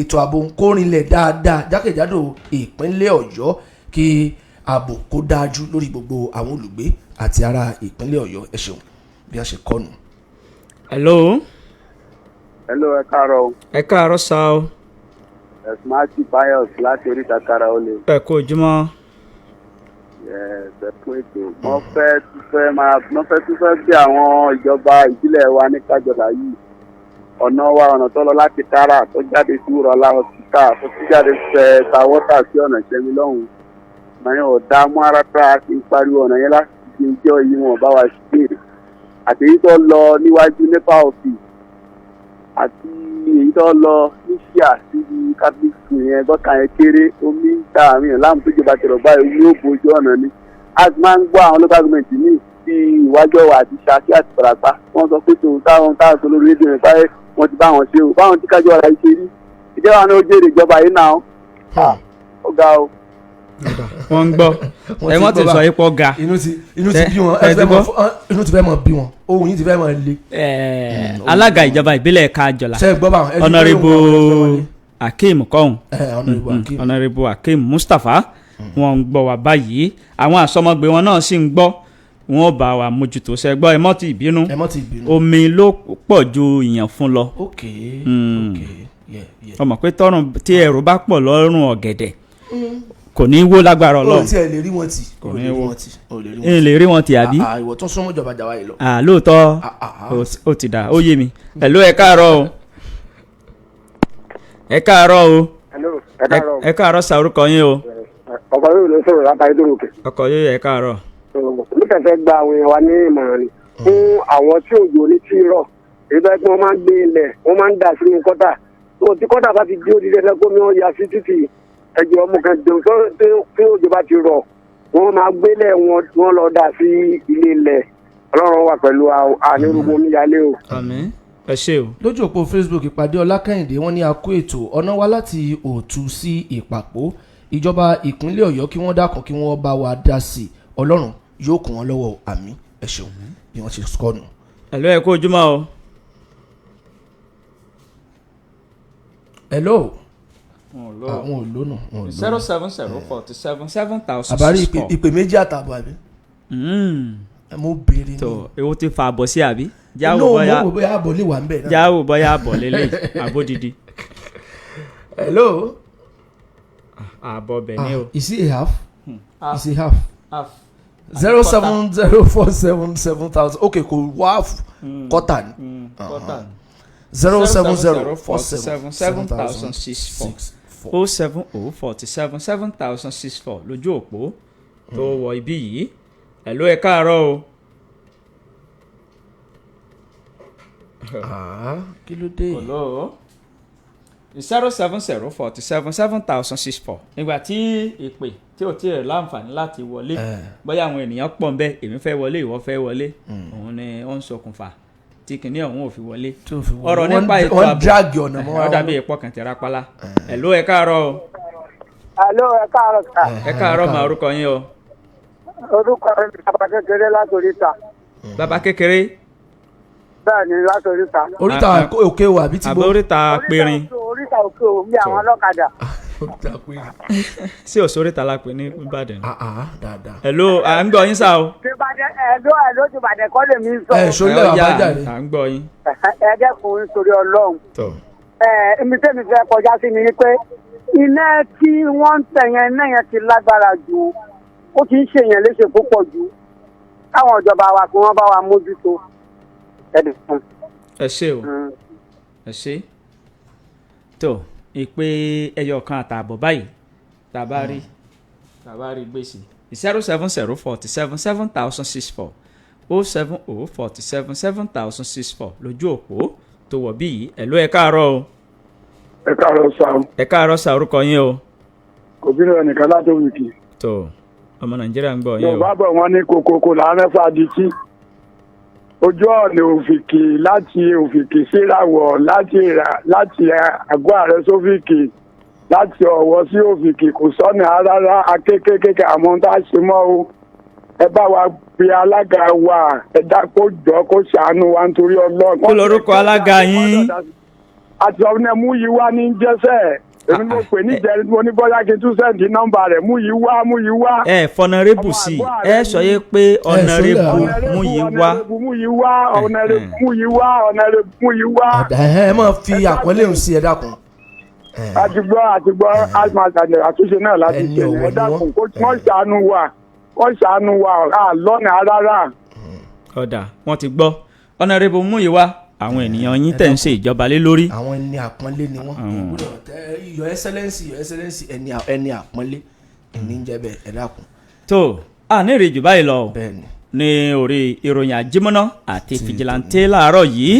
ètò ààbò kó rinlẹ̀ dáadáa jákèjádò ìpínlẹ̀ Ọ̀yọ́, kí ààbò kó dájú lórí gbogbo àwọn olùgbé àti ará ìpínlẹ̀ Ọ̀yọ́. Ẹ ṣeun bí a ṣe kọ́nu. Hello. Hello, ẹ káàárọ̀ o. Ẹ káàárọ̀ sá o. Ẹ̀sùn àti Pius láti oríta kára ó lè. Ẹ kú ojúmọ́. Ẹ kú ètò. Mo fẹ́ tún fẹ́ bí àwọn ìjọba ìbílẹ̀ wa ní Kájọlá yìí. Ọ̀nà wa, ọ̀nà tó lọ láti Kára tó jáde sí Wúrọ̀lá Hospital tó tún jáde fẹ́ ta wọ́tà sí ọ̀nà Ìṣẹ́mi lọ́hùn. Ọ̀nà yẹn ò dá mú ara tá a ti ń pariwo ọ̀nà yẹn láti fi jẹ́ òyìn wọn bá wa ṣe. Àti èyí tó lọ níwájú NEPA office àti èyí tó lọ ní ṣíà síbi Catholic school yẹn, gọ́tà yẹn kéré, omi ń ta àmì yẹn láàmú tó jọba tẹ̀rọ̀ báyìí, omi ó bojú ọ̀nà ni. A ti máa ń gbọ́ àwọn local government míì bí Ìwájọwà àti Ṣakí àti Ìbàràpá, wọ́n sọ pé tòun táwọn táwọn sọ lórí rédíò yẹn báyìí, wọ́n ti bá wọn ṣe o, báwọn tí kájọ ara yìí ṣe rí ìjọba náà ó jèrè ìjọba yìí náà ó ga o. Wọ́n ń gbọ́ ẹ, wọ́n ti sọ ipò ga. Inú ti bí wọn, ẹ ti fẹ́ mọ inú ti fẹ́ mọ bí wọn, ohun yìí ti fẹ́ mọ le. Alága ìjọba ìbílẹ̀ Kájọlá, Ṣe é gbọ́ báwọn? Ẹ ti gbọ́ Honourable ohun àwọn ẹ ti fẹ́ mọ le. Akeem kọ́hún. Honourable Akeem. Honourable Akeem Mustapha, wọ́n ń gbọ́ wá báyìí, àwọn àsọmọgbé wọn náà sì ń gbọ́, wọn ò bá wa mójútó. Ṣe gbọ́? Ẹ mọ́ ti ìbínú. Ẹ mọ́ ti bínú. Omi ló pọ̀ ju ìyàn fún lọ. Ok, yeah. Ọmọ pé tọrùn tí ẹrù bá pọ̀ lọ́rùn ọ̀gẹ̀dẹ̀, kò ní í wó lágbára O Ọlọ́run. tiẹ̀ lè rí wọn tì. Kò O ní lè rí wó. wọn tì, o lè rí wọn. N lè rí wọn tì, àbí? Ah, ah, ìwọ tún súnmọ́ ìjọba jà wáyé lọ. Ah, lóòótọ́. Ah, ah, ah. Ó ti dà, ó yé mi. Hello, ẹ káàárọ̀ o, ẹ káàárọ̀ o. Hello, ẹ káàárọ̀. Ẹ káàárọ̀ sa, orúkọ yín o? Ọkọ yóò ló sọ̀rọ̀ látàrí tó ròkè. Ọkọ yóò, ẹ káàárọ̀. Olùfẹ̀fẹ̀ gba àwọn èèyàn wa ní ìmọ̀ràn ni fún àwọn tí òjò ní tí rọ̀, èyí tó yẹ kí wọ́n máa ń gbé ilẹ̀, wọ́n máa ń dà sínú kọ́tà tó tí kọ́tà bá ti dé ó di dandan kó mi wọ́n ya sí títì. Ẹjọ́ ọmọ kan dùn tí òjò bá ti rọ̀, wọ́n máa gbélẹ̀ wọn, wọ́n lọ dà sí ilé ilẹ̀. Ọlọ́run wà pẹ̀lú ànírúgbó omíyalé o. Àmín, ẹ ṣé o. Lójú òpó Facebook, ìpàdé Ọlákẹ́hìndé, wọ́n ní a kó ètò ọ̀nà wa láti Òtù sí Ìpàpó, ìjọba ìpínlẹ̀ Ọ̀yọ́ kí wọ́n dákun, kí wọ́n bá wa dá sí i, Ọlọ́run yóò kún wọn lọ́wọ́, àmín. Ẹ ṣeun bí wọ́n ṣe kọ́nu. Hello, ẹ kú ojúmọ́ o. Hello, àwọn ò lónà, wọn ò lónà. 07047 7000 Àbárí 6 ìpè 4. Ìpè 2.5, àbí? Ẹ mo béèrè ní. Tó ewu ti fa àbọ̀ sí, àbí? Jáwó No, mo bọ́yá wò bóyá àbọ̀ lè wà ń bẹ̀ náà. Jáwó bọ́yá àbọ̀ lélẹ̀ àbódìdí. Hello. Àbọ̀ bẹ̀ ni o. Is it a half? Is it half? Half. 070477000, ok, kò wá half, quarter ni. Quarter. 07047 7000 64. 64. 07047 7064 lójú òpó tó wọ ibí yìí. Hello, ẹ káàárọ̀ o. Ah, kí ló dé? Hello, 07047 7064. Nígbà tí ìpè tí ò tí ì láǹfààní láti wọlé, bóyá àwọn ènìyàn pọ̀ ń bẹ, èmi fẹ́ wọlé, ìwọ fẹ́ wọlé, òun ni ó ń ṣokùnfà tí kìnìún ọ̀hún ò fi wọlé. Tí ò fi wọlé. Ọ̀rọ̀ nípa ètò Wọ́n ààbò drag ọ̀nà mọ́ ó wa. dàbí ìpọ̀ kàn tẹ̀ra pálá. Hello, ẹ káàárọ̀ o. Alo, ẹ káàárọ̀ sà. Ẹ káàárọ̀ mà, orúkọ yín o? Orúkọ mi ni Bàbá Kékeré láti Oríta. Bàbá Kékeré. Bẹ́ẹ̀ ni, láti Oríta. Oríta Òkè o àbí tìbó? Àbí Oríta Périn? Oríta Òkè o, bí àwọn ọlọ́kadà. Oríta Périn. Sí òsóríta la pè ní Ìbàdàn. Ah ah, dáadáa. Hello, à ń gbọ́ yín sá o. Ti Ìbàdàn, ẹ̀ló ẹ̀ló, ti Ìbàdàn kọ́ lèmi ń sọ. Ẹ ṣó lẹ́ Ó yá, bàbá jàre. à ń gbọ́ yín. Ẹ dẹ́kun nítorí Ọlọ́run. Tọ́. Ẹ ibi tẹ́mi fẹ́ kọjá sí ni pé iná tí wọ́n ń tẹ̀ yẹn, iná yẹn ti lágbára jù, ó ti ń ṣèyàn léṣe púpọ̀ jù. Káwọn ìjọba wa kí wọ́n bá wa mójútó. Ẹ dẹ́kun. Ẹ ṣé o, ẹ ṣé. Tó ìpè 1.5 báyìí, tá a bá rí gbèsè, 07047 7064, 07047 7064 lójú òpó tó wọ̀ bí yìí. Hello, ẹ káàárọ̀ o. Ẹ káàárọ̀ sá. Ẹ káàárọ̀ sá, orúkọ yín o? Kò bínú ẹnìkan láti Òwìkì. Tó ọmọ Nàìjíríà ń gbọ́ yín o. Yorùbá bọ̀, wọ́n ní kokoko làárẹ̀ fàdí tí ojú ọ̀nà Òfìkì, láti Òfìkì síràwọ̀, láti àgọ́ ààrẹ sófìkì, láti Ọ̀wọ̀ sí Òfìkì, kò sọ́nà rárá. Akékèké àmọ́ tá a ṣe mọ́ o, ẹ bá wa pe alága wa, ẹ dá kó jọ kó ṣàánú wa nítorí Ọlọ́run. Kó lorúkọ alága yín? Àti ọ̀nà Múyìwá ní jẹ́sẹ̀, èmi mo pè ní jẹ́rìí, mo ní bóyá kí n tún send nọ́mbà rẹ̀. Múyìwá, Múyìwá. Ẹ fọnàrẹ́bù sí ẹ, sọ yé pé Honourable Múyìwá. Múyìwá, Honourable Múyìwá, Honourable Múyìwá. Ẹ máa fi àpọ́nlé òun sí, ẹ dákun. Àti gbọ́, àti gbọ́, àtúnṣe náà láti Ẹni ṣe. ọ̀wọ̀ Ẹ ni dákun, wọ́n. kó wọ́n ṣàánú wa, wọ́n ṣàánú wa, à lọ́nà rárá. Ọ̀dà, wọ́n ti gbọ́. Honourable Múyìwá, àwọn ènìyàn yín tẹ̀ ń ṣe ìjọba lé lórí. Àwọn ẹni àpọ́nlé ni wọ́n. Your Excellency, Your Excellency, ẹni àpọ́nlé ẹni ń jẹ́ bẹ́ẹ̀, ẹ dákun. Tó a ní ìrìjù báyìí lọ o. Bẹ́ẹ̀ni. Ní orí ìròyìn àjímọ́ná àti fìjìláńtẹ́ láàárọ̀ yìí,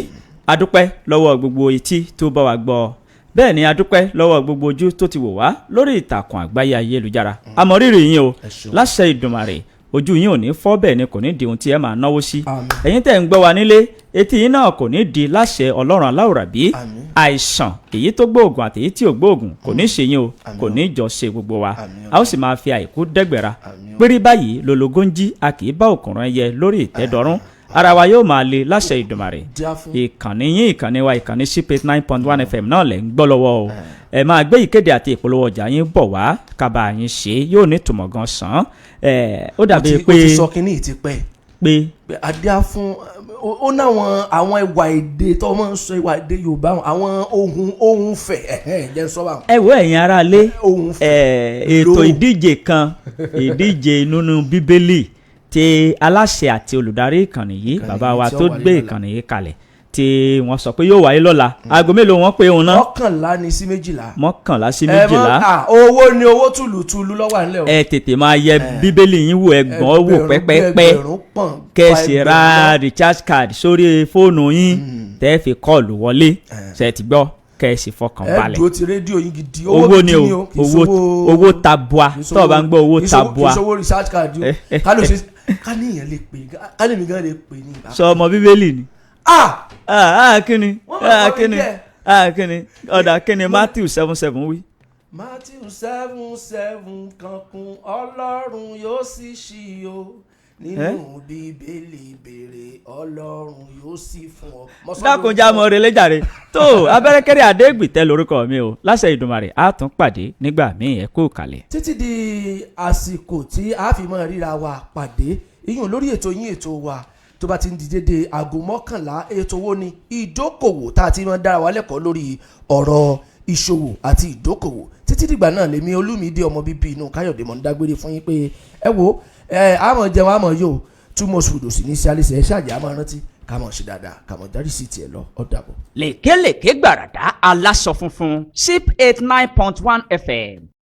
adúpẹ́ lọ́wọ́ gbogbo etí tó bá wa gbọ́. Bẹ́ẹ̀ ni adúpẹ́ lọ́wọ́ gbogbo ojú tó ti wò wá lórí ìtàkùn àgbáyé ayélujára. Àmọ̀rírì yín o. Ṣeun. Láṣẹ Ìdùmarè, ojú yín ò ní fọ́, bẹ́ẹ̀ ni kò ní di ohun tí ẹ máa náwó sí. Àmín. Ẹ̀yin tẹ́ ń gbọ́ wa nílé, etí yín náà kò ní di láṣẹ Ọlọ́run aláwòrábí. Àmín. Àìsàn èyí tó gbóògùn àti èyí tí ò gbóògùn kò ní ṣe yín o. Àmín Kò o. ní jọ ṣe gbogbo wa. Àmín o. A ó sì máa fi àìkú dẹ́gbẹ̀ra. Àmín o. Pírí báyìí lológo ń jí, a kì í bá òkùnrin ẹyẹ lórí ìtẹ́dọ́rùn. Ara wa yóò máa le láṣẹ Ìdùmarè. Díá fún. Ìkànnì yín, ìkànnì wa, ìkànnì sip 89.1 FM náà lẹ̀ ń gbọ́ lọ́wọ́ o. Ẹ máa gbé ìkéde àti ìpolówó ọjà yín bọ̀ wá, kábàá yín ṣe yóò ní tùmọ̀ gan sàn án. Ẹ ó dàbí Ó pé ti sọ kínní yìí ti pẹ́ pé pé adíá fún ó náwọn àwọn ìwà èdè tó máa ń sọ, ìwà èdè Yorùbá, àwọn ohun fẹ̀, ẹ̀hẹ́n, jẹ́ ń sọ báwọn. Ẹ wo, ẹ̀yin aráalé, Ohun fẹ̀. ẹ ètò Lóhùn. ìdíje kan, ìdíje nínú Bíbélì tí aláṣẹ àti olùdarí ìkànnì yìí, Ìkànnì bàbá yìí wa tí ó tó wáyé gbé lọ́la. ìkànnì yìí kalẹ̀, tí wọ́n sọ pé yóò wáyé lọ́la, aago mélòó wọ́n pé òun náà? 11 ní sí 12. 11 sí Ẹ mọ́- 12. à, owó ni owó tùlùtùlù lọ́wọ́ à ńlẹ̀ o. Ẹ tètè máa yẹ Bíbélì yín wò, ẹgbọ́n wò Ẹgbẹ̀rún pẹ́pẹ́pẹ́, ẹgbẹ̀rún pọ̀n kẹ́sì fa ra ẹgbẹ̀rún. Recharge card sórí fóònù yín tẹ́ fi call wọlé. Ṣe ti gbọ́? Kẹ́sì fọkàn Ẹ balẹ̀. dúró ti rédíò yín gidi. Owó Gidi ni o. kì í Owó, owó tabua. kì í Tó o bá ń gbọ́ owó kì í tabua. kì í ṣowó recharge card o. Ká ló ṣe ká ní èèyàn lè pè, ká lèmi gan lè pè ní ìbá. Sọ ọmọ Bíbélì ni. Ah. Ah ah, kíni? Wọ́n máa Ah, kọrin kíni? díẹ̀. Ah, kíni? Ọ̀dà, kíni Matthew 7:7 wí? Matthew 7:7 kan kún, Ọlọ́run yóò sì ṣí o. Nínú Bíbélì, béèrè, Ọlọ́run yóò sì fún ọ. Mo sọ Dákunjá mọ relé jàre tó abẹ́rẹ́kẹ́rẹ́ Adégbìtẹ́ lórúkọ mi o. Láṣẹ Ìdùmarè, á tún pàdé nígbà míì. Ẹ kú kalẹ̀. Títí di àsìkò tí a fi mọ́ ríra wa pàdé iyùn lórí ètò yín, ètò wa, tó bá ti ń di dédé aago 11, ètò wo ni? Ìdókòwò, tá a ti máa ń dára wa lẹ́kọ̀ọ́ lórí ọ̀rọ̀ ìṣòwò àti ìdókòwò. Títí dìgbà náà, lèmi Olúmídé, ọmọ bíbí inú Káyọ̀dé, mọ̀ ń dágbére fún yín pé ẹ wo ẹ àmọ̀ jẹun àmọ̀ yóò too much food ò sì ní sí alẹ́ ẹ ṣáàjì àmọ̀ rántí ká mọ̀ ṣe dáadáa, ká mọ̀ járí sí tiẹ̀ lọ. Ó dàbọ̀. Lèkélèké gbàràdá aláṣọ funfun, sip 89.1 FM.